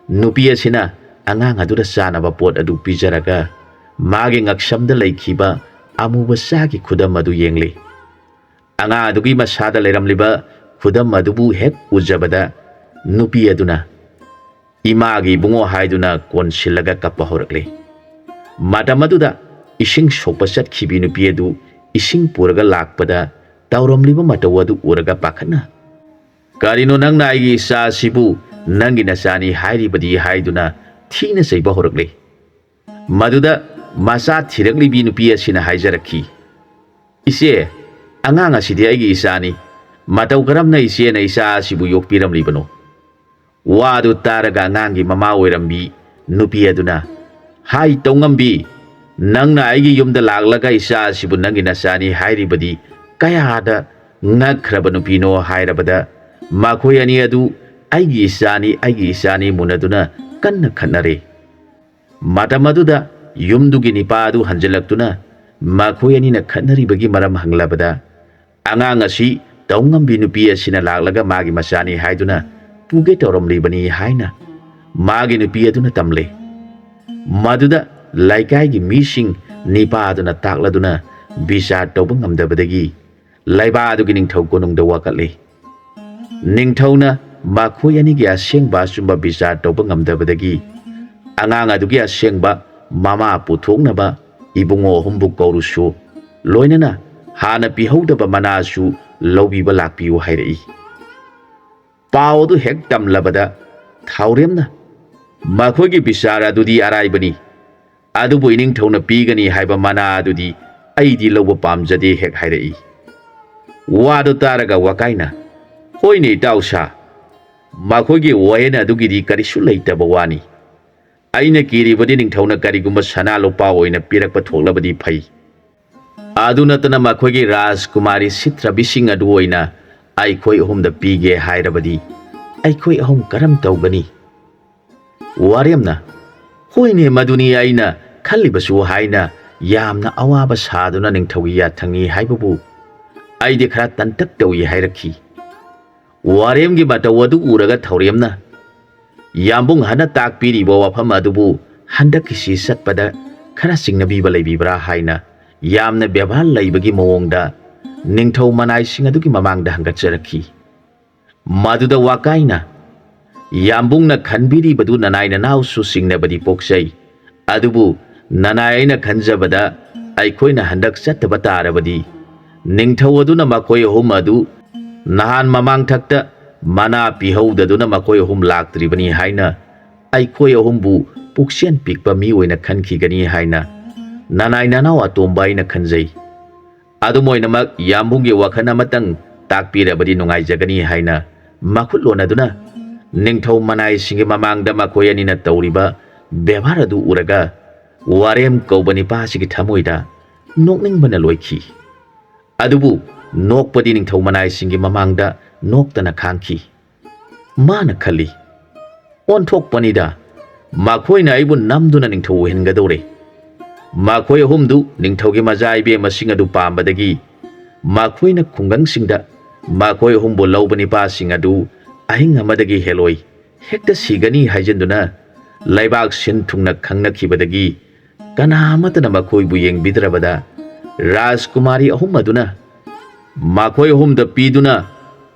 ꯅꯨꯄꯤ ꯑꯁꯤꯅ ꯑꯉꯥꯡ ꯑꯗꯨꯗ ꯆꯥꯅꯕ ꯄꯣꯠ ꯑꯗꯨ ꯄꯤꯖꯔꯒ ꯃꯥꯒꯤ ꯉꯛꯁꯝꯗ ꯂꯩꯈꯤꯕ ꯑꯃꯨꯕ ꯆꯥꯒꯤ ꯈꯨꯗꯝ ꯑꯗꯨ ꯌꯦꯡꯂꯤ꯫ ꯑꯉꯥꯡ ꯑꯗꯨꯒꯤ ꯃꯁꯥꯗ ꯂꯩꯔꯝꯂꯤꯕ ꯈꯨꯗꯝ ꯑꯗꯨꯕꯨ ꯍꯦꯛ ꯎꯖꯕꯗ ꯅꯨꯄꯤ ꯑꯗꯨꯅ "ꯏꯃꯥꯒꯤ ꯏꯕꯨꯡꯉꯣ" ꯍꯥꯏꯗꯨꯅ ꯀꯣꯟꯁꯤꯜꯂꯒ ꯀꯞꯄ ꯍꯧꯔꯛꯂꯦ꯫ ꯃꯇꯝ ꯑꯗꯨꯗ ꯏꯁꯤꯡ ꯁꯣꯛꯄ ꯆꯠꯈꯤꯕꯤ ꯅꯨꯄꯤ ꯑꯗꯨ ꯏꯁꯤꯡ ꯄꯨꯔꯒ ꯂꯥꯛꯄꯗ ꯇꯧꯔꯝꯂꯤꯕ ꯃꯇꯧ ꯑꯗꯨ ꯎꯔꯒ ꯄꯥꯈꯠꯅ, "ꯀꯔꯤꯅꯣ ꯅꯪꯅ ꯑꯩꯒꯤ ꯏꯆꯥ ꯑꯁꯤꯕꯨ ꯅꯪꯒꯤ ꯅꯆꯥꯅꯤ ꯍꯥꯏꯔꯤꯕꯗꯤ?" ꯍꯥꯏꯗꯨꯅ ꯊꯤꯅ ꯆꯩꯕ ꯍꯧꯔꯛꯂꯦ꯫ ꯃꯗꯨꯗ ꯃꯆꯥ ꯊꯤꯔꯛꯂꯤꯕꯤ ꯅꯨꯄꯤ ꯑꯁꯤꯅ ꯍꯥꯏꯖꯔꯛꯈꯤ, "ꯏꯆꯦ, ꯑꯉꯥꯡ ꯑꯁꯤꯗꯤ ꯑꯩꯒꯤ ꯏꯆꯥꯅꯤ꯫ ꯃꯇꯧ ꯀꯔꯝꯅ ꯏꯆꯦꯅ ꯏꯆꯥ ꯑꯁꯤꯕꯨ ꯌꯣꯛꯄꯤꯔꯝꯂꯤꯕꯅꯣ?" ꯋꯥꯗꯨ ꯇꯥꯔꯒ ꯑꯉꯥꯡꯒꯤ ꯃꯃꯥ ꯑꯣꯏꯔꯝꯕꯤ ꯅꯨꯄꯤ ꯑꯗꯨꯅ, "ꯍꯥꯏ ꯇꯧꯉꯝꯕꯤ, ꯅꯪꯅ ꯑꯩꯒꯤ ꯌꯨꯝꯗ ꯂꯥꯛꯂꯒ ꯏꯆꯥ ꯑꯁꯤꯕꯨ ꯅꯪꯒꯤ ꯅꯆꯥꯅꯤ ꯍꯥꯏꯔꯤꯕꯗꯤ ꯀꯌꯥꯗ ꯉꯛꯈ꯭ꯔꯕ ꯅꯨꯄꯤꯅꯣ?" ꯍꯥꯏꯔꯕꯗ, ꯃꯈꯣꯏ ꯑꯅꯤ ꯑꯗꯨ "ꯑꯩꯒꯤ ꯏꯆꯥꯅꯤ, ꯑꯩꯒꯤ ꯏꯆꯥꯅꯤ" ꯃꯨꯟꯅꯗꯨꯅ ꯀꯟꯅ ꯈꯠꯅꯔꯦ꯫ ꯃꯇꯝ ꯑꯗꯨꯗ ꯌꯨꯝꯗꯨꯒꯤ ꯅꯤꯄꯥ ꯑꯗꯨ ꯍꯟꯖꯤꯜꯂꯛꯇꯨꯅ ꯃꯈꯣꯏ ꯑꯅꯤꯅ ꯈꯠꯅꯔꯤꯕꯒꯤ ꯃꯔꯝ ꯍꯪꯂꯕꯗ, "ꯑꯉꯥꯡ ꯑꯁꯤ ꯇꯧꯉꯝꯕꯤ ꯅꯨꯄꯤ ꯑꯁꯤꯅ ꯂꯥꯛꯂꯒ ꯃꯥꯒꯤ ꯃꯆꯥꯅꯤ ꯍꯥꯏꯗꯨꯅ ꯄꯨꯒꯦ ꯇꯧꯔꯝꯂꯤꯕꯅꯤ" ꯍꯥꯏꯅ ꯃꯥꯒꯤ ꯅꯨꯄꯤ ꯑꯗꯨꯅ ꯇꯝꯂꯦ꯫ ꯃꯗꯨꯗ ꯂꯩꯀꯥꯏꯒꯤ ꯃꯤꯁꯤꯡ ꯅꯤꯄꯥ ꯑꯗꯨꯅ ꯇꯥꯛꯂꯗꯨꯅ ꯕꯤꯆꯥꯔ ꯇꯧꯕ ꯉꯝꯗꯕꯗꯒꯤ ꯂꯩꯕꯥꯛ ꯑꯗꯨꯒꯤ ꯅꯤꯡꯊꯧ ꯀꯣꯅꯨꯡꯗ ꯋꯥꯀꯠꯂꯤ꯫ ꯅꯤꯡꯊꯧꯅ ꯃꯈꯣꯏ ꯑꯅꯤꯒꯤ ꯑꯁꯦꯡꯕ ꯑꯆꯨꯝꯕ ꯕꯤꯆꯥꯔ ꯇꯧꯕ ꯉꯝꯗꯕꯗꯒꯤ ꯑꯉꯥꯡ ꯑꯗꯨꯒꯤ ꯑꯁꯦꯡꯕ ꯃꯃꯥ ꯄꯨꯊꯣꯛꯅꯕ ꯏꯕꯨꯡꯉꯣ ꯑꯍꯨꯝꯕꯨ ꯀꯧꯔꯨꯁꯨ, ꯂꯣꯏꯅꯅ ꯍꯥꯟꯅ ꯄꯤꯍꯧꯗꯕ ꯃꯅꯥꯁꯨ ꯂꯧꯕꯤꯕ ꯂꯥꯛꯄꯤꯌꯨ ꯍꯥꯏꯔꯛꯏ꯫ ꯄꯥꯎ ꯑꯗꯨ ꯍꯦꯛ ꯇꯝꯂꯕꯗ ꯊꯥꯎꯔꯦꯝꯅ "ꯃꯈꯣꯏꯒꯤ ꯕꯤꯆꯥꯔ ꯑꯗꯨꯗꯤ ꯑꯔꯥꯏꯕꯅꯤ, ꯑꯗꯨꯕꯨ ꯏꯅꯤꯡꯊꯧꯅ ꯄꯤꯒꯅꯤ ꯍꯥꯏꯕ ꯃꯅꯥ ꯑꯗꯨꯗꯤ ꯑꯩꯗꯤ ꯂꯧꯕ ꯄꯥꯝꯖꯗꯦ" ꯍꯦꯛ ꯍꯥꯏꯔꯛꯏ꯫ ꯋꯥꯗꯨ ꯇꯥꯔꯒ ꯋꯥꯀꯥꯏꯅ, "ꯍꯣꯏꯅꯦ ꯏꯇꯥꯎ ꯁꯥ, ꯃꯈꯣꯏꯒꯤ ꯋꯥꯌꯦꯟ ꯑꯗꯨꯒꯤꯗꯤ ꯀꯔꯤꯁꯨ ꯂꯩꯇꯕ ꯋꯥꯅꯤ꯫ ꯑꯩꯅ ꯀꯤꯔꯤꯕꯗꯤ ꯅꯤꯡꯊꯧꯅ ꯀꯔꯤꯒꯨꯝꯕ ꯁꯅꯥ ꯂꯨꯄꯥ ꯑꯣꯏꯅ ꯄꯤꯔꯛꯄ ꯊꯣꯛꯂꯕꯗꯤ ꯐꯩ꯫ ꯑꯗꯨ ꯅꯠꯇꯅ ꯃꯈꯣꯏꯒꯤ ꯔꯥꯖꯀꯨꯃꯥꯔꯤ ꯁꯤꯊ꯭ꯔꯕꯤꯁꯤꯡ ꯑꯗꯨ ꯑꯣꯏꯅ ꯑꯩꯈꯣꯏ ꯑꯍꯨꯝꯗ ꯄꯤꯒꯦ ꯍꯥꯏꯔꯕꯗꯤ ꯑꯩꯈꯣꯏ ꯑꯍꯨꯝ ꯀꯔꯝ ꯇꯧꯒꯅꯤ?" ꯋꯥꯔꯦꯝꯅ, "ꯍꯣꯏꯅꯦ, ꯃꯗꯨꯅꯤ ꯑꯩꯅ ꯈꯜꯂꯤꯕꯁꯨ" ꯍꯥꯏꯅ ꯌꯥꯝꯅ ꯑꯋꯥꯕ ꯁꯥꯗꯨꯅ ꯅꯤꯡꯊꯧꯒꯤ ꯌꯥꯊꯪꯅꯤ ꯍꯥꯏꯕꯕꯨ ꯑꯩꯗꯤ ꯈꯔ ꯇꯟꯇꯛ ꯇꯧꯏ ꯍꯥꯏꯔꯛꯈꯤ꯫ ꯋꯥꯔꯦꯝꯒꯤ ꯃꯇꯧ ꯑꯗꯨ ꯎꯔꯒ ꯊꯧꯔꯦꯝꯅ, "ꯌꯥꯝꯕꯨꯡ ꯍꯟꯅ ꯇꯥꯛꯄꯤꯔꯤꯕ ꯋꯥꯐꯝ ꯑꯗꯨꯕꯨ ꯍꯟꯗꯛꯀꯤꯁꯤ ꯆꯠꯄꯗ ꯈꯔ ꯆꯤꯡꯅꯕꯤꯕ ꯂꯩꯕꯤꯕ꯭ꯔꯥ?" ꯍꯥꯏꯅ ꯌꯥꯝꯅ ꯕꯦꯕꯥꯔ ꯂꯩꯕꯒꯤ ꯃꯑꯣꯡꯗ ꯅꯤꯡꯊꯧ ꯃꯅꯥꯏꯁꯤꯡ ꯑꯗꯨꯒꯤ ꯃꯃꯥꯡꯗ ꯍꯪꯒꯠꯆꯔꯛꯈꯤ꯫ ꯃꯗꯨꯗ ꯋꯥꯀꯥꯏꯅ, "ꯌꯥꯝꯕꯨꯡꯅ ꯈꯟꯕꯤꯔꯤꯕꯗꯨ ꯅꯅꯥꯏ ꯅꯅꯥꯎꯁꯨ ꯆꯤꯡꯅꯕꯗꯤ ꯄꯣꯛꯆꯩ, ꯑꯗꯨꯕꯨ ꯅꯅꯥꯏ ꯑꯩꯅ ꯈꯟꯖꯕꯗ ꯑꯩꯈꯣꯏꯅ ꯍꯟꯗꯛ ꯆꯠꯇꯕ ꯇꯥꯔꯕꯗꯤ ꯅꯤꯡꯊꯧ ꯑꯗꯨꯅ ꯃꯈꯣꯏ ꯑꯍꯨꯝ ꯑꯗꯨ ꯅꯍꯥꯟ ꯃꯃꯥꯡꯊꯛꯇ ꯃꯅꯥ ꯄꯤꯍꯧꯗꯗꯨꯅ ꯃꯈꯣꯏ ꯑꯍꯨꯝ ꯂꯥꯛꯇ꯭ꯔꯤꯕꯅꯤ ꯍꯥꯏꯅ ꯑꯩꯈꯣꯏ ꯑꯍꯨꯝꯕꯨ ꯄꯨꯛꯆꯦꯜ ꯄꯤꯛꯄ ꯃꯤ ꯑꯣꯏꯅ ꯈꯟꯈꯤꯒꯅꯤ ꯍꯥꯏꯅ ꯅꯅꯥꯏ ꯅꯅꯥꯎ ꯑꯇꯣꯝꯕ ꯑꯩꯅ ꯈꯟꯖꯩ꯫ ꯑꯗꯨꯝ ꯑꯣꯏꯅꯃꯛ ꯌꯥꯝꯕꯨꯡꯒꯤ ꯋꯥꯈꯜ ꯑꯃꯇꯪ ꯇꯥꯛꯄꯤꯔꯕꯗꯤ ꯅꯨꯡꯉꯥꯏꯖꯒꯅꯤ" ꯍꯥꯏꯅ ꯃꯈꯨꯠ ꯂꯣꯟꯅꯗꯨꯅ ꯅꯤꯡꯊꯧ ꯃꯅꯥꯏꯁꯤꯡꯒꯤ ꯃꯃꯥꯡꯗ ꯃꯈꯣꯏ ꯑꯅꯤꯅ ꯇꯧꯔꯤꯕ ꯕꯦꯕꯥꯔ ꯑꯗꯨ ꯎꯔꯒ ꯋꯥꯔꯦꯝ ꯀꯧꯕ ꯅꯤꯄꯥꯁꯤꯒꯤ ꯊꯃꯣꯏꯗ ꯅꯣꯛꯅꯤꯡꯕꯅ ꯂꯣꯏꯈꯤ꯫ ꯑꯗꯨꯕꯨ ꯅꯣꯛꯄꯗꯤ ꯅꯤꯡꯊꯧ ꯃꯅꯥꯏꯁꯤꯡꯒꯤ ꯃꯃꯥꯡꯗ ꯅꯣꯛꯇꯅ ꯈꯥꯡꯈꯤ꯫ ꯃꯥꯅ ꯈꯜꯂꯤ, "ꯑꯣꯟꯊꯣꯛꯄꯅꯤꯗ, ꯃꯈꯣꯏꯅ ꯑꯩꯕꯨ ꯅꯝꯗꯨꯅ ꯅꯤꯡꯊꯧ ꯑꯣꯏꯍꯟꯒꯗꯧꯔꯦ꯫" ꯃꯈꯣꯏ ꯑꯍꯨꯝꯗꯨ ꯅꯤꯡꯊꯧꯒꯤ ꯃꯆꯥ ꯏꯕꯦꯝꯃꯁꯤꯡ ꯑꯗꯨ ꯄꯥꯝꯕꯗꯒꯤ ꯃꯈꯣꯏꯅ ꯈꯨꯡꯒꯪꯁꯤꯡꯗ ꯃꯈꯣꯏ ꯑꯍꯨꯝꯕꯨ ꯂꯧꯕ ꯅꯤꯄꯥꯁꯤꯡ ꯑꯗꯨ ꯑꯍꯤꯡ ꯑꯃꯗꯒꯤ ꯍꯦꯜꯂꯣꯏ ꯍꯦꯛꯇ ꯁꯤꯒꯅꯤ ꯍꯥꯏꯖꯤꯟꯗꯨꯅ ꯂꯩꯕꯥꯛ ꯁꯤꯟ ꯊꯨꯡꯅ ꯈꯪꯅꯈꯤꯕꯗꯒꯤ ꯀꯅꯥ ꯑꯃꯠꯇꯅ ꯃꯈꯣꯏꯕꯨ ꯌꯦꯡꯕꯤꯗ꯭ꯔꯕꯗ ꯔꯥꯖꯀꯨꯃꯥꯔꯤ ꯑꯍꯨꯝ ꯑꯗꯨꯅ ꯃꯈꯣꯏ ꯑꯍꯨꯝꯗ ꯄꯤꯗꯨꯅ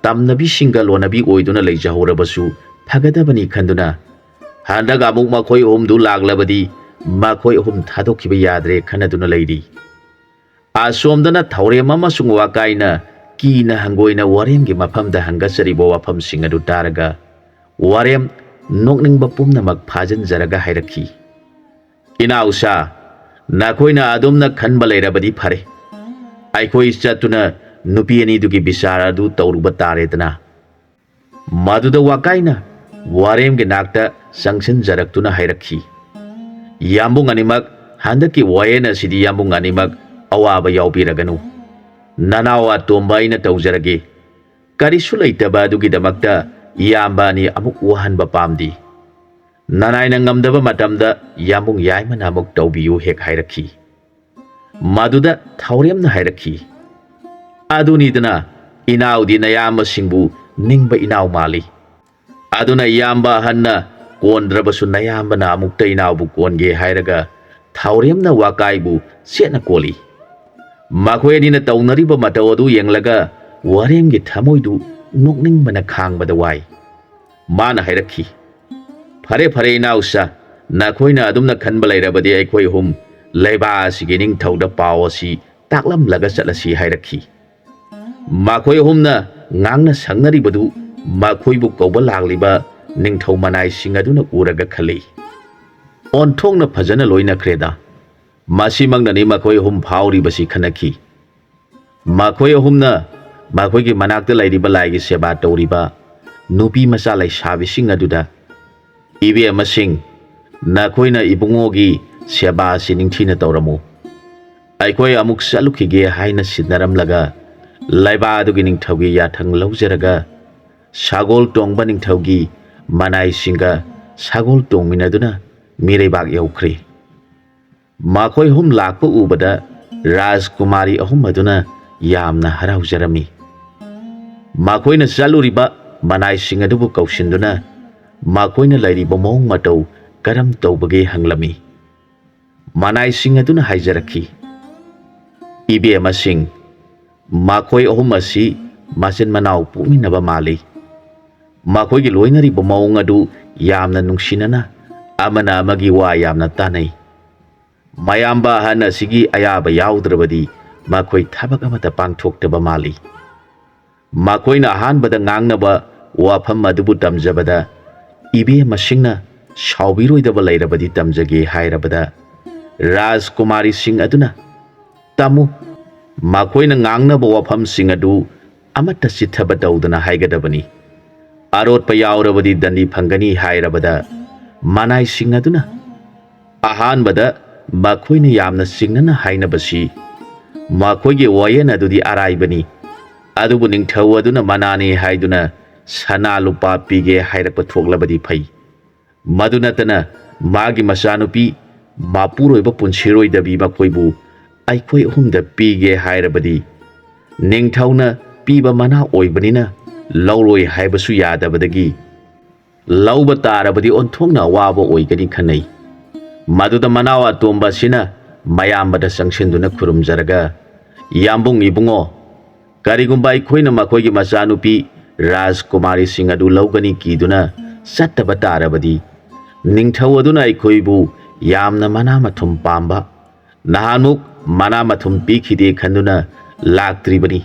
ꯇꯝꯅꯕꯤꯁꯤꯡꯒ ꯂꯣꯟꯅꯕꯤ ꯑꯣꯏꯗꯨꯅ ꯂꯩꯖꯍꯧꯔꯕꯁꯨ ꯐꯒꯗꯕꯅꯤ ꯈꯟꯗꯨꯅ ꯍꯟꯗꯛ ꯑꯃꯨꯛ ꯃꯈꯣꯏ ꯑꯍꯨꯝꯗꯨ ꯂꯥꯛꯂꯕꯗꯤ ꯃꯈꯣꯏ ꯑꯍꯨꯝ ꯊꯥꯗꯣꯛꯈꯤꯕ ꯌꯥꯗ꯭ꯔꯦ ꯈꯟꯅꯗꯨꯅ ꯂꯩꯔꯤ꯫ ꯑꯁꯣꯝꯗꯅ ꯊꯧꯔꯦꯝ ꯑꯃꯁꯨꯡ ꯋꯥꯀꯥꯏꯅ ꯀꯤꯅ ꯍꯪꯒꯣꯏꯅ ꯋꯥꯔꯦꯝꯒꯤ ꯃꯐꯝꯗ ꯍꯪꯒꯠꯆꯔꯤꯕ ꯋꯥꯐꯝꯁꯤꯡ ꯑꯗꯨ ꯇꯥꯔꯒ ꯋꯥꯔꯦꯝ ꯅꯣꯛꯅꯤꯡꯕ ꯄꯨꯝꯅꯃꯛ ꯐꯥꯖꯤꯟꯖꯔꯒ ꯍꯥꯏꯔꯛꯈꯤ, "ꯏꯅꯥꯎꯁꯥ, ꯅꯈꯣꯏꯅ ꯑꯗꯨꯝꯅ ꯈꯟꯕ ꯂꯩꯔꯕꯗꯤ ꯐꯔꯦ꯫ ꯑꯩꯈꯣꯏ ꯆꯠꯇꯨꯅ ꯅꯨꯄꯤ ꯑꯅꯤꯗꯨꯒꯤ ꯕꯤꯆꯥꯔ ꯑꯗꯨ ꯇꯧꯔꯨꯕ ꯇꯥꯔꯦꯗꯅ꯫" ꯃꯗꯨꯗ ꯋꯥꯀꯥꯏꯅ ꯋꯥꯔꯦꯝꯒꯤ ꯅꯥꯛꯇ ꯆꯪꯁꯤꯟꯖꯔꯛꯇꯨꯅ ꯍꯥꯏꯔꯛꯈꯤ, "ꯌꯥꯝꯕꯨꯡ ꯑꯅꯤꯃꯛ, ꯍꯟꯗꯛꯀꯤ ꯋꯥꯌꯦꯟ ꯑꯁꯤꯗꯤ ꯌꯥꯝꯕꯨꯡ ꯑꯅꯤꯃꯛ ꯑꯋꯥꯕ ꯌꯥꯎꯕꯤꯔꯒꯅꯨ꯫ ꯅꯅꯥꯎ ꯑꯇꯣꯝꯕ ꯑꯩꯅ ꯇꯧꯖꯔꯒꯦ꯫ ꯀꯔꯤꯁꯨ ꯂꯩꯇꯕ ꯑꯗꯨꯒꯤꯗꯃꯛꯇ ꯏꯌꯥꯝꯕ ꯑꯅꯤ ꯑꯃꯨꯛ ꯋꯥꯍꯟꯕ ꯄꯥꯝꯗꯦ꯫ ꯅꯅꯥꯏꯅ ꯉꯝꯗꯕ ꯃꯇꯝꯗ ꯌꯥꯝꯕꯨꯡ ꯌꯥꯏꯃꯅ ꯑꯃꯨꯛ ꯇꯧꯕꯤꯌꯨ" ꯍꯦꯛ ꯍꯥꯏꯔꯛꯈꯤ꯫ ꯃꯗꯨꯗ ꯊꯧꯔꯦꯝꯅ ꯍꯥꯏꯔꯛꯈꯤ, "ꯑꯗꯨꯅꯤꯗꯅ, ꯏꯅꯥꯎꯗꯤ ꯅꯌꯥꯝꯕꯁꯤꯡꯕꯨ ꯅꯤꯡꯕ ꯏꯅꯥꯎ ꯃꯥꯜꯂꯤ꯫ ꯑꯗꯨꯅ ꯏꯌꯥꯝꯕ ꯑꯍꯟꯅ ꯀꯣꯟꯗ꯭ꯔꯕꯁꯨ ꯅꯌꯥꯝꯕꯅ ꯑꯃꯨꯛꯇ ꯏꯅꯥꯎꯕꯨ ꯀꯣꯟꯒꯦ" ꯍꯥꯏꯔꯒ ꯊꯧꯔꯦꯝꯅ ꯋꯥꯀꯥꯏꯕꯨ ꯆꯦꯠꯅ ꯀꯣꯜꯂꯤ꯫ ꯃꯈꯣꯏ ꯑꯅꯤꯅ ꯇꯧꯅꯔꯤꯕ ꯃꯇꯧ ꯑꯗꯨ ꯌꯦꯡꯂꯒ ꯋꯥꯔꯦꯝꯒꯤ ꯊꯃꯣꯏꯗꯨ ꯅꯣꯛꯅꯤꯡꯕꯅ ꯈꯥꯡꯕꯗ ꯋꯥꯏ꯫ ꯃꯥꯅ ꯍꯥꯏꯔꯛꯈꯤ, "ꯐꯔꯦ, ꯐꯔꯦ ꯏꯅꯥꯎꯁꯥ, ꯅꯈꯣꯏꯅ ꯑꯗꯨꯝꯅ ꯈꯟꯕ ꯂꯩꯔꯕꯗꯤ ꯑꯩꯈꯣꯏ ꯑꯍꯨꯝ ꯂꯩꯕꯥꯛ ꯑꯁꯤꯒꯤ ꯅꯤꯡꯊꯧꯗ ꯄꯥꯎ ꯑꯁꯤ ꯇꯥꯛꯂꯝꯂꯒ ꯆꯠꯂꯁꯤ" ꯍꯥꯏꯔꯛꯈꯤ꯫ ꯃꯈꯣꯏ ꯑꯍꯨꯝꯅ ꯉꯥꯡꯅ ꯁꯛꯅꯔꯤꯕꯗꯨ ꯃꯈꯣꯏꯕꯨ ꯀꯧꯕ ꯂꯥꯛꯂꯤꯕ ꯅꯤꯡꯊꯧ ꯃꯅꯥꯏꯁꯤꯡ ꯑꯗꯨꯅ ꯎꯔꯒ ꯈꯜꯂꯤ, "ꯑꯣꯟꯊꯣꯛꯅ ꯐꯖꯅ ꯂꯣꯏꯅꯈ꯭ꯔꯦꯗ꯫ ꯃꯁꯤꯃꯛꯅꯅꯤ ꯃꯈꯣꯏ ꯑꯍꯨꯝ ꯐꯥꯎꯔꯤꯕꯁꯤ" ꯈꯟꯅꯈꯤ꯫ ꯃꯈꯣꯏ ꯑꯍꯨꯝꯅ ꯃꯈꯣꯏꯒꯤ ꯃꯅꯥꯛꯇ ꯂꯩꯔꯤꯕ ꯂꯥꯏꯒꯤ ꯁꯦꯕꯥ ꯇꯧꯔꯤꯕ ꯅꯨꯄꯤ ꯃꯆꯥ ꯂꯩꯁꯥꯕꯤꯁꯤꯡ ꯑꯗꯨꯗ, "ꯏꯕꯦꯝꯃꯁꯤꯡ, ꯅꯈꯣꯏꯅ ꯏꯕꯨꯡꯉꯣꯒꯤ ꯁꯦꯕꯥ ꯑꯁꯤ ꯅꯤꯡꯊꯤꯅ ꯇꯧꯔꯝꯃꯨ꯫ ꯑꯩꯈꯣꯏ ꯑꯃꯨꯛ ꯆꯠꯂꯨꯈꯤꯒꯦ" ꯍꯥꯏꯅ ꯁꯤꯟꯅꯔꯝꯂꯒ ꯂꯩꯕꯥꯛ ꯑꯗꯨꯒꯤ ꯅꯤꯡꯊꯧꯒꯤ ꯌꯥꯊꯪ ꯂꯧꯖꯔꯒ ꯁꯒꯣꯜ ꯇꯣꯡꯕ ꯅꯤꯡꯊꯧꯒꯤ ꯃꯅꯥꯏꯁꯤꯡꯒ ꯁꯒꯣꯜ ꯇꯣꯡꯃꯤꯟꯅꯗꯨꯅ ꯃꯤꯔꯩꯕꯥꯛ ꯌꯧꯈ꯭ꯔꯦ꯫ ꯃꯈꯣꯏ ꯑꯍꯨꯝ ꯂꯥꯛꯄ ꯎꯕꯗ ꯔꯥꯖꯀꯨꯃꯥꯔꯤ ꯑꯍꯨꯝ ꯑꯗꯨꯅ ꯌꯥꯝꯅ ꯍꯔꯥꯎꯖꯔꯝꯃꯤ꯫ ꯃꯈꯣꯏꯅ ꯆꯠꯂꯨꯔꯤꯕ ꯃꯅꯥꯏꯁꯤꯡ ꯑꯗꯨꯕꯨ ꯀꯧꯁꯤꯟꯗꯨꯅ ꯃꯈꯣꯏꯅ ꯂꯩꯔꯤꯕ ꯃꯑꯣꯡ ꯃꯇꯧ ꯀꯔꯝ ꯇꯧꯕꯒꯦ ꯍꯪꯂꯝꯃꯤ꯫ ꯃꯅꯥꯏꯁꯤꯡ ꯑꯗꯨꯅ ꯍꯥꯏꯖꯔꯛꯈꯤ, "ꯏꯕꯦꯝꯃꯁꯤꯡ, ꯃꯈꯣꯏ ꯑꯍꯨꯝ ꯑꯁꯤ ꯃꯆꯤꯟ ꯃꯅꯥꯎ ꯄꯣꯛꯃꯤꯟꯅꯕ ꯃꯥꯜꯂꯤ꯫ ꯃꯈꯣꯏꯒꯤ ꯂꯣꯏꯅꯔꯤꯕ ꯃꯑꯣꯡ ꯑꯗꯨ ꯌꯥꯝꯅ ꯅꯨꯡꯁꯤꯅꯅ ꯑꯃꯅ ꯑꯃꯒꯤ ꯋꯥ ꯌꯥꯝꯅ ꯇꯥꯅꯩ꯫ ꯃꯌꯥꯝꯕ ꯑꯍꯟ ꯑꯁꯤꯒꯤ ꯑꯌꯥꯕ ꯌꯥꯎꯗ꯭ꯔꯕꯗꯤ ꯃꯈꯣꯏ ꯊꯕꯛ ꯑꯃꯠꯇ ꯄꯥꯡꯊꯣꯛꯇꯕ ꯃꯥꯜꯂꯤ꯫ ꯃꯈꯣꯏꯅ ꯑꯍꯥꯟꯕꯗ ꯉꯥꯡꯅꯕ ꯋꯥꯐꯝ ꯑꯗꯨꯕꯨ ꯇꯝꯖꯕꯗ ꯏꯕꯦꯝꯃꯁꯤꯡꯅ ꯁꯥꯎꯕꯤꯔꯣꯏꯗꯕ ꯂꯩꯔꯕꯗꯤ ꯇꯝꯖꯒꯦ" ꯍꯥꯏꯔꯕꯗ ꯔꯥꯖꯀꯨꯃꯥꯔꯤꯁꯤꯡ ꯑꯗꯨꯅ, "ꯇꯝꯃꯨ, ꯃꯈꯣꯏꯅ ꯉꯥꯡꯅꯕ ꯋꯥꯐꯝꯁꯤꯡ ꯑꯗꯨ ꯑꯃꯠꯇ ꯆꯤꯠꯊꯕ ꯇꯧꯗꯅ ꯍꯥꯏꯒꯗꯕꯅꯤ꯫ ꯑꯔꯣꯠꯄ ꯌꯥꯎꯔꯕꯗꯤ ꯗꯟꯗꯤ ꯐꯪꯒꯅꯤ" ꯍꯥꯏꯔꯕꯗ ꯃꯅꯥꯏꯁꯤꯡ ꯑꯗꯨꯅ, "ꯑꯍꯥꯟꯕꯗ ꯃꯈꯣꯏꯅ ꯌꯥꯝꯅ ꯆꯤꯡꯅꯅ ꯍꯥꯏꯅꯕꯁꯤ ꯃꯈꯣꯏꯒꯤ ꯋꯥꯌꯦꯜ ꯑꯗꯨꯗꯤ ꯑꯔꯥꯏꯕꯅꯤ, ꯑꯗꯨꯕꯨ ꯅꯤꯡꯊꯧ ꯑꯗꯨꯅ ꯃꯅꯥꯅꯤ ꯍꯥꯏꯗꯨꯅ ꯁꯅꯥ ꯂꯨꯄꯥ ꯄꯤꯒꯦ ꯍꯥꯏꯔꯛꯄ ꯊꯣꯛꯂꯕꯗꯤ ꯐꯩ꯫ ꯃꯗꯨ ꯅꯠꯇꯅ ꯃꯥꯒꯤ ꯃꯆꯥꯅꯨꯄꯤ ꯃꯄꯨꯔꯣꯏꯕ ꯄꯨꯟꯁꯤꯔꯣꯏꯗꯕꯤ ꯃꯈꯣꯏꯕꯨ ꯑꯩꯈꯣꯏ ꯑꯍꯨꯝꯗ ꯄꯤꯒꯦ ꯍꯥꯏꯔꯕꯗꯤ ꯅꯤꯡꯊꯧꯅ ꯄꯤꯕ ꯃꯅꯥ ꯑꯣꯏꯕꯅꯤꯅ ꯂꯧꯔꯣꯏ ꯍꯥꯏꯕꯁꯨ ꯌꯥꯗꯕꯗꯒꯤ ꯂꯧꯕ ꯇꯥꯔꯕꯗꯤ ꯑꯣꯟꯊꯣꯛꯅ ꯑꯋꯥꯕ ꯑꯣꯏꯒꯅꯤ ꯈꯟꯅꯩ꯫ ꯃꯗꯨꯗ ꯃꯅꯥꯎ ꯑꯇꯣꯝꯕ ꯑꯁꯤꯅ ꯃꯌꯥꯝꯕꯗ ꯆꯪꯁꯤꯟꯗꯨꯅ ꯈꯨꯔꯨꯝꯖꯔꯒ, "ꯌꯥꯝꯕꯨꯡ ꯏꯕꯨꯡꯉꯣ, ꯀꯔꯤꯒꯨꯝꯕ ꯑꯩꯈꯣꯏꯅ ꯃꯈꯣꯏꯒꯤ ꯃꯆꯥꯅꯨꯄꯤ ꯔꯥꯖꯀꯨꯃꯥꯔꯤꯁꯤꯡ ꯑꯗꯨ ꯂꯧꯒꯅꯤ ꯀꯤꯗꯨꯅ ꯆꯠꯇꯕ ꯇꯥꯔꯕꯗꯤ, ꯅꯤꯡꯊꯧ ꯑꯗꯨꯅ ꯑꯩꯈꯣꯏꯕꯨ ꯌꯥꯝꯅ ꯃꯅꯥ ꯃꯊꯨꯝ ꯄꯥꯝꯕ, ꯅꯍꯥꯟꯃꯨꯛ ꯃꯅꯥ ꯃꯊꯨꯝ ꯄꯤꯈꯤꯗꯦ ꯈꯟꯗꯨꯅ ꯂꯥꯛꯇ꯭ꯔꯤꯕꯅꯤ꯫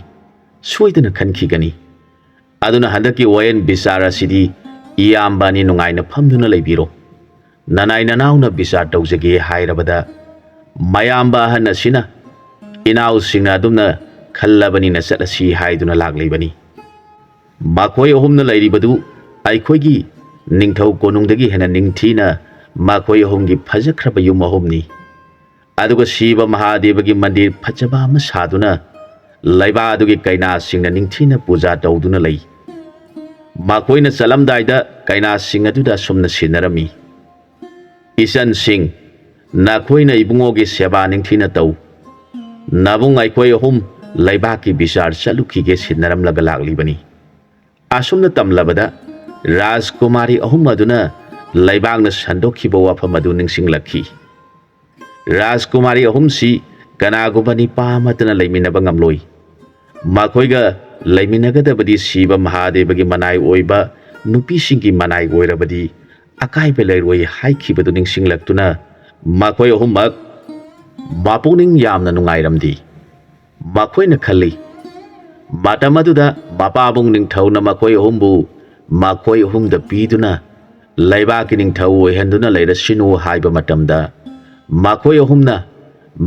ꯁꯣꯏꯗꯅ ꯈꯟꯈꯤꯒꯅꯤ꯫ ꯑꯗꯨꯅ ꯍꯟꯗꯛꯀꯤ ꯋꯥꯌꯦꯜ ꯕꯤꯆꯥꯔ ꯑꯁꯤꯗꯤ ꯏꯌꯥꯝꯕ ꯑꯅꯤ ꯅꯨꯡꯉꯥꯏꯅ ꯐꯝꯗꯨꯅ ꯂꯩꯕꯤꯔꯣ꯫ ꯅꯅꯥꯏ ꯅꯅꯥꯎꯅ ꯕꯤꯆꯥꯔ ꯇꯧꯖꯒꯦ" ꯍꯥꯏꯔꯕꯗ ꯃꯌꯥꯝꯕ ꯑꯍꯟ ꯑꯁꯤꯅ, "ꯏꯅꯥꯎꯁꯤꯡꯅ ꯑꯗꯨꯝꯅ ꯈꯜꯂꯕꯅꯤꯅ ꯆꯠꯂꯁꯤ" ꯍꯥꯏꯗꯨꯅ ꯂꯥꯛꯂꯤꯕꯅꯤ꯫ ꯃꯈꯣꯏ ꯑꯍꯨꯝꯅ ꯂꯩꯔꯤꯕꯗꯨ ꯑꯩꯈꯣꯏꯒꯤ ꯅꯤꯡꯊꯧ ꯀꯣꯅꯨꯡꯗꯒꯤ ꯍꯦꯟꯅ ꯅꯤꯡꯊꯤꯅ ꯃꯈꯣꯏ ꯑꯍꯨꯝꯒꯤ ꯐꯖꯈ꯭ꯔꯕ ꯌꯨꯝ ꯑꯍꯨꯝꯅꯤ꯫ ꯑꯗꯨꯒ ꯁꯤꯕ ꯃꯍꯥꯗꯦꯕꯒꯤ ꯃꯟꯗꯤꯔ ꯐꯖꯕ ꯑꯃ ꯁꯥꯗꯨꯅ ꯂꯩꯕꯥꯛ ꯑꯗꯨꯒꯤ ꯀꯩꯅꯥꯁꯤꯡꯅ ꯅꯤꯡꯊꯤꯅ ꯄꯨꯖꯥ ꯇꯧꯗꯨꯅ ꯂꯩ꯫ ꯃꯈꯣꯏꯅ ꯆꯠꯂꯝꯗꯥꯏꯗ ꯀꯩꯅꯥꯁꯤꯡ ꯑꯗꯨꯗ ꯑꯁꯨꯝꯅ ꯁꯤꯟꯅꯔꯝꯃꯤ: "ꯏꯆꯟꯁꯤꯡ, ꯅꯈꯣꯏꯅ ꯏꯕꯨꯡꯉꯣꯒꯤ ꯁꯦꯕꯥ ꯅꯤꯡꯊꯤꯅ ꯇꯧ꯫ ꯅꯕꯨꯡ, ꯑꯩꯈꯣꯏ ꯑꯍꯨꯝ ꯂꯩꯕꯥꯛꯀꯤ ꯕꯤꯆꯥꯔ ꯆꯠꯂꯨꯈꯤꯒꯦ" ꯁꯤꯟꯅꯔꯝꯂꯒ ꯂꯥꯛꯂꯤꯕꯅꯤ꯫ ꯑꯁꯨꯝꯅ ꯇꯝꯂꯕꯗ ꯔꯥꯖꯀꯨꯃꯥꯔꯤ ꯑꯍꯨꯝ ꯑꯗꯨꯅ ꯂꯩꯕꯥꯛꯅ ꯁꯟꯗꯣꯛꯈꯤꯕ ꯋꯥꯐꯝ ꯑꯗꯨ ꯅꯤꯡꯁꯤꯡꯂꯛꯈꯤ꯫ ꯔꯥꯖꯀꯨꯃꯥꯔꯤ ꯑꯍꯨꯝꯁꯤ ꯀꯅꯥꯒꯨꯝꯕ ꯅꯤꯄꯥ ꯑꯃꯠꯇꯅ ꯂꯩꯃꯤꯟꯅꯕ ꯉꯝꯂꯣꯏ꯫ ꯃꯈꯣꯏꯒ ꯂꯩꯃꯤꯟꯅꯒꯗꯕꯗꯤ ꯁꯤꯕ ꯃꯍꯥꯗꯦꯕꯒꯤ ꯃꯅꯥꯏ ꯑꯣꯏꯕ ꯅꯨꯄꯤꯁꯤꯡꯒꯤ ꯃꯅꯥꯏ ꯑꯣꯏꯔꯕꯗꯤ ꯑꯀꯥꯏꯕ ꯂꯩꯔꯣꯏ ꯍꯥꯏꯈꯤꯕꯗꯨ ꯅꯤꯡꯁꯤꯡꯂꯛꯇꯨꯅ ꯃꯈꯣꯏ ꯑꯍꯨꯝꯃꯛ ꯃꯄꯨꯛꯅꯤꯡ ꯌꯥꯝꯅ ꯅꯨꯡꯉꯥꯏꯔꯝꯗꯦ꯫ ꯃꯈꯣꯏꯅ ꯈꯜꯂꯤ, ꯃꯇꯝ ꯑꯗꯨꯗ ꯃꯄꯥꯕꯨꯡ ꯅꯤꯡꯊꯧꯅ ꯃꯈꯣꯏ ꯑꯍꯨꯝꯕꯨ ꯃꯈꯣꯏ ꯑꯍꯨꯝꯗ ꯄꯤꯗꯨꯅ ꯂꯩꯕꯥꯛꯀꯤ ꯅꯤꯡꯊꯧ ꯑꯣꯏꯍꯟꯗꯨꯅ ꯂꯩꯔꯁꯤꯅꯨ ꯍꯥꯏꯕ ꯃꯇꯝꯗ, ꯃꯈꯣꯏ ꯑꯍꯨꯝꯅ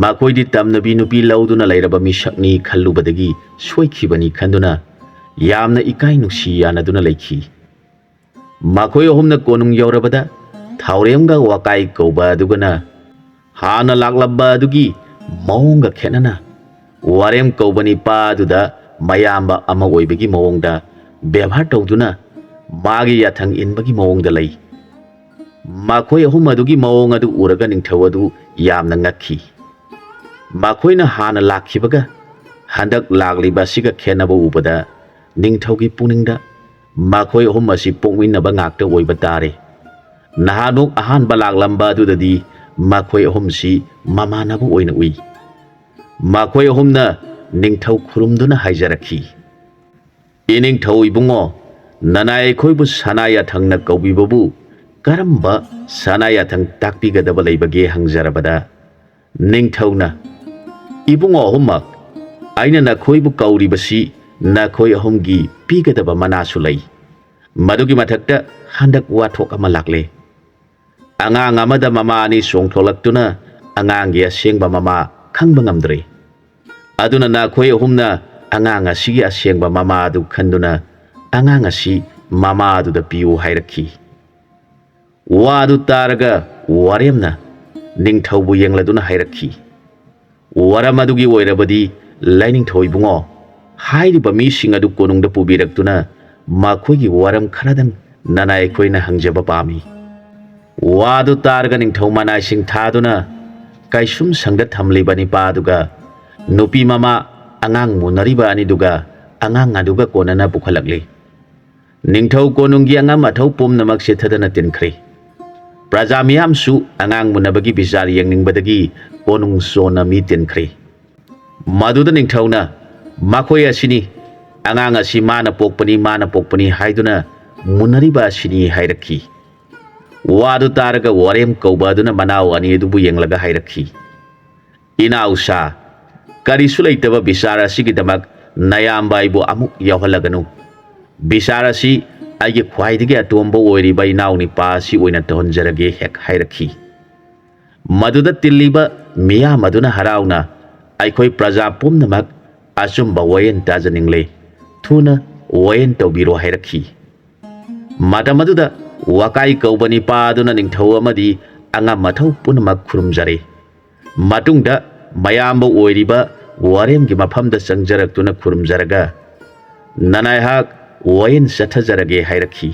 ꯃꯈꯣꯏꯗꯤ ꯇꯝꯅꯕꯤ ꯅꯨꯄꯤ ꯂꯧꯗꯨꯅ ꯂꯩꯔꯕ ꯃꯤꯁꯛꯅꯤ ꯈꯜꯂꯨꯕꯗꯒꯤ ꯁꯣꯏꯈꯤꯕꯅꯤ ꯈꯟꯗꯨꯅ ꯌꯥꯝꯅ ꯏꯀꯥꯏ ꯅꯨꯡꯁꯤ ꯌꯥꯅꯗꯨꯅ ꯂꯩꯈꯤ꯫ ꯃꯈꯣꯏ ꯑꯍꯨꯝꯅ ꯀꯣꯅꯨꯡ ꯌꯧꯔꯕꯗ ꯊꯥꯎꯔꯦꯝꯒ ꯋꯥꯀꯥꯏ ꯀꯧꯕ ꯑꯗꯨꯒꯅ ꯍꯥꯟꯅ ꯂꯥꯛꯂꯝꯕ ꯑꯗꯨꯒꯤ ꯃꯑꯣꯡꯒ ꯈꯦꯠꯅꯅ ꯋꯥꯔꯦꯝ ꯀꯧꯕ ꯅꯤꯄꯥ ꯑꯗꯨꯗ ꯃꯌꯥꯝꯕ ꯑꯃ ꯑꯣꯏꯕꯒꯤ ꯃꯑꯣꯡꯗ ꯕꯦꯕꯥꯔ ꯇꯧꯗꯨꯅ ꯃꯥꯒꯤ ꯌꯥꯊꯪ ꯏꯟꯕꯒꯤ ꯃꯑꯣꯡꯗ ꯂꯩ꯫ ꯃꯈꯣꯏ ꯑꯍꯨꯝ ꯑꯗꯨꯒꯤ ꯃꯑꯣꯡ ꯑꯗꯨ ꯎꯔꯒ ꯅꯤꯡꯊꯧ ꯑꯗꯨ ꯌꯥꯝꯅ ꯉꯛꯈꯤ꯫ ꯃꯈꯣꯏꯅ ꯍꯥꯟꯅ ꯂꯥꯛꯈꯤꯕꯒ ꯍꯟꯗꯛ ꯂꯥꯛꯂꯤꯕ ꯑꯁꯤꯒ ꯈꯦꯠꯅꯕ ꯎꯕꯗ ꯅꯤꯡꯊꯧꯒꯤ ꯄꯨꯛꯅꯤꯡꯗ ꯃꯈꯣꯏ ꯑꯍꯨꯝ ꯑꯁꯤ ꯄꯣꯛꯃꯤꯟꯅꯕ ꯉꯥꯛꯇ ꯑꯣꯏꯕ ꯇꯥꯔꯦ꯫ ꯅꯍꯥꯟꯃꯨꯛ ꯑꯍꯥꯟꯕ ꯂꯥꯛꯂꯝꯕ ꯑꯗꯨꯗꯗꯤ ꯃꯈꯣꯏ ꯑꯍꯨꯝꯁꯤ ꯃꯃꯥꯟꯅꯕ ꯑꯣꯏꯅ ꯎꯏ꯫ ꯃꯈꯣꯏ ꯑꯍꯨꯝꯅ ꯅꯤꯡꯊꯧ ꯈꯨꯔꯨꯝꯗꯨꯅ ꯍꯥꯏꯖꯔꯛꯈꯤ, "ꯏꯅꯤꯡꯊꯧ ꯏꯕꯨꯡꯉꯣ, ꯅꯅꯥꯏ ꯑꯩꯈꯣꯏꯕꯨ ꯁꯅꯥ ꯌꯥꯊꯪꯅ ꯀꯧꯕꯤꯕꯕꯨ ꯀꯔꯝꯕ ꯁꯅꯥ ꯌꯥꯊꯪ ꯇꯥꯛꯄꯤꯒꯗꯕ ꯂꯩꯕꯒꯦ?" ꯍꯪꯖꯔꯕꯗ ꯅꯤꯡꯊꯧꯅ, "ꯏꯕꯨꯡꯉꯣ ꯑꯍꯨꯝꯃꯛ, ꯑꯩꯅ ꯅꯈꯣꯏꯕꯨ ꯀꯧꯔꯤꯕꯁꯤ ꯅꯈꯣꯏ ꯑꯍꯨꯝꯒꯤ ꯄꯤꯒꯗꯕ ꯃꯅꯥꯁꯨ ꯂꯩ꯫ ꯃꯗꯨꯒꯤ ꯃꯊꯛꯇ ꯍꯟꯗꯛ ꯋꯥꯊꯣꯛ ꯑꯃ ꯂꯥꯛꯂꯦ꯫ ꯑꯉꯥꯡ ꯑꯃꯗ ꯃꯃꯥ ꯑꯅꯤ ꯆꯣꯡꯊꯣꯛꯂꯛꯇꯨꯅ ꯑꯉꯥꯡꯒꯤ ꯑꯁꯦꯡꯕ ꯃꯃꯥ ꯈꯪꯕ ꯉꯝꯗ꯭ꯔꯦ꯫ ꯑꯗꯨꯅ ꯅꯈꯣꯏ ꯑꯍꯨꯝꯅ ꯑꯉꯥꯡ ꯑꯁꯤꯒꯤ ꯑꯁꯦꯡꯕ ꯃꯃꯥ ꯑꯗꯨ ꯈꯟꯗꯨꯅ ꯑꯉꯥꯡ ꯑꯁꯤ ꯃꯃꯥ ꯑꯗꯨꯗ ꯄꯤꯌꯨ" ꯍꯥꯏꯔꯛꯈꯤ꯫ ꯋꯥ ꯑꯗꯨ ꯇꯥꯔꯒ ꯋꯥꯔꯦꯝꯅ ꯅꯤꯡꯊꯧꯕꯨ ꯌꯦꯡꯂꯗꯨꯅ ꯍꯥꯏꯔꯛꯈꯤ, ꯋꯥꯔꯝ ꯑꯗꯨꯒꯤ ꯑꯣꯏꯔꯕꯗꯤ, ꯂꯥꯏꯅꯤꯡꯊꯧ ꯏꯕꯨꯡꯉꯣ, ꯍꯥꯏꯔꯤꯕ ꯃꯤꯁꯤꯡ ꯑꯗꯨ ꯀꯣꯅꯨꯡꯗ ꯄꯨꯕꯤꯔꯛꯇꯨꯅ ꯃꯈꯣꯏꯒꯤ ꯋꯥꯔꯝ ꯈꯔꯗꯪ ꯅꯅꯥꯏ ꯑꯩꯈꯣꯏꯅ ꯍꯪꯖꯕ ꯄꯥꯝꯃꯤ꯫ ꯋꯥꯗꯨ ꯇꯥꯔꯒ ꯅꯤꯡꯊꯧ ꯃꯅꯥꯏꯁꯤꯡ ꯊꯥꯗꯨꯅ ꯀꯩꯁꯨꯝ ꯁꯪꯗ ꯊꯝꯂꯤꯕ ꯅꯤꯄꯥꯗꯨꯒ ꯅꯨꯄꯤ ꯃꯃꯥ ꯑꯉꯥꯡ ꯃꯨꯟꯅꯔꯤꯕ ꯑꯅꯤꯗꯨꯒ ꯑꯉꯥꯡ ꯑꯗꯨꯒ ꯀꯣꯟꯅꯅ ꯄꯨꯈꯠꯂꯛꯂꯤ꯫ ꯅꯤꯡꯊꯧ ꯀꯣꯅꯨꯡꯒꯤ ꯑꯉꯝ ꯑꯊꯧ ꯄꯨꯝꯅꯃꯛ ꯆꯤꯠꯊꯗꯅ ꯇꯤꯟꯈ꯭ꯔꯦ꯫ ꯄ꯭ꯔꯖꯥ ꯃꯤꯌꯥꯝꯁꯨ ꯑꯉꯥꯡ ꯃꯨꯟꯅꯕꯒꯤ ꯕꯤꯆꯥꯔ ꯌꯦꯡꯅꯤꯡꯕꯗꯒꯤ ꯀꯣꯅꯨꯡ ꯆꯣꯟꯅ ꯃꯤ ꯇꯤꯟꯈ꯭ꯔꯦ꯫ ꯃꯗꯨꯗ ꯅꯤꯡꯊꯧꯅ, "ꯃꯈꯣꯏ ꯑꯁꯤꯅꯤ, ꯑꯉꯥꯡ ꯑꯁꯤ ꯃꯥꯅ ꯄꯣꯛꯄꯅꯤ, ꯃꯥꯅ ꯄꯣꯛꯄꯅꯤ ꯍꯥꯏꯗꯨꯅ ꯃꯨꯟꯅꯔꯤꯕ ꯑꯁꯤꯅꯤ" ꯍꯥꯏꯔꯛꯈꯤ꯫ ꯋꯥꯗꯨ ꯇꯥꯔꯒ ꯋꯥꯔꯦꯝ ꯀꯧꯕ ꯑꯗꯨꯅ ꯃꯅꯥꯎ ꯑꯅꯤ ꯑꯗꯨꯕꯨ ꯌꯦꯡꯂꯒ ꯍꯥꯏꯔꯛꯈꯤ, "ꯏꯅꯥꯎꯁꯥ, ꯀꯔꯤꯁꯨ ꯂꯩꯇꯕ ꯕꯤꯆꯥꯔ ꯑꯁꯤꯒꯤꯗꯃꯛ ꯅꯌꯥꯝꯕ ꯑꯩꯕꯨ ꯑꯃꯨꯛ ꯌꯥꯎꯍꯜꯂꯒꯅꯨ꯫ ꯕꯤꯆꯥꯔ ꯑꯁꯤ ꯑꯩꯒꯤ ꯈ꯭ꯋꯥꯏꯗꯒꯤ ꯑꯇꯣꯝꯕ ꯑꯣꯏꯔꯤꯕ ꯏꯅꯥꯎ ꯅꯤꯄꯥ ꯑꯁꯤ ꯑꯣꯏꯅ ꯇꯧꯍꯟꯖꯔꯒꯦ" ꯍꯦꯛ ꯍꯥꯏꯔꯛꯈꯤ꯫ ꯃꯗꯨꯗ ꯇꯤꯜꯂꯤꯕ ꯃꯤꯌꯥꯝ ꯑꯗꯨꯅ ꯍꯔꯥꯎꯅ, "ꯑꯩꯈꯣꯏ ꯄ꯭ꯔꯖꯥ ꯄꯨꯝꯅꯃꯛ ꯑꯆꯨꯝꯕ ꯋꯥꯌꯦꯜ ꯇꯥꯖꯅꯤꯡꯂꯦ, ꯊꯨꯅ ꯋꯥꯌꯦꯜ ꯇꯧꯕꯤꯔꯣ" ꯍꯥꯏꯔꯛꯈꯤ꯫ ꯃꯇꯝ ꯑꯗꯨꯗ ꯋꯥꯀꯥꯏ ꯀꯧꯕ ꯅꯤꯄꯥ ꯑꯗꯨꯅ ꯅꯤꯡꯊꯧ ꯑꯃꯗꯤ ꯑꯉꯝ ꯑꯊꯧ ꯄꯨꯝꯅꯃꯛ ꯈꯨꯔꯨꯝꯖꯔꯦ꯫ ꯃꯇꯨꯡꯗ ꯃꯌꯥꯝꯕ ꯑꯣꯏꯔꯤꯕ ꯋꯥꯔꯦꯝꯒꯤ ꯃꯐꯝꯗ ꯆꯪꯖꯔꯛꯇꯨꯅ ꯈꯨꯔꯨꯝꯖꯔꯒ, "ꯅꯅꯥꯏꯍꯥꯛ ꯋꯥꯌꯦꯜ ꯆꯠꯊꯖꯔꯒꯦ" ꯍꯥꯏꯔꯛꯈꯤ꯫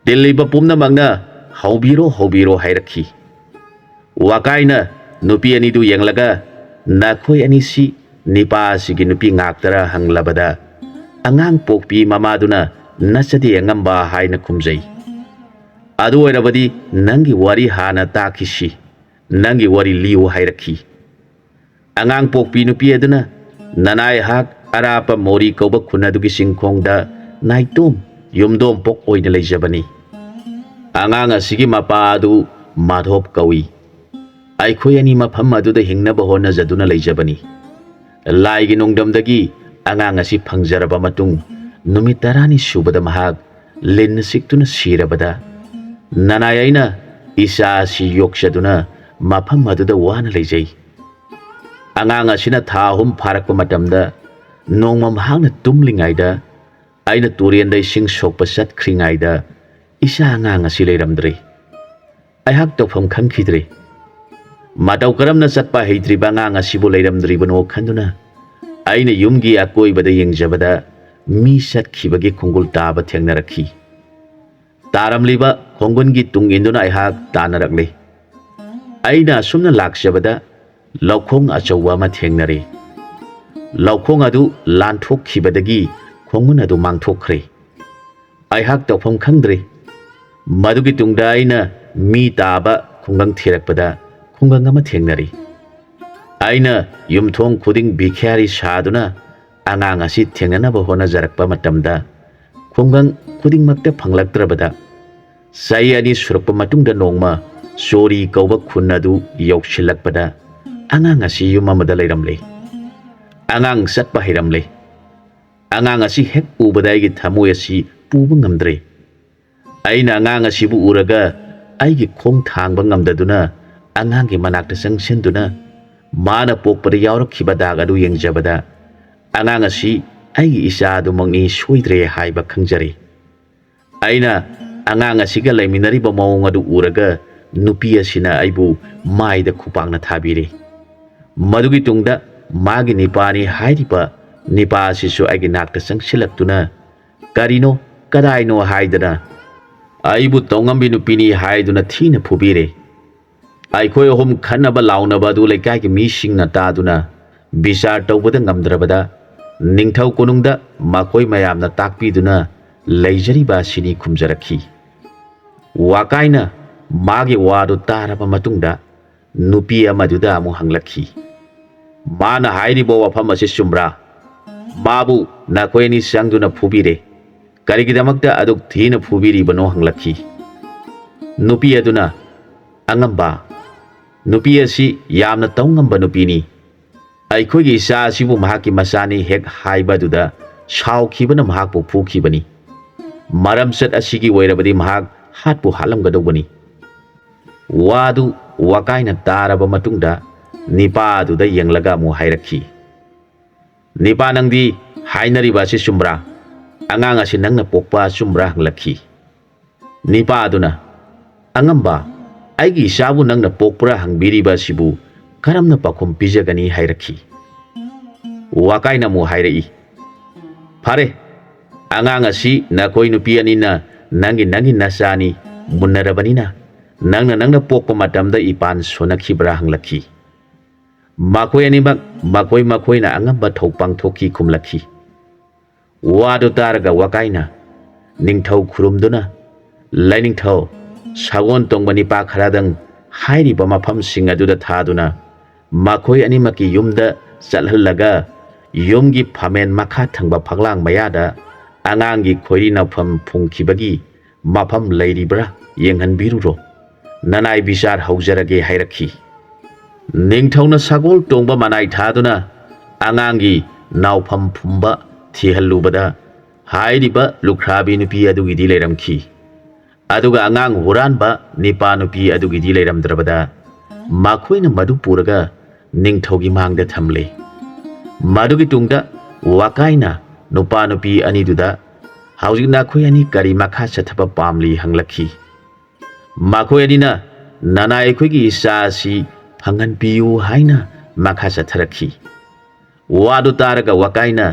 ꯇꯤꯜꯂꯤꯕ ꯄꯨꯝꯅꯃꯛꯅ "ꯍꯧꯕꯤꯔꯣ, ꯍꯧꯕꯤꯔꯣ" ꯍꯥꯏꯔꯛꯈꯤ꯫ ꯋꯥꯀꯥꯏꯅ ꯅꯨꯄꯤ ꯑꯅꯤꯗꯨ ꯌꯦꯡꯂꯒ, "ꯅꯈꯣꯏ ꯑꯅꯤꯁꯤ ꯅꯤꯄꯥ ꯑꯁꯤꯒꯤ ꯅꯨꯄꯤ ꯉꯥꯛꯇꯔꯥ?" ꯍꯪꯂꯕꯗ, ꯑꯉꯥꯡ ꯄꯣꯛꯄꯤ ꯃꯃꯥꯗꯨꯅ "ꯅꯆꯗꯦ ꯑꯉꯝꯕ" ꯍꯥꯏꯅ ꯈꯨꯝꯖꯩ꯫ "ꯑꯗꯨ ꯑꯣꯏꯔꯕꯗꯤ ꯅꯪꯒꯤ ꯋꯥꯔꯤ ꯍꯥꯟꯅ ꯇꯥꯈꯤꯁꯤ, ꯅꯪꯒꯤ ꯋꯥꯔꯤ ꯂꯤꯌꯨ" ꯍꯥꯏꯔꯛꯈꯤ꯫ ꯑꯉꯥꯡ ꯄꯣꯛꯄꯤ ꯅꯨꯄꯤ ꯑꯗꯨꯅ, "ꯅꯅꯥꯏꯍꯥꯛ ꯑꯔꯥꯞꯄ ꯃꯣꯔꯤ ꯀꯧꯕ ꯈꯨꯟ ꯑꯗꯨꯒꯤ ꯆꯤꯡꯈꯣꯡꯗ ꯅꯥꯏꯇꯣꯝ ꯌꯨꯝꯗꯣꯝ ꯄꯣꯛ ꯑꯣꯏꯅ ꯂꯩꯖꯕꯅꯤ꯫ ꯑꯉꯥꯡ ꯑꯁꯤꯒꯤ ꯃꯄꯥ ꯑꯗꯨ ꯃꯥꯙꯣꯞ ꯀꯧꯏ꯫ ꯑꯩꯈꯣꯏ ꯑꯅꯤ ꯃꯐꯝ ꯑꯗꯨꯗ ꯍꯤꯡꯅꯕ ꯍꯣꯠꯅꯖꯗꯨꯅ ꯂꯩꯖꯕꯅꯤ꯫ ꯂꯥꯏꯒꯤ ꯅꯣꯡꯗꯝꯗꯒꯤ ꯑꯉꯥꯡ ꯑꯁꯤ ꯐꯪꯖꯔꯕ ꯃꯇꯨꯡ ꯅꯨꯃꯤꯠ ꯇꯔꯥꯅꯤ ꯁꯨꯕꯗ ꯃꯍꯥꯛ ꯂꯤꯟꯅ ꯆꯤꯛꯇꯨꯅ ꯁꯤꯔꯕꯗ, ꯅꯅꯥꯏ ꯑꯩꯅ ꯏꯆꯥ ꯑꯁꯤ ꯌꯣꯛꯆꯗꯨꯅ ꯃꯐꯝ ꯑꯗꯨꯗ ꯋꯥꯅ ꯂꯩꯖꯩ꯫ ꯑꯉꯥꯡ ꯑꯁꯤꯅ ꯊꯥ ꯑꯍꯨꯝ ꯐꯥꯔꯛꯄ ꯃꯇꯝꯗ, ꯅꯣꯡꯃ ꯃꯍꯥꯛꯅ ꯇꯨꯝꯂꯤꯉꯩꯗ ꯑꯩꯅ ꯇꯨꯔꯦꯟꯗ ꯏꯁꯤꯡ ꯁꯣꯛꯄ ꯆꯠꯈ꯭ꯔꯤꯉꯩꯗ ꯏꯆꯥ ꯑꯉꯥꯡ ꯑꯁꯤ ꯂꯩꯔꯝꯗ꯭ꯔꯦ꯫ ꯑꯩꯍꯥꯛ ꯇꯧꯐꯝ ꯈꯪꯈꯤꯗ꯭ꯔꯦ꯫ ꯃꯇꯧ ꯀꯔꯝꯅ ꯆꯠꯄ ꯍꯩꯇ꯭ꯔꯤꯕ ꯑꯉꯥꯡ ꯑꯁꯤꯕꯨ ꯂꯩꯔꯝꯗ꯭ꯔꯤꯕꯅꯣ ꯈꯟꯗꯨꯅ ꯑꯩꯅ ꯌꯨꯝꯒꯤ ꯑꯀꯣꯏꯕꯗ ꯌꯦꯡꯖꯕꯗ ꯃꯤ ꯆꯠꯈꯤꯕꯒꯤ ꯈꯣꯡꯒꯨꯜ ꯇꯥꯕ ꯊꯦꯡꯅꯔꯛꯈꯤ꯫ ꯇꯥꯔꯝꯂꯤꯕ ꯈꯣꯡꯒꯨꯜꯒꯤ ꯇꯨꯡ ꯏꯟꯗꯨꯅ ꯑꯩꯍꯥꯛ ꯇꯥꯟꯅꯔꯛꯂꯤ꯫ ꯑꯩꯅ ꯑꯁꯨꯝꯅ ꯂꯥꯛꯆꯕꯗ ꯂꯧꯈꯣꯡ ꯑꯆꯧꯕ ꯑꯃ ꯊꯦꯡꯅꯔꯦ꯫ ꯂꯧꯈꯣꯡ ꯑꯗꯨ ꯂꯥꯟꯊꯣꯛꯈꯤꯕꯗꯒꯤ ꯈꯣꯡꯒꯨꯜ ꯑꯗꯨ ꯃꯥꯡꯊꯣꯛꯈ꯭ꯔꯦ꯫ ꯑꯩꯍꯥꯛ ꯇꯧꯐꯝ ꯈꯪꯗ꯭ꯔꯦ꯫ ꯃꯗꯨꯒꯤ ꯇꯨꯡꯗ ꯑꯩꯅ ꯃꯤ ꯇꯥꯕ ꯈꯨꯡꯒꯪ ꯊꯤꯔꯛꯄꯗ ꯈꯨꯡꯒꯪ ꯑꯃ ꯊꯦꯡꯅꯔꯤ꯫ ꯑꯩꯅ ꯌꯨꯝꯊꯣꯡ ꯈꯨꯗꯤꯡ ꯚꯤꯈ꯭ꯌꯥꯔꯤ ꯁꯥꯗꯨꯅ ꯑꯉꯥꯡ ꯑꯁꯤ ꯊꯦꯡꯅꯅꯕ ꯍꯣꯠꯅꯖꯔꯛꯄ ꯃꯇꯝꯗ ꯈꯨꯡꯒꯪ ꯈꯨꯗꯤꯡꯃꯛꯇ ꯐꯪꯂꯛꯇ꯭ꯔꯕꯗ ꯆꯍꯤ ꯑꯅꯤ ꯁꯨꯔꯛꯄ ꯃꯇꯨꯡꯗ ꯅꯣꯡꯃ ꯆꯣꯔꯤ ꯀꯧꯕ ꯈꯨꯟ ꯑꯗꯨ ꯌꯧꯁꯤꯜꯂꯛꯄꯗ ꯑꯉꯥꯡ ꯑꯁꯤ ꯌꯨꯝ ꯑꯃꯗ ꯂꯩꯔꯝꯂꯦ꯫ ꯑꯉꯥꯡ ꯆꯠꯄ ꯍꯩꯔꯝꯂꯦ꯫ ꯑꯉꯥꯡ ꯑꯁꯤ ꯍꯦꯛ ꯎꯕꯗ ꯑꯩꯒꯤ ꯊꯃꯣꯏ ꯑꯁꯤ ꯄꯨꯕ ꯉꯝꯗ꯭ꯔꯦ꯫ ꯑꯩꯅ ꯑꯉꯥꯡ ꯑꯁꯤꯕꯨ ꯎꯔꯒ ꯑꯩꯒꯤ ꯈꯣꯡ ꯊꯥꯡꯕ ꯉꯝꯗꯗꯨꯅ ꯑꯉꯥꯡꯒꯤ ꯃꯅꯥꯛꯇ ꯆꯪꯁꯤꯟꯗꯨꯅ ꯃꯥꯅ ꯄꯣꯛꯄꯗ ꯌꯥꯎꯔꯛꯈꯤꯕ ꯗꯥꯛ ꯑꯗꯨ ꯌꯦꯡꯖꯕꯗ ꯑꯉꯥꯡ ꯑꯁꯤ ꯑꯩꯒꯤ ꯏꯆꯥ ꯑꯗꯨꯃꯛꯅꯤ ꯁꯣꯏꯗ꯭ꯔꯦ ꯍꯥꯏꯕ ꯈꯪꯖꯔꯦ꯫ ꯑꯩꯅ ꯑꯉꯥꯡ ꯑꯁꯤꯒ ꯂꯩꯃꯤꯟꯅꯔꯤꯕ ꯃꯑꯣꯡ ꯑꯗꯨ ꯎꯔꯒ ꯅꯨꯄꯤ ꯑꯁꯤꯅ ꯑꯩꯕꯨ ꯃꯥꯏꯗ ꯈꯨꯄꯥꯛꯅ ꯊꯥꯕꯤꯔꯦ꯫ ꯃꯗꯨꯒꯤ ꯇꯨꯡꯗ ꯃꯥꯒꯤ ꯅꯤꯄꯥꯅꯤ ꯍꯥꯏꯔꯤꯕ ꯅꯤꯄꯥ ꯑꯁꯤꯁꯨ ꯑꯩꯒꯤ ꯅꯥꯛꯇ ꯆꯪꯁꯤꯜꯂꯛꯇꯨꯅ ꯀꯔꯤꯅꯣ ꯀꯗꯥꯏꯅꯣ ꯍꯥꯏꯗꯅ ꯑꯩꯕꯨ ꯇꯧꯉꯝꯕꯤ ꯅꯨꯄꯤꯅꯤ ꯍꯥꯏꯗꯨꯅ ꯊꯤꯅ ꯐꯨꯕꯤꯔꯦ꯫ ꯑꯩꯈꯣꯏ ꯑꯍꯨꯝ ꯈꯠꯅꯕ ꯂꯥꯎꯅꯕ ꯑꯗꯨ ꯂꯩꯀꯥꯏꯒꯤ ꯃꯤꯁꯤꯡꯅ ꯇꯥꯗꯨꯅ ꯕꯤꯆꯥꯔ ꯇꯧꯕꯗ ꯉꯝꯗ꯭ꯔꯕꯗ ꯅꯤꯡꯊꯧ ꯀꯣꯅꯨꯡꯗ ꯃꯈꯣꯏ ꯃꯌꯥꯝꯅ ꯇꯥꯛꯄꯤꯗꯨꯅ ꯂꯩꯖꯔꯤꯕ ꯑꯁꯤꯅꯤ ꯈꯨꯝꯖꯔꯛꯈꯤ꯫ ꯋꯥꯀꯥꯏꯅ ꯃꯥꯒꯤ ꯋꯥꯗꯨ ꯇꯥꯔꯕ ꯃꯇꯨꯡꯗ ꯅꯨꯄꯤ ꯑꯃꯗꯨꯗ ꯑꯃꯨꯛ ꯍꯪꯂꯛꯈꯤ, "ꯃꯥꯅ ꯍꯥꯏꯔꯤꯕ ꯋꯥꯐꯝ ꯑꯁꯤ ꯆꯨꯝꯕ꯭ꯔꯥ? ꯃꯥꯕꯨ ꯅꯈꯣꯏ ꯑꯅꯤ ꯆꯪꯗꯨꯅ ꯐꯨꯕꯤꯔꯦ꯫ ꯀꯔꯤꯒꯤꯗꯃꯛꯇ ꯑꯗꯨꯛ ꯊꯤꯅ ꯐꯨꯕꯤꯔꯤꯕꯅꯣ?" ꯍꯪꯂꯛꯈꯤ꯫ ꯅꯨꯄꯤ ꯑꯗꯨꯅ, "ꯑꯉꯝꯕ, ꯅꯨꯄꯤ ꯑꯁꯤ ꯌꯥꯝꯅ ꯇꯧꯉꯝꯕ ꯅꯨꯄꯤꯅꯤ꯫ ꯑꯩꯈꯣꯏꯒꯤ ꯏꯆꯥ ꯑꯁꯤꯕꯨ ꯃꯍꯥꯛꯀꯤ ꯃꯆꯥꯅꯤ ꯍꯦꯛ ꯍꯥꯏꯕ ꯑꯗꯨꯗ ꯁꯥꯎꯈꯤꯕꯅ ꯃꯍꯥꯛꯄꯨ ꯐꯨꯈꯤꯕꯅꯤ꯫ ꯃꯔꯝꯆꯠ ꯑꯁꯤꯒꯤ ꯑꯣꯏꯔꯕꯗꯤ ꯃꯍꯥꯛ ꯍꯥꯠꯄꯨ ꯍꯥꯠꯂꯝꯒꯗꯧꯕꯅꯤ꯫" ꯋꯥꯗꯨ ꯋꯥꯀꯥꯏꯅ ꯇꯥꯔꯕ ꯃꯇꯨꯡꯗ ꯅꯤꯄꯥ ꯑꯗꯨꯗ ꯌꯦꯡꯂꯒ ꯑꯃꯨꯛ ꯍꯥꯏꯔꯛꯈꯤ, "ꯅꯤꯄꯥ, ꯅꯪꯗꯤ ꯍꯥꯏꯅꯔꯤꯕ ꯑꯁꯤ ꯆꯨꯝꯕ꯭ꯔꯥ? ꯑꯉꯥꯡ ꯑꯁꯤ ꯅꯪꯅ ꯄꯣꯛꯄ ꯑꯆꯨꯝꯕ꯭ꯔꯥ?" ꯍꯪꯂꯛꯈꯤ꯫ ꯅꯤꯄꯥ ꯑꯗꯨꯅ, "ꯑꯉꯝꯕ, "ꯑꯩꯒꯤ ꯏꯆꯥꯕꯨ ꯅꯪꯅ ꯄꯣꯛꯄ꯭ꯔꯥ ꯍꯪꯕꯤꯔꯤꯕ ꯑꯁꯤꯕꯨ ꯀꯔꯝꯅ ꯄꯥꯎꯈꯨꯝ ꯄꯤꯖꯒꯅꯤ?" ꯍꯥꯏꯔꯛꯈꯤ꯫ ꯋꯥꯀꯥꯏꯅ ꯑꯃꯨꯛ ꯍꯥꯏꯔꯛꯏ, "ꯐꯔꯦ, ꯑꯉꯥꯡ ꯑꯁꯤ ꯅꯈꯣꯏ ꯅꯨꯄꯤ ꯑꯅꯤꯅ ꯅꯪꯒꯤ, ꯅꯪꯒꯤ ꯅꯆꯥꯅꯤ, ꯃꯨꯟꯅꯔꯕꯅꯤꯅ ꯅꯪꯅ, ꯅꯪꯅ ꯄꯣꯛꯄ ꯃꯇꯝꯗ ꯏꯄꯥꯟ ꯁꯣꯟꯅꯈꯤꯕ꯭ꯔꯥ?" ꯍꯪꯂꯛꯈꯤ꯫ ꯃꯈꯣꯏ ꯑꯅꯤꯃꯛ ꯃꯈꯣꯏ ꯃꯈꯣꯏꯅ ꯑꯉꯝꯕ ꯊꯧ ꯄꯥꯡꯊꯣꯛꯈꯤ ꯈꯨꯝꯂꯛꯈꯤ꯫ ꯋꯥꯗꯨ ꯇꯥꯔꯒ ꯋꯥꯀꯥꯏꯅ ꯅꯤꯡꯊꯧ ꯈꯨꯔꯨꯝꯗꯨꯅ, "ꯂꯥꯏꯅꯤꯡꯊꯧ, ꯁꯒꯣꯜ ꯇꯣꯡꯕ ꯅꯤꯄꯥ ꯈꯔꯗꯪ ꯍꯥꯏꯔꯤꯕ ꯃꯐꯝꯁꯤꯡ ꯑꯗꯨꯗ ꯊꯥꯗꯨꯅ ꯃꯈꯣꯏ ꯑꯅꯤꯃꯛꯀꯤ ꯌꯨꯝꯗ ꯆꯠꯍꯜꯂꯒ ꯌꯨꯝꯒꯤ ꯐꯝꯃꯦꯟ ꯃꯈꯥ ꯊꯪꯕ ꯐꯛꯂꯥꯡ ꯃꯌꯥꯗ ꯑꯉꯥꯡꯒꯤ ꯈꯣꯏꯔꯤ ꯅꯥꯎꯐꯝ ꯐꯨꯝꯈꯤꯕꯒꯤ ꯃꯐꯝ ꯂꯩꯔꯤꯕ꯭ꯔꯥ ꯌꯦꯡꯍꯟꯕꯤꯔꯨꯔꯣ꯫ ꯅꯅꯥꯏ ꯕꯤꯆꯥꯔ ꯍꯧꯖꯔꯒꯦ" ꯍꯥꯏꯔꯛꯈꯤ꯫ ꯅꯤꯡꯊꯧꯅ ꯁꯒꯣꯜ ꯇꯣꯡꯕ ꯃꯅꯥꯏ ꯊꯥꯗꯨꯅ ꯑꯉꯥꯡꯒꯤ ꯅꯥꯎꯐꯝ ꯐꯨꯝꯕ ꯊꯤꯍꯜꯂꯨꯕꯗ ꯍꯥꯏꯔꯤꯕ ꯂꯨꯈ꯭ꯔꯥꯕꯤ ꯅꯨꯄꯤ ꯑꯗꯨꯒꯤꯗꯤ ꯂꯩꯔꯝꯈꯤ꯫ ꯑꯗꯨꯒ ꯑꯉꯥꯡ ꯍꯨꯔꯥꯟꯕ ꯅꯤꯄꯥ ꯅꯨꯄꯤ ꯑꯗꯨꯒꯤꯗꯤ ꯂꯩꯔꯝꯗ꯭ꯔꯕꯗ ꯃꯈꯣꯏꯅ ꯃꯗꯨ ꯄꯨꯔꯒ ꯅꯤꯡꯊꯧꯒꯤ ꯃꯥꯡꯗ ꯊꯝꯂꯦ꯫ ꯃꯗꯨꯒꯤ ꯇꯨꯡꯗ ꯋꯥꯀꯥꯏꯅ ꯅꯨꯄꯥ ꯅꯨꯄꯤ ꯑꯅꯤꯗꯨꯗ, "ꯍꯧꯖꯤꯛ ꯅꯈꯣꯏ ꯑꯅꯤ ꯀꯔꯤ ꯃꯈꯥ ꯆꯠꯊꯕ ꯄꯥꯝꯂꯤ?" ꯍꯪꯂꯛꯈꯤ꯫ ꯃꯈꯣꯏ ꯑꯅꯤꯅ, "ꯅꯅꯥꯏ ꯑꯩꯈꯣꯏꯒꯤ ꯏꯆꯥ ꯑꯁꯤ ꯐꯪꯍꯟꯕꯤꯌꯨ" ꯍꯥꯏꯅ ꯃꯈꯥ ꯆꯠꯊꯔꯛꯈꯤ꯫ ꯋꯥꯗꯨ ꯇꯥꯔꯒ ꯋꯥꯀꯥꯏꯅ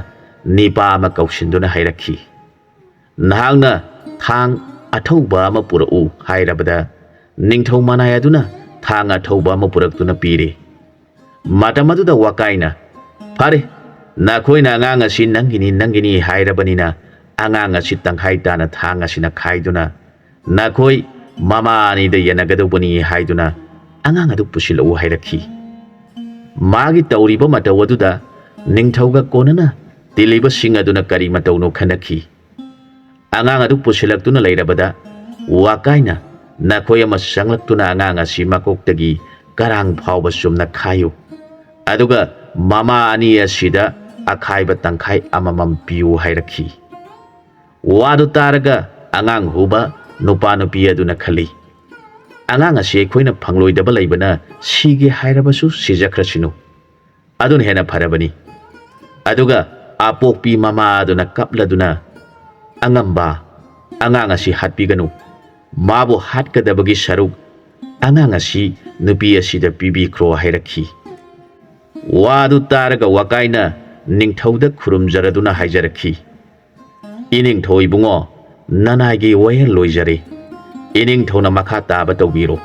ꯅꯤꯄꯥ ꯑꯃ ꯀꯧꯁꯤꯟꯗꯨꯅ ꯍꯥꯏꯔꯛꯈꯤ, "ꯅꯍꯥꯛꯅ ꯊꯥꯡ ꯑꯊꯧꯕ ꯑꯃ ꯄꯨꯔꯛꯎ" ꯍꯥꯏꯔꯕꯗ ꯅꯤꯡꯊꯧ ꯃꯅꯥꯏ ꯑꯗꯨꯅ ꯊꯥꯡ ꯑꯊꯧꯕ ꯑꯃ ꯄꯨꯔꯛꯇꯨꯅ ꯄꯤꯔꯦ꯫ ꯃꯇꯝ ꯑꯗꯨꯗ ꯋꯥꯀꯥꯏꯅ, "ꯐꯔꯦ, ꯅꯈꯣꯏꯅ ꯑꯉꯥꯡ ꯑꯁꯤ ꯅꯪꯒꯤꯅꯤ, ꯅꯪꯒꯤꯅꯤ ꯍꯥꯏꯔꯕꯅꯤꯅ ꯑꯉꯥꯡ ꯑꯁꯤ ꯇꯪꯈꯥꯏ ꯇꯥꯅ ꯊꯥꯡ ꯑꯁꯤꯅ ꯈꯥꯏꯗꯨꯅ ꯅꯈꯣꯏ ꯃꯃꯥ ꯑꯅꯤꯗ ꯌꯦꯟꯅꯒꯗꯧꯕꯅꯤ" ꯍꯥꯏꯗꯨꯅ ꯑꯉꯥꯡ ꯑꯗꯨ ꯄꯨꯁꯤꯜꯂꯛꯎ ꯍꯥꯏꯔꯛꯈꯤ꯫ ꯃꯥꯒꯤ ꯇꯧꯔꯤꯕ ꯃꯇꯧ ꯑꯗꯨꯗ ꯅꯤꯡꯊꯧꯒ ꯀꯣꯟꯅꯅ ꯇꯤꯜꯂꯤꯕꯁꯤꯡ ꯑꯗꯨꯅ ꯀꯔꯤ ꯃꯇꯧꯅꯣ ꯈꯟꯅꯈꯤ꯫ ꯑꯉꯥꯡ ꯑꯗꯨ ꯄꯨꯁꯤꯜꯂꯛꯇꯨꯅ ꯂꯩꯔꯕꯗ ꯋꯥꯀꯥꯏꯅ ꯅꯈꯣꯏ ꯑꯃ ꯆꯪꯂꯛꯇꯨꯅ ꯑꯉꯥꯡ ꯑꯁꯤ ꯃꯀꯣꯛꯇꯒꯤ ꯀꯔꯥꯡ ꯐꯥꯎꯕ ꯆꯨꯝꯅ ꯈꯥꯏꯌꯨ, ꯑꯗꯨꯒ ꯃꯃꯥ ꯑꯅꯤ ꯑꯁꯤꯗ ꯑꯈꯥꯏꯕ ꯇꯪꯈꯥꯏ ꯑꯃꯃꯝ ꯄꯤꯌꯨ ꯍꯥꯏꯔꯛꯈꯤ꯫ ꯋꯥꯗꯨ ꯇꯥꯔꯒ ꯑꯉꯥꯡ ꯍꯨꯕ ꯅꯨꯄꯥ ꯅꯨꯄꯤ ꯑꯗꯨꯅ ꯈꯜꯂꯤ, "ꯑꯉꯥꯡ ꯑꯁꯤ ꯑꯩꯈꯣꯏꯅ ꯐꯪꯂꯣꯏꯗꯕ ꯂꯩꯕꯅ ꯁꯤꯒꯦ ꯍꯥꯏꯔꯕꯁꯨ ꯁꯤꯖꯈ꯭ꯔꯁꯅꯨ, ꯑꯗꯨꯅ ꯍꯦꯟꯅ ꯐꯔꯕꯅꯤ"꯫ ꯑꯗꯨꯒ ꯑꯄꯣꯛꯄꯤ ꯃꯃꯥ ꯑꯗꯨꯅ ꯀꯞꯂꯗꯨꯅ, "ꯑꯉꯝꯕ, ꯑꯉꯥꯡ ꯑꯁꯤ ꯍꯥꯠꯄꯤꯒꯅꯨ, ꯃꯥꯕꯨ ꯍꯥꯠꯀꯗꯕꯒꯤ ꯁꯔꯨꯛ ꯑꯉꯥꯡ ꯑꯁꯤ ꯅꯨꯄꯤ ꯑꯁꯤꯗ ꯄꯤꯕꯤꯈ꯭ꯔꯣ ꯍꯥꯏꯔꯛꯈꯤ꯫ ꯋꯥꯗꯨ ꯇꯥꯔꯒ ꯋꯥꯀꯥꯏꯅ ꯅꯤꯡꯊꯧꯗ ꯈꯨꯔꯨꯝꯖꯔꯗꯨꯅ ꯍꯥꯏꯖꯔꯛꯈꯤ, "ꯏꯅꯤꯡꯊꯧ ꯏꯕꯨꯡꯉꯣ, ꯅꯅꯥꯏꯒꯤ ꯋꯥꯌꯦꯜ ꯂꯣꯏꯖꯔꯦ꯫ ꯏꯅꯤꯡꯊꯧꯅ ꯃꯈꯥ ꯇꯥꯕ ꯇꯧꯕꯤꯔꯣ꯫"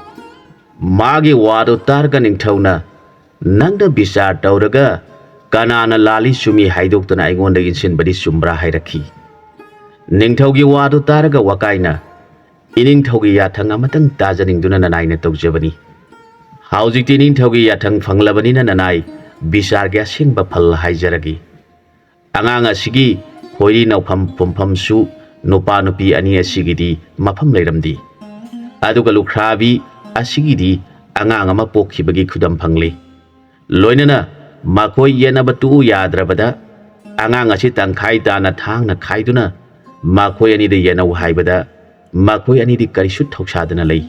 ꯃꯥꯒꯤ ꯋꯥꯗꯨ ꯇꯥꯔꯒ ꯅꯤꯡꯊꯧꯅ, "ꯅꯪꯅ ꯕꯤꯆꯥꯔ ꯇꯧꯔꯒ ꯀꯅꯥꯅ ꯂꯥꯜꯂꯤ ꯆꯨꯝꯃꯤ ꯍꯥꯏꯗꯣꯛꯇꯅ ꯑꯩꯉꯣꯟꯗ ꯏꯟꯁꯤꯟꯕꯗꯤ ꯆꯨꯝꯕ꯭ꯔꯥ?" ꯍꯥꯏꯔꯛꯈꯤ꯫ ꯅꯤꯡꯊꯧꯒꯤ ꯋꯥꯗꯨ ꯇꯥꯔꯒ ꯋꯥꯀꯥꯏꯅ, "ꯏꯅꯤꯡꯊꯧꯒꯤ ꯌꯥꯊꯪ ꯑꯃꯇꯪ ꯇꯥꯖꯅꯤꯡꯗꯨꯅ ꯅꯅꯥꯏꯅ ꯇꯧꯖꯕꯅꯤ꯫ ꯍꯧꯖꯤꯛꯇꯤ ꯏꯅꯤꯡꯊꯧꯒꯤ ꯌꯥꯊꯪ ꯐꯪꯂꯕꯅꯤꯅ ꯅꯅꯥꯏ ꯕꯤꯆꯥꯔꯒꯤ ꯑꯁꯦꯡꯕ ꯐꯜ ꯍꯥꯏꯖꯔꯒꯦ꯫ ꯑꯉꯥꯡ ꯑꯁꯤꯒꯤ ꯈꯣꯏꯔꯤ ꯅꯧꯐꯝ ꯄꯨꯝꯐꯝꯁꯨ ꯅꯨꯄꯥ ꯅꯨꯄꯤ ꯑꯅꯤ ꯑꯁꯤꯒꯤꯗꯤ ꯃꯐꯝ ꯂꯩꯔꯝꯗꯦ꯫ ꯑꯗꯨꯒ ꯂꯨꯈ꯭ꯔꯥꯕꯤ ꯑꯁꯤꯒꯤꯗꯤ ꯑꯉꯥꯡ ꯑꯃ ꯄꯣꯛꯈꯤꯕꯒꯤ ꯈꯨꯗꯝ ꯐꯪꯂꯤ꯫ ꯂꯣꯏꯅꯅ ꯃꯈꯣꯏ ꯌꯦꯠꯅꯕ ꯇꯣꯛꯎ ꯌꯥꯗ꯭ꯔꯕꯗ ꯑꯉꯥꯡ ꯑꯁꯤ ꯇꯪꯈꯥꯏ ꯇꯥꯅ ꯊꯥꯡꯅ ꯈꯥꯏꯗꯨꯅ ꯃꯈꯣꯏ ꯑꯅꯤꯗ ꯌꯦꯟꯅꯧ ꯍꯥꯏꯕꯗ ꯃꯈꯣꯏ ꯑꯅꯤꯗꯤ ꯀꯔꯤꯁꯨ ꯊꯧꯁꯥꯗꯅ ꯂꯩ꯫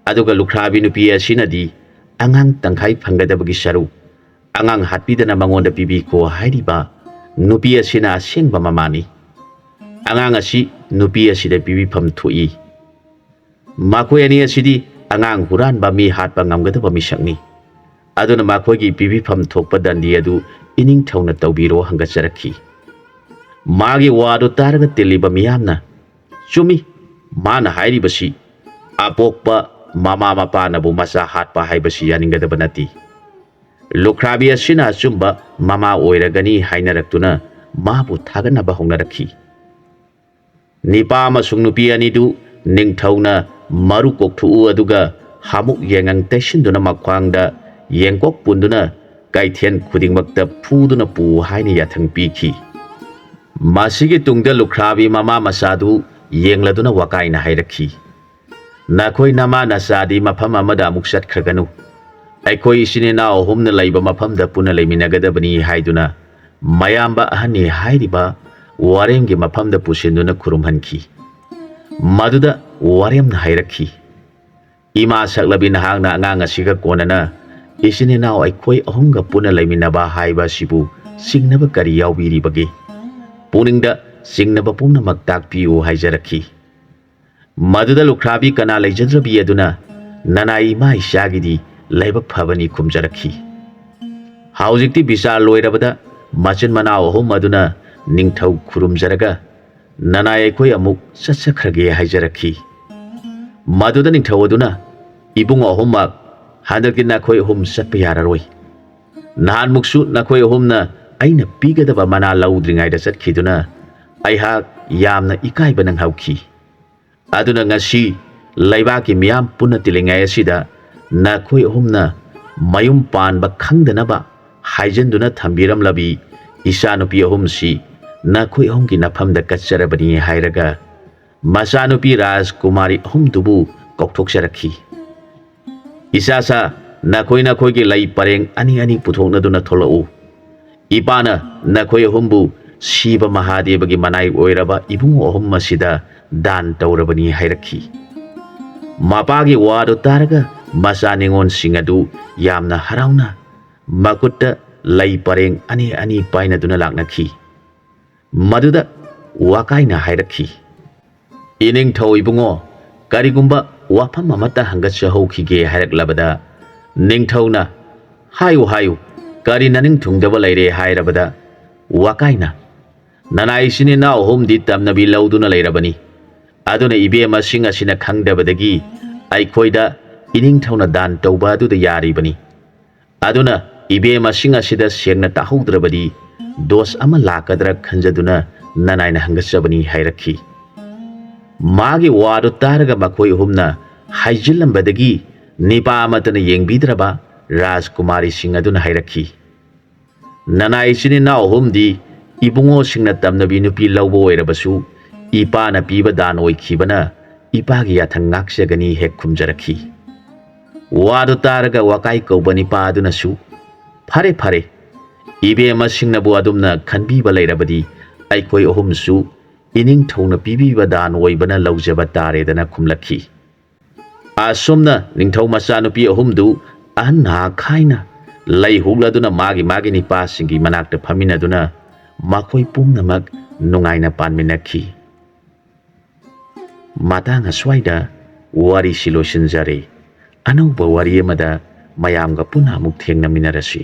ꯑꯗꯨꯒ ꯂꯨꯈ꯭ꯔꯥꯕꯤ ꯅꯨꯄꯤ ꯑꯁꯤꯅꯗꯤ ꯑꯉꯥꯡ ꯇꯪꯈꯥꯏ ꯐꯪꯒꯗꯕꯒꯤ ꯁꯔꯨꯛ ꯑꯉꯥꯡ ꯍꯥꯠꯄꯤꯗꯅ ꯃꯉꯣꯟꯗ ꯄꯤꯕꯤꯈꯣ ꯍꯥꯏꯔꯤꯕ ꯅꯨꯄꯤ ꯑꯁꯤꯅ ꯑꯁꯦꯡꯕ ꯃꯃꯥꯅꯤ꯫ ꯑꯉꯥꯡ ꯑꯁꯤ ꯅꯨꯄꯤ ꯑꯁꯤꯗ ꯄꯤꯕꯤꯐꯝ ꯊꯣꯛꯏ꯫ ꯃꯈꯣꯏ ꯑꯅꯤ ꯑꯁꯤꯗꯤ ꯑꯉꯥꯡ ꯍꯨꯔꯥꯟꯕ, ꯃꯤ ꯍꯥꯠꯄ ꯉꯝꯒꯗꯕ ꯃꯤꯁꯛꯅꯤ꯫ ꯑꯗꯨꯅ ꯃꯈꯣꯏꯒꯤ ꯄꯤꯕꯤꯐꯝ ꯊꯣꯛꯄ ꯗꯟꯗꯤ ꯑꯗꯨ ꯏꯅꯤꯡꯊꯧꯅ ꯇꯧꯕꯤꯔꯣ ꯍꯪꯒꯠꯆꯔꯛꯈꯤ꯫ ꯃꯥꯒꯤ ꯋꯥꯗꯨ ꯇꯥꯔꯒ ꯇꯤꯜꯂꯤꯕ ꯃꯤꯌꯥꯝꯅ, "ꯆꯨꯝꯃꯤ, ꯃꯥꯅ ꯍꯥꯏꯔꯤꯕꯁꯤ ꯑꯄꯣꯛꯄ ꯃꯃꯥ ꯃꯄꯥꯅꯕꯨ ꯃꯆꯥ ꯍꯥꯠꯄ ꯍꯥꯏꯕꯁꯤ ꯌꯥꯅꯤꯡꯒꯗꯕ ꯅꯠꯇꯦ꯫ ꯂꯨꯈ꯭ꯔꯥꯕꯤ ꯑꯁꯤꯅ ꯑꯆꯨꯝꯕ ꯃꯃꯥ ꯑꯣꯏꯔꯒꯅꯤ" ꯍꯥꯏꯅꯔꯛꯇꯨꯅ ꯃꯥꯕꯨ ꯊꯥꯒꯠꯅꯕ ꯍꯧꯅꯔꯛꯈꯤ꯫ ꯅꯤꯄꯥ ꯑꯃꯁꯨꯡ ꯅꯨꯄꯤ ꯑꯅꯤꯗꯨ ꯅꯤꯡꯊꯧꯅ ꯃꯔꯨ ꯀꯣꯛꯊꯣꯛꯎ ꯑꯗꯨꯒ ꯍꯥꯃꯨꯛ ꯌꯦꯡꯉꯪ ꯇꯩꯁꯤꯟꯗꯨꯅ ꯃꯈ꯭ꯋꯥꯡꯗ ꯌꯦꯡꯀꯣꯛ ꯄꯨꯟꯗꯨꯅ ꯀꯩꯊꯦꯜ ꯈꯨꯗꯤꯡꯃꯛꯇ ꯐꯨꯗꯨꯅ ꯄꯨ ꯍꯥꯏꯅ ꯌꯥꯊꯪ ꯄꯤꯈꯤ꯫ ꯃꯁꯤꯒꯤ ꯇꯨꯡꯗ ꯂꯨꯈ꯭ꯔꯥꯕꯤ ꯃꯃꯥ ꯃꯆꯥꯗꯨ ꯌꯦꯡꯂꯗꯨꯅ ꯋꯥꯀꯥꯏꯅ ꯍꯥꯏꯔꯛꯈꯤ, "ꯅꯈꯣꯏ ꯅꯃꯥ ꯅꯆꯥꯗꯤ ꯃꯐꯝ ꯑꯃꯗ ꯑꯃꯨꯛ ꯆꯠꯈ꯭ꯔꯒꯅꯨ꯫ ꯑꯩꯈꯣꯏ ꯏꯆꯤꯟ ꯏꯅꯥꯎ ꯑꯍꯨꯝꯅ ꯂꯩꯕ ꯃꯐꯝꯗ ꯄꯨꯟꯅ ꯂꯩꯃꯤꯟꯅꯒꯗꯕꯅꯤ" ꯍꯥꯏꯗꯨꯅ ꯃꯌꯥꯝꯕ ꯑꯍꯟꯅꯤ ꯍꯥꯏꯔꯤꯕ ꯋꯥꯔꯦꯝꯒꯤ ꯃꯐꯝꯗ ꯄꯨꯁꯤꯟꯗꯨꯅ ꯈꯨꯔꯨꯝꯍꯟꯈꯤ꯫ ꯃꯗꯨꯗ ꯋꯥꯔꯦꯝꯅ ꯍꯥꯏꯔꯛꯈꯤ, "ꯏꯃꯥ ꯁꯛꯂꯕꯤ ꯅꯍꯥꯛꯅ ꯑꯉꯥꯡ ꯑꯁꯤꯒ ꯀꯣꯟꯅꯅ ꯏꯆꯤꯟ ꯏꯅꯥꯎ ꯑꯩꯈꯣꯏ ꯑꯍꯨꯝꯒ ꯄꯨꯟꯅ ꯂꯩꯃꯤꯟꯅꯕ ꯍꯥꯏꯕ ꯑꯁꯤꯕꯨ ꯆꯤꯡꯅꯕ ꯀꯔꯤ ꯌꯥꯎꯕꯤꯔꯤꯕꯒꯦ? ꯄꯨꯛꯅꯤꯡꯗ ꯆꯤꯡꯅꯕ ꯄꯨꯝꯅꯃꯛ ꯇꯥꯛꯄꯤꯌꯨ" ꯍꯥꯏꯖꯔꯛꯈꯤ꯫ ꯃꯗꯨꯗ ꯂꯨꯈ꯭ꯔꯥꯕꯤ ꯀꯅꯥ ꯂꯩꯖꯗ꯭ꯔꯕꯤ ꯑꯗꯨꯅ, ꯅꯅꯥꯏ ꯏꯃꯥ ꯏꯆꯥꯒꯤꯗꯤ ꯂꯥꯏꯕꯛ ꯐꯕꯅꯤ ꯈꯨꯝꯖꯔꯛꯈꯤ꯫ ꯍꯧꯖꯤꯛꯇꯤ ꯕꯤꯆꯥꯔ ꯂꯣꯏꯔꯕꯗ ꯃꯆꯤꯟ ꯃꯅꯥꯎ ꯑꯍꯨꯝ ꯑꯗꯨꯅ ꯅꯤꯡꯊꯧ ꯈꯨꯔꯨꯝꯖꯔꯒ, "ꯅꯅꯥꯏ ꯑꯩꯈꯣꯏ ꯑꯃꯨꯛ ꯆꯠꯆꯈ꯭ꯔꯒꯦ" ꯍꯥꯏꯖꯔꯛꯈꯤ꯫ ꯃꯗꯨꯗ ꯅꯤꯡꯊꯧ ꯑꯗꯨꯅ, "ꯏꯕꯨꯡ ꯑꯍꯨꯝꯃꯛ, ꯍꯟꯗꯛꯇꯤ ꯅꯈꯣꯏ ꯑꯍꯨꯝ ꯆꯠꯄ ꯌꯥꯔꯔꯣꯏ꯫ ꯅꯍꯥꯟꯃꯨꯛꯁꯨ ꯅꯈꯣꯏ ꯑꯍꯨꯝꯅ ꯑꯩꯅ ꯄꯤꯒꯗꯕ ꯃꯅꯥ ꯂꯧꯗ꯭ꯔꯤꯉꯩꯗ ꯆꯠꯈꯤꯗꯨꯅ ꯑꯩꯍꯥꯛ ꯌꯥꯝꯅ ꯏꯀꯥꯏꯕ ꯅꯪꯍꯧꯈꯤ꯫ ꯑꯗꯨꯅ ꯉꯁꯤ ꯂꯩꯕꯥꯛꯀꯤ ꯃꯤꯌꯥꯝ ꯄꯨꯟꯅ ꯇꯤꯜꯂꯤꯉꯩ ꯑꯁꯤꯗ ꯅꯈꯣꯏ ꯑꯍꯨꯝꯅ ꯃꯌꯨꯝ ꯄꯥꯟꯕ ꯈꯪꯗꯅꯕ ꯍꯥꯏꯖꯤꯟꯗꯨꯅ ꯊꯝꯕꯤꯔꯝꯂꯕꯤ ꯏꯆꯥꯅꯨꯄꯤ ꯑꯍꯨꯝꯁꯤ ꯅꯈꯣꯏ ꯑꯍꯨꯝꯒꯤ ꯅꯐꯝꯗ ꯀꯠꯆꯔꯕꯅꯤ" ꯍꯥꯏꯔꯒ ꯃꯆꯥꯅꯨꯄꯤ ꯔꯥꯖꯀꯨꯃꯥꯔꯤ ꯑꯍꯨꯝꯗꯨꯕꯨ ꯀꯧꯊꯣꯛꯆꯔꯛꯈꯤ꯫ "ꯏꯆꯥꯁꯥ, ꯅꯈꯣꯏ ꯅꯈꯣꯏꯒꯤ ꯂꯩ ꯄꯔꯦꯡ ꯑꯅꯤ ꯑꯅꯤ ꯄꯨꯊꯣꯛꯅꯗꯨꯅ ꯊꯣꯛꯂꯛꯎ꯫ ꯏꯄꯥꯅ ꯅꯈꯣꯏ ꯑꯍꯨꯝꯕꯨ ꯁꯤꯕ ꯃꯍꯥꯗꯦꯕꯒꯤ ꯃꯅꯥꯏ ꯑꯣꯏꯔꯕ ꯏꯕꯨꯡꯉꯣ ꯑꯍꯨꯝ ꯑꯁꯤꯗ ꯗꯥꯟ ꯇꯧꯔꯕꯅꯤ" ꯍꯥꯏꯔꯛꯈꯤ꯫ ꯃꯄꯥꯒꯤ ꯋꯥꯗꯨ ꯇꯥꯔꯒ ꯃꯆꯥ ꯅꯤꯉꯣꯜꯁꯤꯡ ꯑꯗꯨ ꯌꯥꯝꯅ ꯍꯔꯥꯎꯅ ꯃꯈꯨꯠꯇ ꯂꯩ ꯄꯔꯦꯡ ꯑꯅꯤ ꯑꯅꯤ ꯄꯥꯏꯅꯗꯨꯅ ꯂꯥꯛꯅꯈꯤ꯫ ꯃꯗꯨꯗ ꯋꯥꯀꯥꯏꯅ ꯍꯥꯏꯔꯛꯈꯤ, "ꯏꯅꯤꯡꯊꯧ ꯏꯕꯨꯡꯉꯣ, ꯀꯔꯤꯒꯨꯝꯕ ꯋꯥꯐꯝ ꯑꯃꯠꯇ ꯍꯪꯒꯠꯆꯍꯧꯈꯤꯒꯦ" ꯍꯥꯏꯔꯛꯂꯕꯗ, ꯅꯤꯡꯊꯧꯅ, "ꯍꯥꯏꯌꯨ, ꯍꯥꯏꯌꯨ, ꯀꯔꯤ ꯅꯅꯤꯡ ꯊꯨꯡꯗꯕ ꯂꯩꯔꯦ?" ꯍꯥꯏꯔꯕꯗ, ꯋꯥꯀꯥꯏꯅ, "ꯅꯅꯥꯏ ꯏꯆꯤꯟ ꯏꯅꯥꯎ ꯑꯍꯨꯝꯗꯤ ꯇꯝꯅꯕꯤ ꯂꯧꯗꯨꯅ ꯂꯩꯔꯕꯅꯤ꯫ ꯑꯗꯨꯅ ꯏꯕꯦꯝꯃꯁꯤꯡ ꯑꯁꯤꯅ ꯈꯪꯗꯕꯗꯒꯤ ꯑꯩꯈꯣꯏꯗ ꯏꯅꯤꯡꯊꯧꯅ ꯗꯥꯟ ꯇꯧꯕ ꯑꯗꯨꯗ ꯌꯥꯔꯤꯕꯅꯤ꯫ ꯑꯗꯨꯅ ꯏꯕꯦꯝꯃꯁꯤꯡ ꯑꯁꯤꯗ ꯁꯦꯡꯅ ꯇꯥꯍꯧꯗ꯭ꯔꯕꯗꯤ ꯗꯣꯁ ꯑꯃ ꯂꯥꯛꯀꯗ꯭ꯔꯥ ꯈꯟꯖꯗꯨꯅ ꯅꯅꯥꯏꯅ ꯍꯪꯒꯠꯆꯕꯅꯤ" ꯍꯥꯏꯔꯛꯈꯤ꯫ ꯃꯥꯒꯤ ꯋꯥꯗꯨ ꯇꯥꯔꯒ ꯃꯈꯣꯏ ꯑꯍꯨꯝꯅ ꯍꯥꯏꯖꯤꯜꯂꯝꯕꯗꯒꯤ ꯅꯤꯄꯥ ꯑꯃꯠꯇꯅ ꯌꯦꯡꯕꯤꯗ꯭ꯔꯕ ꯔꯥꯖꯀꯨꯃꯥꯔꯤꯁꯤꯡ ꯑꯗꯨꯅ ꯍꯥꯏꯔꯛꯈꯤ, "ꯅꯅꯥꯏ ꯏꯆꯤꯟ ꯏꯅꯥꯎ ꯑꯍꯨꯝꯗꯤ ꯏꯕꯨꯡꯉꯣꯁꯤꯡꯅ ꯇꯝꯅꯕꯤ ꯅꯨꯄꯤ ꯂꯧꯕ ꯑꯣꯏꯔꯕꯁꯨ, ꯏꯄꯥꯅ ꯄꯤꯕ ꯗꯥꯟ ꯑꯣꯏꯈꯤꯕꯅ ꯏꯄꯥꯒꯤ ꯌꯥꯊꯪ ꯉꯥꯛꯆꯒꯅꯤ" ꯍꯦꯛ ꯈꯨꯝꯖꯔꯛꯈꯤ꯫ ꯋꯥꯗꯨ ꯇꯥꯔꯒ ꯋꯥꯀꯥꯏ ꯀꯧꯕ ꯅꯤꯄꯥ ꯑꯗꯨꯅꯁꯨ, "ꯐꯔꯦ, ꯐꯔꯦ, ꯏꯕꯦꯝꯃꯁꯤꯡꯅꯕꯨ ꯑꯗꯨꯝꯅ ꯈꯟꯕꯤꯕ ꯂꯩꯔꯕꯗꯤ ꯑꯩꯈꯣꯏ ꯑꯍꯨꯝꯁꯨ ꯏꯅꯤꯡꯊꯧꯅ ꯄꯤꯕꯤꯕ ꯗꯥꯟ ꯑꯣꯏꯕꯅ ꯂꯧꯖꯕ ꯇꯥꯔꯦꯗꯅ" ꯈꯨꯝꯂꯛꯈꯤ꯫ ꯑꯁꯨꯝꯅ ꯅꯤꯡꯊꯧ ꯃꯆꯥꯅꯨꯄꯤ ꯑꯍꯨꯝꯗꯨ ꯑꯍꯟ ꯅꯍꯥ ꯈꯥꯏꯅ ꯂꯩ ꯍꯨꯛꯂꯗꯨꯅ ꯃꯥꯒꯤ ꯃꯥꯒꯤ ꯅꯤꯄꯥꯁꯤꯡꯒꯤ ꯃꯅꯥꯛꯇ ꯐꯝꯃꯤꯟꯅꯗꯨꯅ ꯃꯈꯣꯏ ꯄꯨꯝꯅꯃꯛ ꯅꯨꯡꯉꯥꯏꯅ ꯄꯥꯟꯃꯤꯟꯅꯈꯤ꯫ ꯃꯇꯥꯡ ꯑꯁ꯭ꯋꯥꯏꯗ ꯋꯥꯔꯤꯁꯤ ꯂꯣꯏꯁꯤꯟꯖꯔꯦ꯫ ꯑꯅꯧꯕ ꯋꯥꯔꯤ ꯑꯃꯗ ꯃꯌꯥꯝꯒ ꯄꯨꯟꯅ ꯑꯃꯨꯛ ꯊꯦꯡꯅꯃꯤꯟꯅꯔꯁꯤ꯫